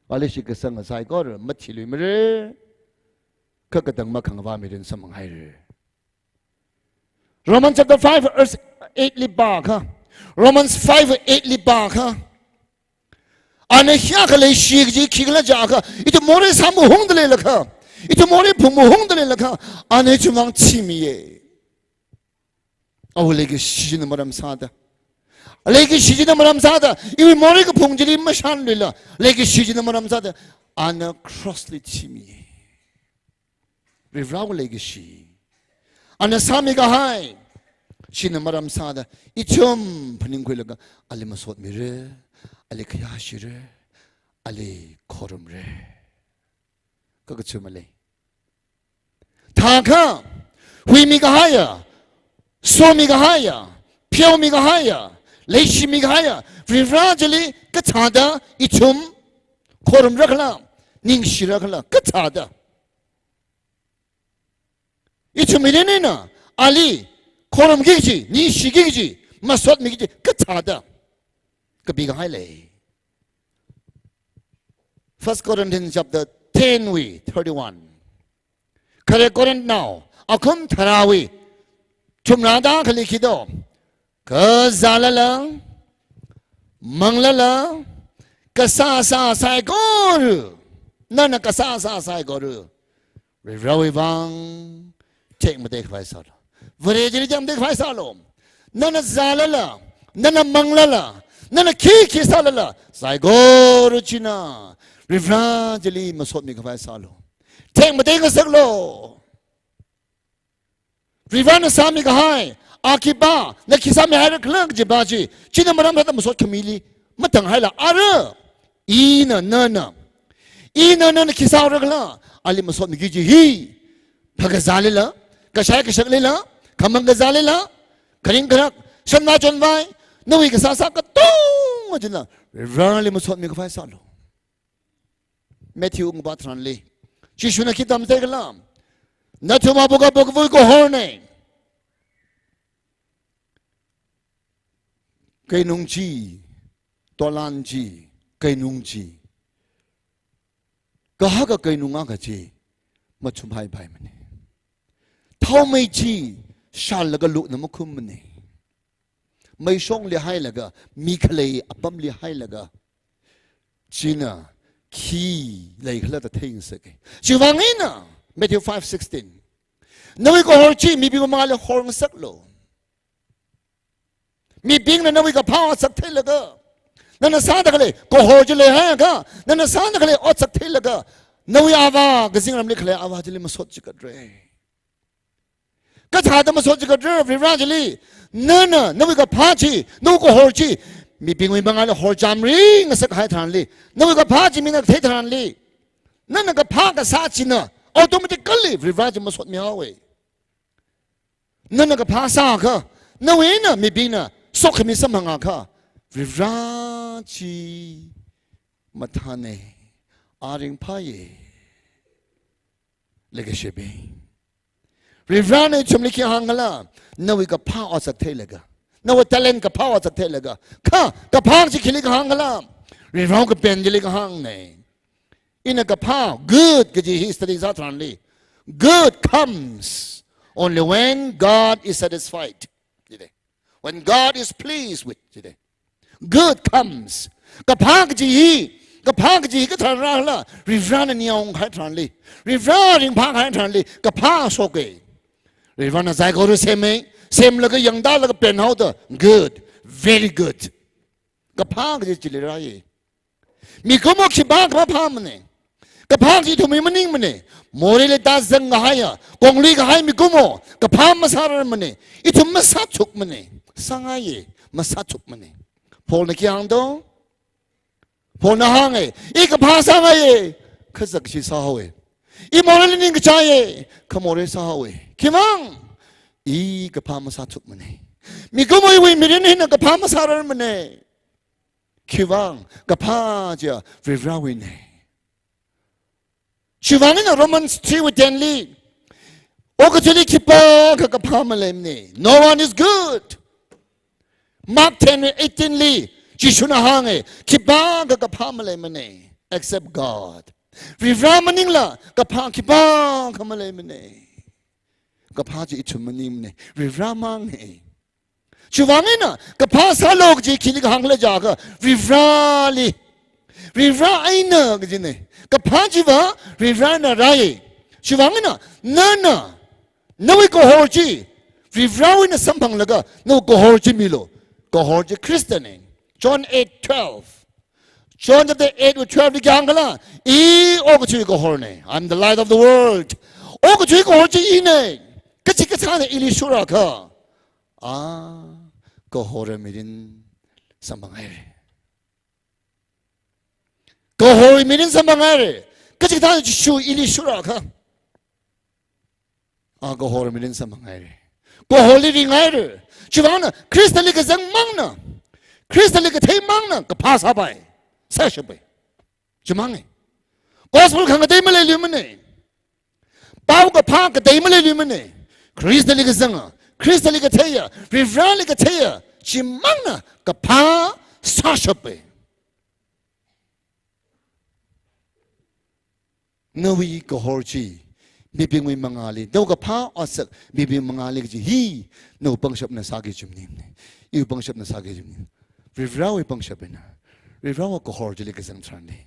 Ali shitkasanga saikora mathiluimara, kha katang makhangavāmira samphanghaira. Romans chapter five verse eight li pākha. Romans five eight li pākha. Ana hiyākha leishi kaji khikhala jiakha, ithum morei sāmahungda leilakha, ithum morei phungmahungda leilakha, ana ithum vang chimiya. Awui leikashi china maram sāda. Leikashi china maram sāda, iwui morei kaphung chili mashānluila, leikashi china maram sāda, ana cross li chimiya. Varivarawui leikashi, ana sāmikahai, china maram sāda, ithum phaningkhuilaga, ali masotmira, ali khayāshira, ali khorumra. Kha kachu malei. Thākha, huimikahaiya, somikahaiya, pheomikahaiya, leishimikahaiya, Varivara chili kathāda ithum khorumra khala, ningshira khala, kathāda. Ithum mirin eina ali khorumki kaji, ningshiki kaji, masotmiki kaji kathāda kapikahai lei. First Corinthians chapter ten wui thirty-one. Khare Corinth nao, akhum tharāwui thumrāda khali khi do. Kazālala, manglala, kasāsā saikora, nana kasāsā saikora, Varivarawui vang thekmatei khavai sālu. Vare chili thekmatei khavai sālu. Nana zālala, nana manglala, nana khikhi sālala, saikora china Varivara chili masotmi khavai sālu. Thekmatei ngasaklu. Varivarana sāmikahai, a khipā, na khi sāmihaira khala kajipa chi, china maram sāda masot khamili matanghaila, ara, ina nana, ina nana khi sāra khala, ali masotmiki kaji hi, phakazālila, kashai kashaklila, khamang kazālila, kharing kharak, shanvā chonvai, nawui kasāsā katonga china, Varivarali masotmi khavai sālu. Matthew ungpā tharanli Jishuna khi tamsei khala, nathum abuk abuk kavui kahorna. Keinung chi, tolan chi, keinung chi, kahaka keinung akha chi machuphaipaimana. Thaomei chi shālaga lukna makhummana. Meishongli hailaga, mi khalei apamli hailaga, china khi leikhala da theingasaka. Chiwuivang eina Matthew five sixteen, nawui kahor chi mibing mangāli horngasaklu. Mibingna nawui kaphā otsak theilaga, nana sāda khalei kahor chi leihaiakha, nana sāda khalei otsak theilaga, nawui Avā kazingramli khalei Avā chili masot chikatra. Kathāda masot chikatra, Varivara chili? Nana nawui kaphā chi, nawui kahor chi mibingwui mangāli horchamringasakhai tharanli, nawui kaphā chi mina kathei tharanli, nana kaphā kasā china automatically Varivara chi masotmihaowa. Nana kaphā sāakha, nawui eina mibingna sokhami samphangakha, Varivara chi mathāna, a ringphāya. Leikashibing, Varivarana ithumli khi hāngkhala? Nawui kaphā otsak theilaga, nawui talent kaphā otsak theilaga. Kha kaphā chi khili kahāngkhala? Varivara kapen chili kahāngna. Ina kaphā, good kaji hi study sā tharanli, good comes only when God is satisfied. Jide. When God is pleased with, jide. Good comes. Kaphā kaji hi, kaphā kaji hi kathāda rākhala? Varivarana ningyāng ungkahai tharanli, Varivara ringphākahai tharanli kaphā shoka. Varivarana zygote sema, semlaga yangtālaga penhaoda, good, very good. Kaphā kaji chili rāya. Mikumo khipākha phāmana. Kaphā chi ithumwui maningmana. Moreili tāzang kahaiya, konglui kahai mikumo kaphā masārarmana. Ithum masāchukmana. Sāngaiya, masāchukmana. Paulna khi hāngdo? Paulna hānga, i kaphā sāngaiya, kazak chi sāhaowa. I moreili ningkachaiya, khamore sāhaowa. Khivang? I kaphā masāchukmana. Mikumo iwui mirin hina kaphā masārarmana. Khivang? Kaphā chiya Varivarawuina. Chiwuivang eina Romans three wui ten li, okathuili khipākha kaphā maleimana. No one is good. Mark ten wui eighteen li Jishuna hānga, khipākha kaphā maleimana, except God. Varivara maningla kaphā khipākha maleimana. Kaphā chi ithum maningmana, Varivaramangna. Chiwuivang eina kaphā sālu kaji khili kahāngkhala jiakha, Varivarali, Varivara eina kajina. Kaphā chiva Varivarana rāya. Chiwuivang eina nana nawui kahor chi Varivarawui eina samphanglaga nawui kahor chi milu. Kahor chi Khristana. John eight twelve. John chapter eight wui twelve li khi hāngkhala? I okathui kahorna. I'm the light of the world. Okathui kahor chi ina. Kachikathāna ili shurakha, a kahorwui mirin samphanghaira. Kahorwui mirin samphanghaira. Kachikathāna Jishu ili shurakha, a kahorwui mirin samphanghaira. Kahorli ringhaira. Chiwuivangna Khristali kazangmangna, Khristali katheimangna kaphā sāpai, sāshapai. Chimangna. Gospel khangatei maleiluimana. Pao kaphā katei maleiluimana. Khristali kazanga, Khristali katheiya, Varivarali katheiya chimangna kaphā sāshapai. Nawui kahor chi mibingwui mangāli, nawui kaphā otsak mibing mangāli kaji hi nawui pangshapna sāki kaji maningmana. Iwui pangshapna sāki kaji maningmana. Varivarawui pangshap eina, Varivarawui kahor chili kazang tharanli,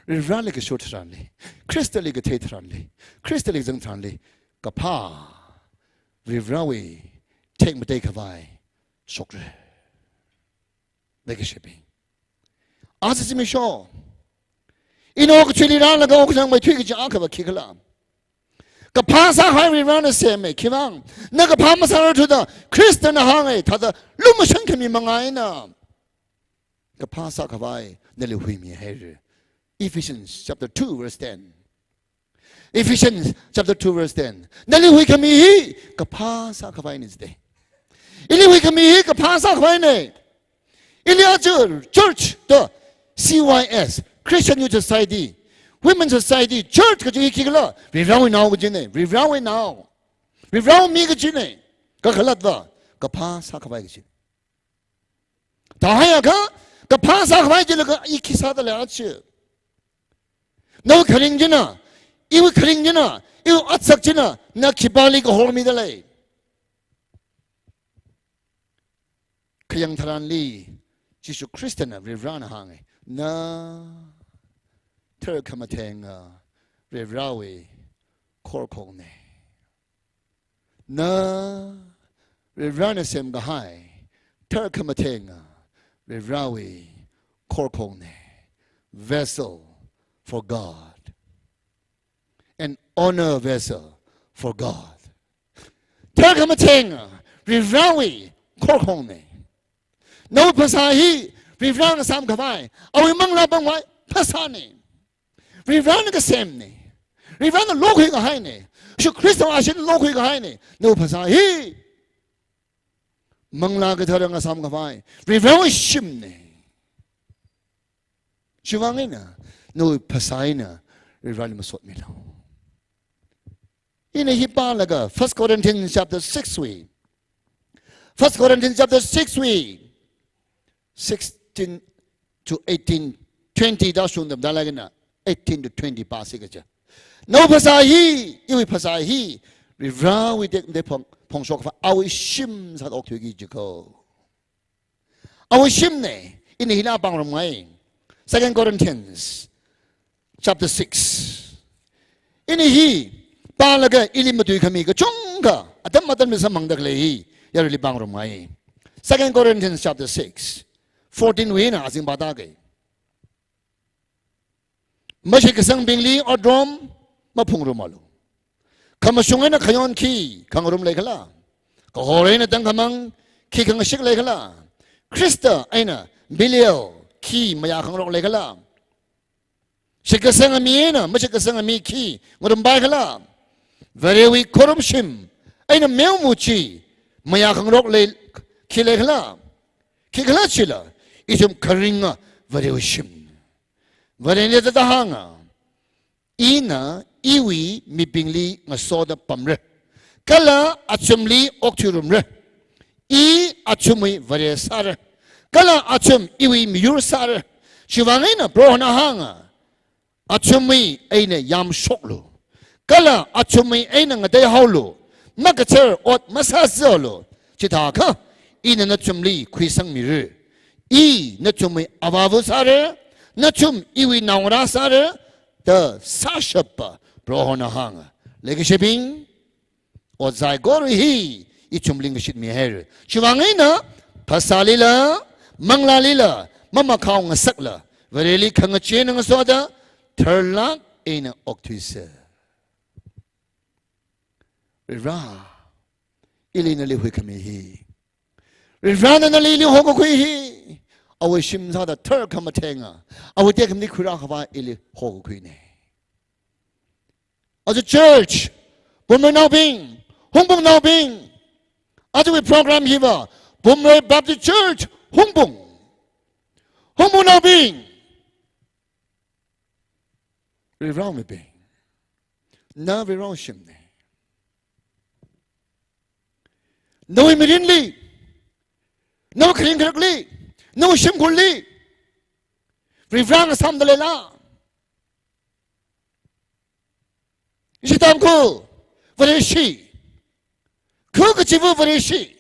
Varivarali kashok tharanli, Khristali kathei tharanli, Khristali kazang tharanli, kaphā Varivarawui thek matheikhavai shokra. Leikashibing, aja zimiksho ina okathuili rālaga okathui sangmeithui kaji akhava khikhala? Kaphā sāhai Varivarana sema. Khivang? Na kaphā masārarthuda Khristana hānga, thāda lumashan khami manga eina kaphā sākhavai nali huimihaira. Ephesians chapter two verse ten. Ephesians chapter two verse ten. Nali huikhami hi kaphā sākhavaina jida. Ili huikhami hi kaphā sākhavaina. Ili aja church da, C Y S, Christian Youth Society, Women Society, church kaji hi khikhala? Varivarawui nao kajina, Varivarawui nao, Varivarawui mi kajina. Kakhalatva kaphā sākhavai kajina. Thāhaiakha, kaphā sākhavai jilaga i khi sādalei achi. Nawui kharing china, iwui kharing china, iwui otsak china, na khipāli kahormidalei. Khayang tharanli, Jishu Khristana Varivarana hānga, na tharkhamathenga Varivarawui khorkhongna. Na Varivarana semkahai tharkhamathenga Varivarawui khorkhongna. Vessel for God. An honor vessel for God. Tharkhamathenga Varivarawui khorkhongna. Nawui phasā hi Varivarana sāmkhavai, awui manglā pangvai phasāna. Varivarana kasemna. Varivarana lokhuikahaina. Jishu Khristawui ashee lokhuikahaina. Nawui phasā hi Manglā Katharana sāmkhavai Varivarawui shimna. Chiwuivang eina nawui phasā eina Varivarali masotmilu. Ina hi pālaga First Corinthians chapter six wui, First Corinthians chapter six wui, sixteen to eighteen, twenty da shungdamda lagina, eighteen to twenty pāsi kaja. Nawui phasā hi, iwui phasā hi, Varivarawui tekmatei phong, phongshok khavai awui shim sāda okthuiki jiko. Awui shimna, ina hila pāngarumngai. Second Corinthians chapter six. Ina hi pālaga ili matuikhami kachungkha, atam atamli samphangda khalei hi, yaruili pāngarumngai. Second Corinthians chapter six, fourteen wui eina azing pāda kei. Mashitkasangbingli otram maphungrumalu. Khamashung eina khayon khi khangarum leikhala? Kahor eina tangkhamang khi khangashik leikhala? Khrista eina Belial khi mayā khangarok leikhala? Shitkasanga mi eina mashitkasanga mi khi ngarumpai khala? Varewui khorumshim eina meoma chi mayā khangarok lei khi leikhala? Khikhalajila, ithum kharinga Varewui shim. Varena thāda hānga, ina iwui mibingli ngasoda pamra, kala athumli okthuirumra. I athumwui Vare sāra, kala athum iwui miyur sāra. Chiwuivang eina Prohona hānga, athumwui eina yamshoklu, kala athumwui eina ngateihaolu, makathar ot masāzalu, chithākha ina nathumli khuisangmira. I nathumwui avāva sāra, nathum iwui naongarā sāra, da sāshappa Prohona hānga. Leikashibing, ot saikora hi ithumli ngashitmihaira. Chiwuivang eina, phasālila, manglālila, mamakhao ngasakla, Vareli khangachee eina ngasoda, tharlāk eina okthuisa. Varivara, ili nali huikhami hi, Varivarana nali ili hokakhui hi, awui shim sāda tharkhamathenga, awui tekmatei khuirā khavai ili hokakhuina. Aja church, Pumrei naobing, Hungpung naobing, ajawui program hiva Pumrei Baptist Church, Hungpung, Hungpung naobing, Varivarā mibing, na Varivarā shimna. Nawui mirinli, nawui kharing kharakli, nawui shimkhurli, Varivarana sāmda leila? Ishi Tangkhul Vareshi, khu kachiva Vareshi,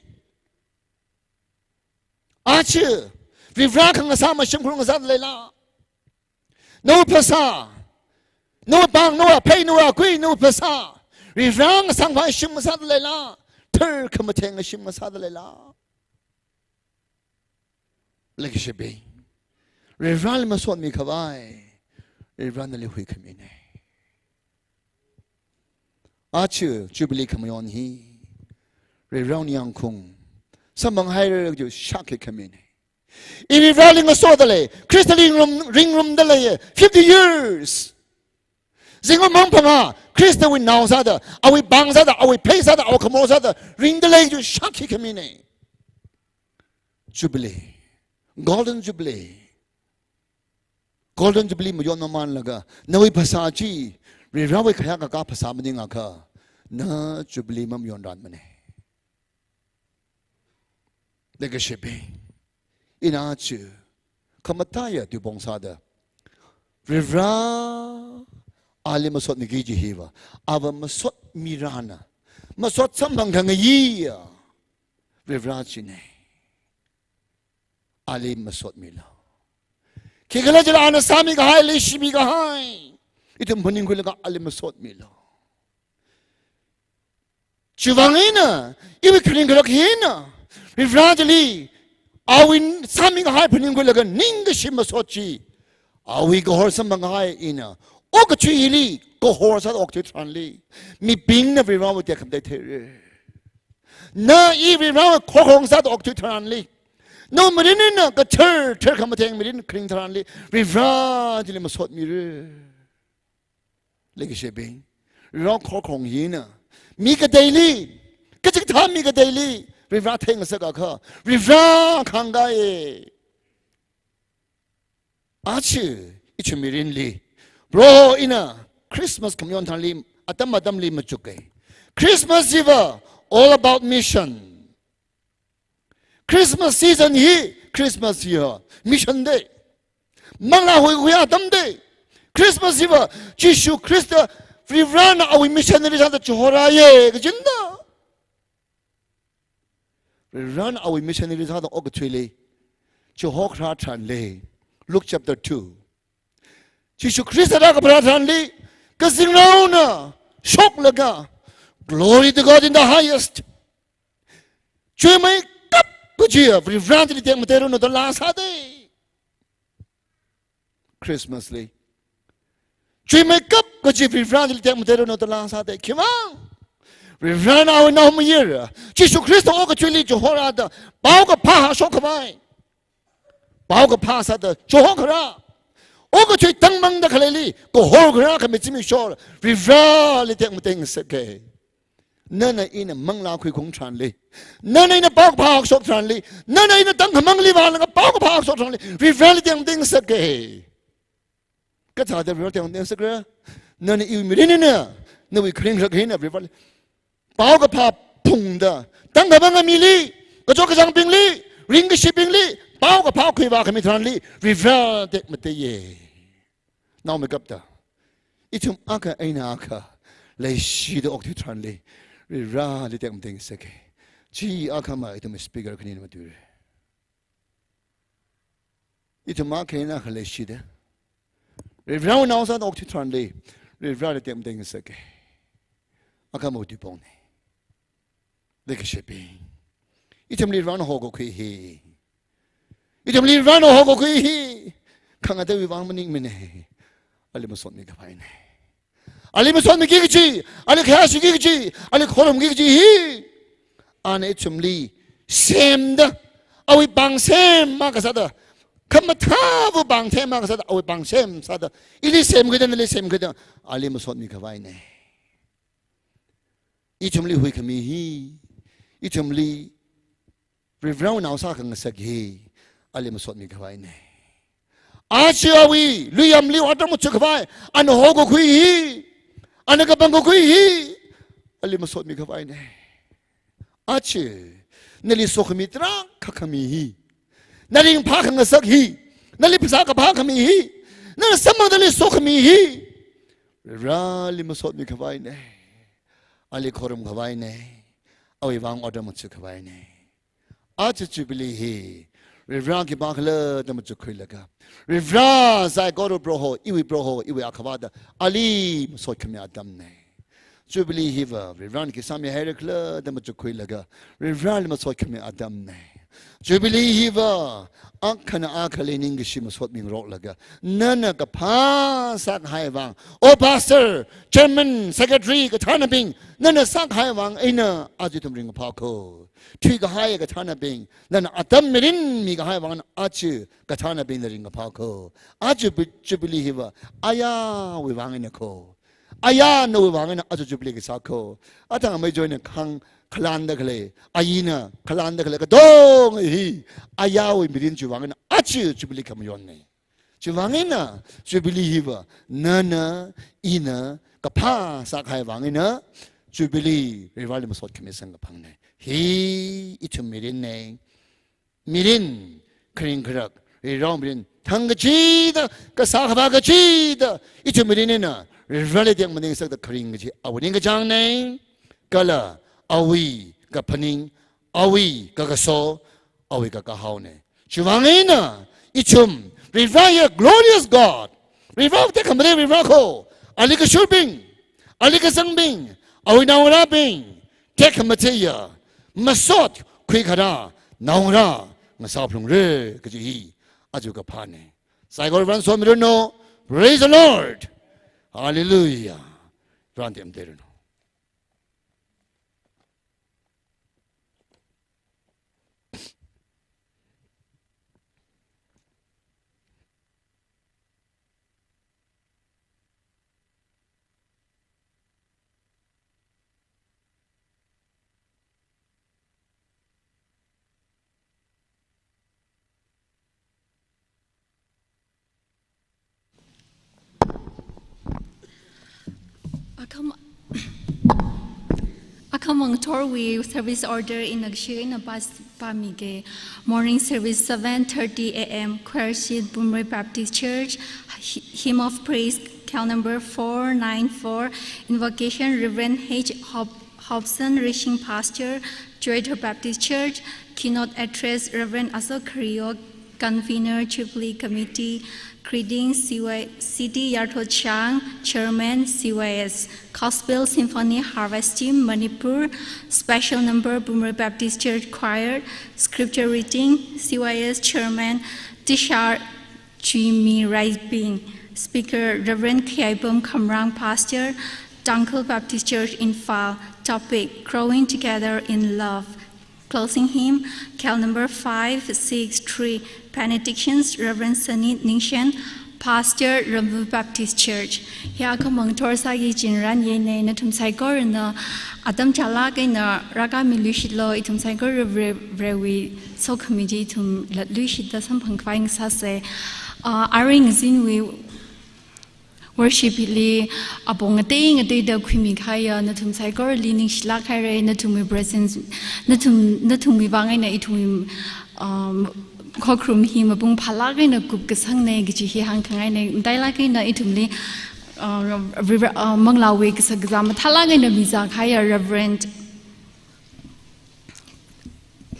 aja Varivarā khangasā mashimkhur ngasāda leila? Nawui phasā, nawui pāng, nawui aphei, nawui akui, nawui phasā, Varivarā ngasāngva shim ngasāda leila? Tharkhamathenga shim ngasāda leila? Leikashibing, Varivarali masotmi khavai, Varivarana nali huikhamina. Aja Jubilee khamayon hi, Varivarā ningyāng khaung samphanghaira kaji shākhi khamina. I Varivarali ngasoda lei, Khristali ringrumda lei, fifty years. Zingkum mangphangā, Khristawui nao sāda, awui pāng sāda, awui phei sāda, awui khamo sāda, ringda lei kaji shākhi khamina. Jubilee, Golden Jubilee. Golden Jubilee mayon mamanlaga, nawui phasā chi, Varivarāwui khayākakā phasā maningakha, na Jubilee mamayonranmana. Leikashibing, Ina chi, khamataiya tuipong sāda, Varivara ali masotmiki kaji hiva, ava masotmi rāna, masot samphang khangayiya Varivara china. Ali masotmilu. Khikhalajila ana sāmi kahai, leishimi kahai, ithum phaningkhuilaga ali masotmilu. Chiwuivang eina, iwui kharing kharak hina, Varivara chili, awui sāmi kahai phaningkhuilaga ningkashi masot chi, awui kahor samphang kahai ina, okathui hili kahor sāda okthui tharanli, mibingna Varivarawui tekhamatei theira. Na i Varivarawui khorkhong sāda okthui tharanli, nawui mirin eina kathar thar khamatheng mirin kharing tharanli, Varivara chili masotmira. Leikashibing, Varivara khorkhong hina, mi kateili, kachikathā mi kateili Varivara theingasak akha, Varivara khangkāya. Aja ithum mirinli, Proho ina Christmas khamayon tharanli, atam atamli machuka. Christmas hiva all about mission. Christmas season hi, Christmas hiva mission day. Manglā huikakhui atam day. Christmas hiva Jishu Khrista, Varivarana awui missionary sāda chihorāya kajina. Varivarana awui missionary sāda okathuili chihokharā tharanli, Luke chapter two, Jishu Khrista rākapharā tharanli, kazingraona shoklaga, "Glory to God in the highest." Chuimeikap kajiya Varivarali tekmatei ranu da laa sāda. Christmas li chuimeikap kaji Varivarali tekmatei ranu da laa sāda. Khivang? Varivarana awui naomayara Jishu Khrista okathuili chihorāda, paokaphā hāngshok khavai, paokaphā sāda chihokharā, okathui tangmangda khaleili kahor kharā khami zimiksho Varivarali tekmatei ngasaka. Nana ina manglā khuikhung tharanli, nana ina paokaphā hāngshok tharanli, nana ina tangkhamangli vālaga paokaphā hāngshok tharanli, Varivarali tekmatei ngasaka. Kathāda Varivarali tekmatei ngasakra? Nana iwui mirin eina, nawui kharing kharak eina Varivarali paokaphā phungda, tangkhamanga mili, kachot kachāngbingli, ringkashibingli paokaphā khuivā khami tharanli, Varivarali tekmateiya. Naomeikapta, ithum akha eina akha leishida okthui tharanli, Varivarali tekmatei ngasaka. Chi akhama ithum speaker khanina matuira. Ithum akha eina akha leishida, Varivarawui nao sāda okthui tharanli, Varivarali tekmatei ngasaka. Akhama tuipongna. Leikashibing, ithumli Varena hokakhui hi, ithumli Varena hokakhui hi khangateiwui vang maningmana. Ali masotmi khavaina. Ali masotmiki kaji, ali khayāshiki kaji, ali khorumki kaji hi, ana ithumli semda, awui pāng sem akha sāda, khamathāwui pāng sem akha sāda, awui pāng sem sāda, ili semkhuida, nali semkhuida, ali masotmi khavaina. Ithumli huikhami hi, ithumli Varivarawui nao sākhangasak hi, ali masotmi khavaina. Aja awui luiyamli otram machukkhavai, ana hokakhui hi, ana kapangkakhui hi, ali masotmi khavaina. Aja nali sokhami tarākha khami hi, na ringphā khangasak hi, nali phasā kaphā khami hi, nana samphangdali sokhami hi, Varivarali masotmi khavaina. Ali khorum khavaina. Awui vang otram machuk khavaina. Aja Jubilee hi Varivara khipākhala da machukkhuilaga, Varivara saikora Proho, iwui Proho, iwui Akhava da ali masot khami atamna. Jubilee hiva Varivarana khi sāmihaira khala da machukkhuilaga, Varivarali masot khami atamna. Jubilee hiva akhana akhali ningkashi masotmi ngaroklaga, nana kaphā sākahai vang, o pastor, chairman, secretary kathānabing, nana sākahai vang eina aja ithum ringkaphā kho. Thuikahai kathānabing, nana atam mirin mikahai vang aja kathānabingna ringkaphā kho. Aja Jubi-, Jubilee hiva ayāwui vang eina kho. Ayā nawui vang eina aja Jubilee kasā kho. Athang amei joina khang khalanda khalei, ayina khalanda khalei katonga hi ayāwui mirin chiwui vang eina aja Jubilee khamayonna. Chiwui vang eina Jubilee hiva nana ina kaphā sākahai vang eina Jubilee Varivarali masot khami samkaphangna. Hi ithum mirinna. Mirin kharing kharak, Varewui mirin thang kachida, kasā khavā kachida, ithum mirin eina Vareli tekmaning sāda kharing kachi awui ningkachāngna, kala awui kaphaning, awui kakaso, awui kakahaona. Chiwuivang eina ithum Varewui glorious God, Varewui tekhamatei Varewui ko, ali kashurbing, ali kazangbing, awui naongarābing, tekhamateiya masot khuikharā naongarā ngasāphalungra kaji hi aja kaphāna. Saikora Varena somiranu. Praise the Lord. Hallelujah. Varena temdeiranu. Akhama, akhama ngathorwui service order ina kashi eina pass pāmige. Morning service seven thirty A M, choir sheet Bumrei Baptist Church, hy-, hymn of praise, call number four nine four, invocation Reverend H Hop-, Hobson Rishing, Pastor, Joy Baptist Church, keynote address Reverend Aso Khario, Convener, Jubilee Committee. Greetings, C Y, C D Yarthochang, Chairman, C Y S. Gospel Symphony Harvest Team, Manipur. Special number, Bumrei Baptist Church Choir. Scripture reading, C Y S Chairman Tishar Jimmy Raibing. Speaker, Reverend Khiaibom Khamrang, Pastor, Tangkhul Baptist Church, Imphal. Topic, Growing Together in Love. Closing hymn, call number five six three, Benedictions, Reverend Sanit Ningshen, Pastor, Ramvu Baptist Church. Hi akhama ngathor sāki chinran yena, nathum saikorana atam chālāk eina rākhami luishitlo, ithum saikora Vare, Varewui sokhami chi ithum latluishitda samphang khavai ngasāsa. Ah, aring zinwui worship hili apong ngatei ngateida khuimi kahaiya nathum saikorali ningshilāk haira, nathumwui presence, nathum, nathumwui vang eina ithumwui, um, khokharum hi mapung phālāk eina kupkasangna kaji hi hāngkhangaina. Matailāk eina ithumli, uh, Rever-, uh, manglāwui kashak kazā mathālāk eina mizā kahaiya Reverend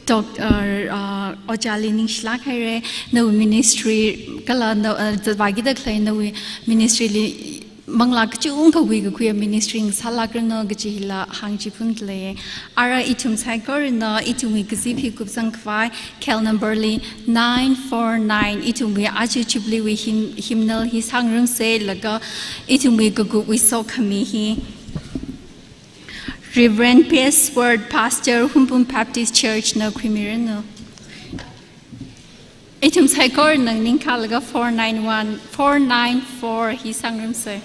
Doctor, uh, uh, Ojali ningshilāk haira, nawui ministry, kala na, uh, zatvākida khalei nawui ministry li manglā kachungkhawui kakhuiya ministry ngasālākranu kaji hila hāngchiphun khalei. Ara ithum saikorana ithumwui kazip hi kupsang khavai, call number li nine four nine, ithumwui aja Jubilee wui hymn-, hymnal hi sāngarumsa, laga ithumwui kakupwui sokhami hi. Reverend P S Word, Pastor, Hungpung Baptist Church, na khuimiranu. Ithum saikorana ningkhalaga four nine one, four nine four hi sāngarumsa.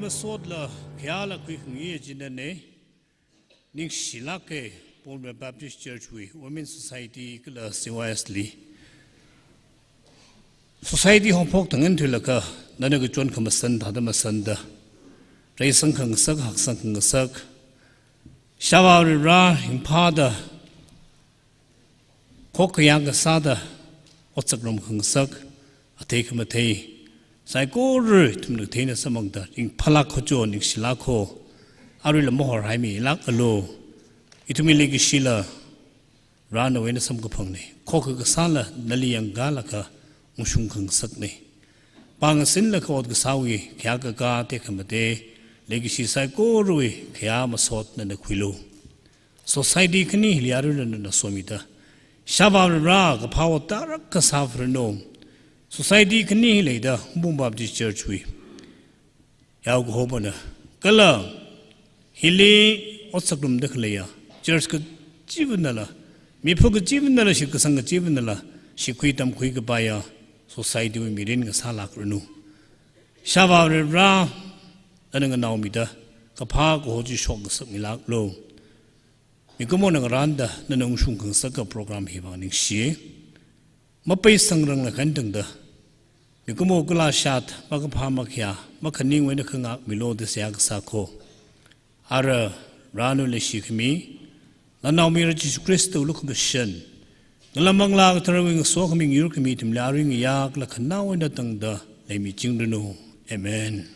Sotla khayāla khuikhangayi achinane, ningshilāke, Paul Baptist Church wui, Women Society kala C Y S li. Society hongphok tangin thuilaga, nana kachon khamashan thāda masanda, reisang khangasak, haksang khangasak, Ishāvā Varivara ringphāda, khokkayā kasāda, otsak rom khangasak, athei khamathei, saikora ithumna theina samphangda, ringphālāk kho jo, ningshilāk kho, aruila mahorhaimilākalu, ithumwui leikashila, Vara nawui eina samkaphangna, khokha kasāla, nali yangkālaga, ungshung khangasakna. Pāngasinlaga ot kasāwui, khayā kakā tekhamatei, leikashi saikorawui, khayā masot nana khuilu. Society khani hili aruila nana somida, Ishāvā Varivara kaphā ot tarākha sāpharanu. Society khani hi leida, Hungpung Baptist Church wui yaokahomana. Kala, hili otsak rumda khaleiya, church kachiva̱nala, mipha kachiva̱nala, shitkasang kachiva̱nala, shikhui tamkhui kapaiya, society wui mirin kasālākranu. Ishāvā Varivara, nana nganaomida, kaphā kaho chi shokngasakmilākalu. Mikumona ngarānda, nana ungshung khangasaka program hi vang ningshi. Mapeisangrang lakhan tangda, mikumo kala shat, makaphā makhayā, makhaningwui eina khangakmilu da seihā kasā kho. Ara, Vara nawui leishikhami, Nanaomayara Jesu Khristawui lukhamashan, Ngalā Manglā Katharawui ngasokhami, ngayurkhami ithumli arui ngayā kala khanaowa eina tangda, leimichingranu. Amen.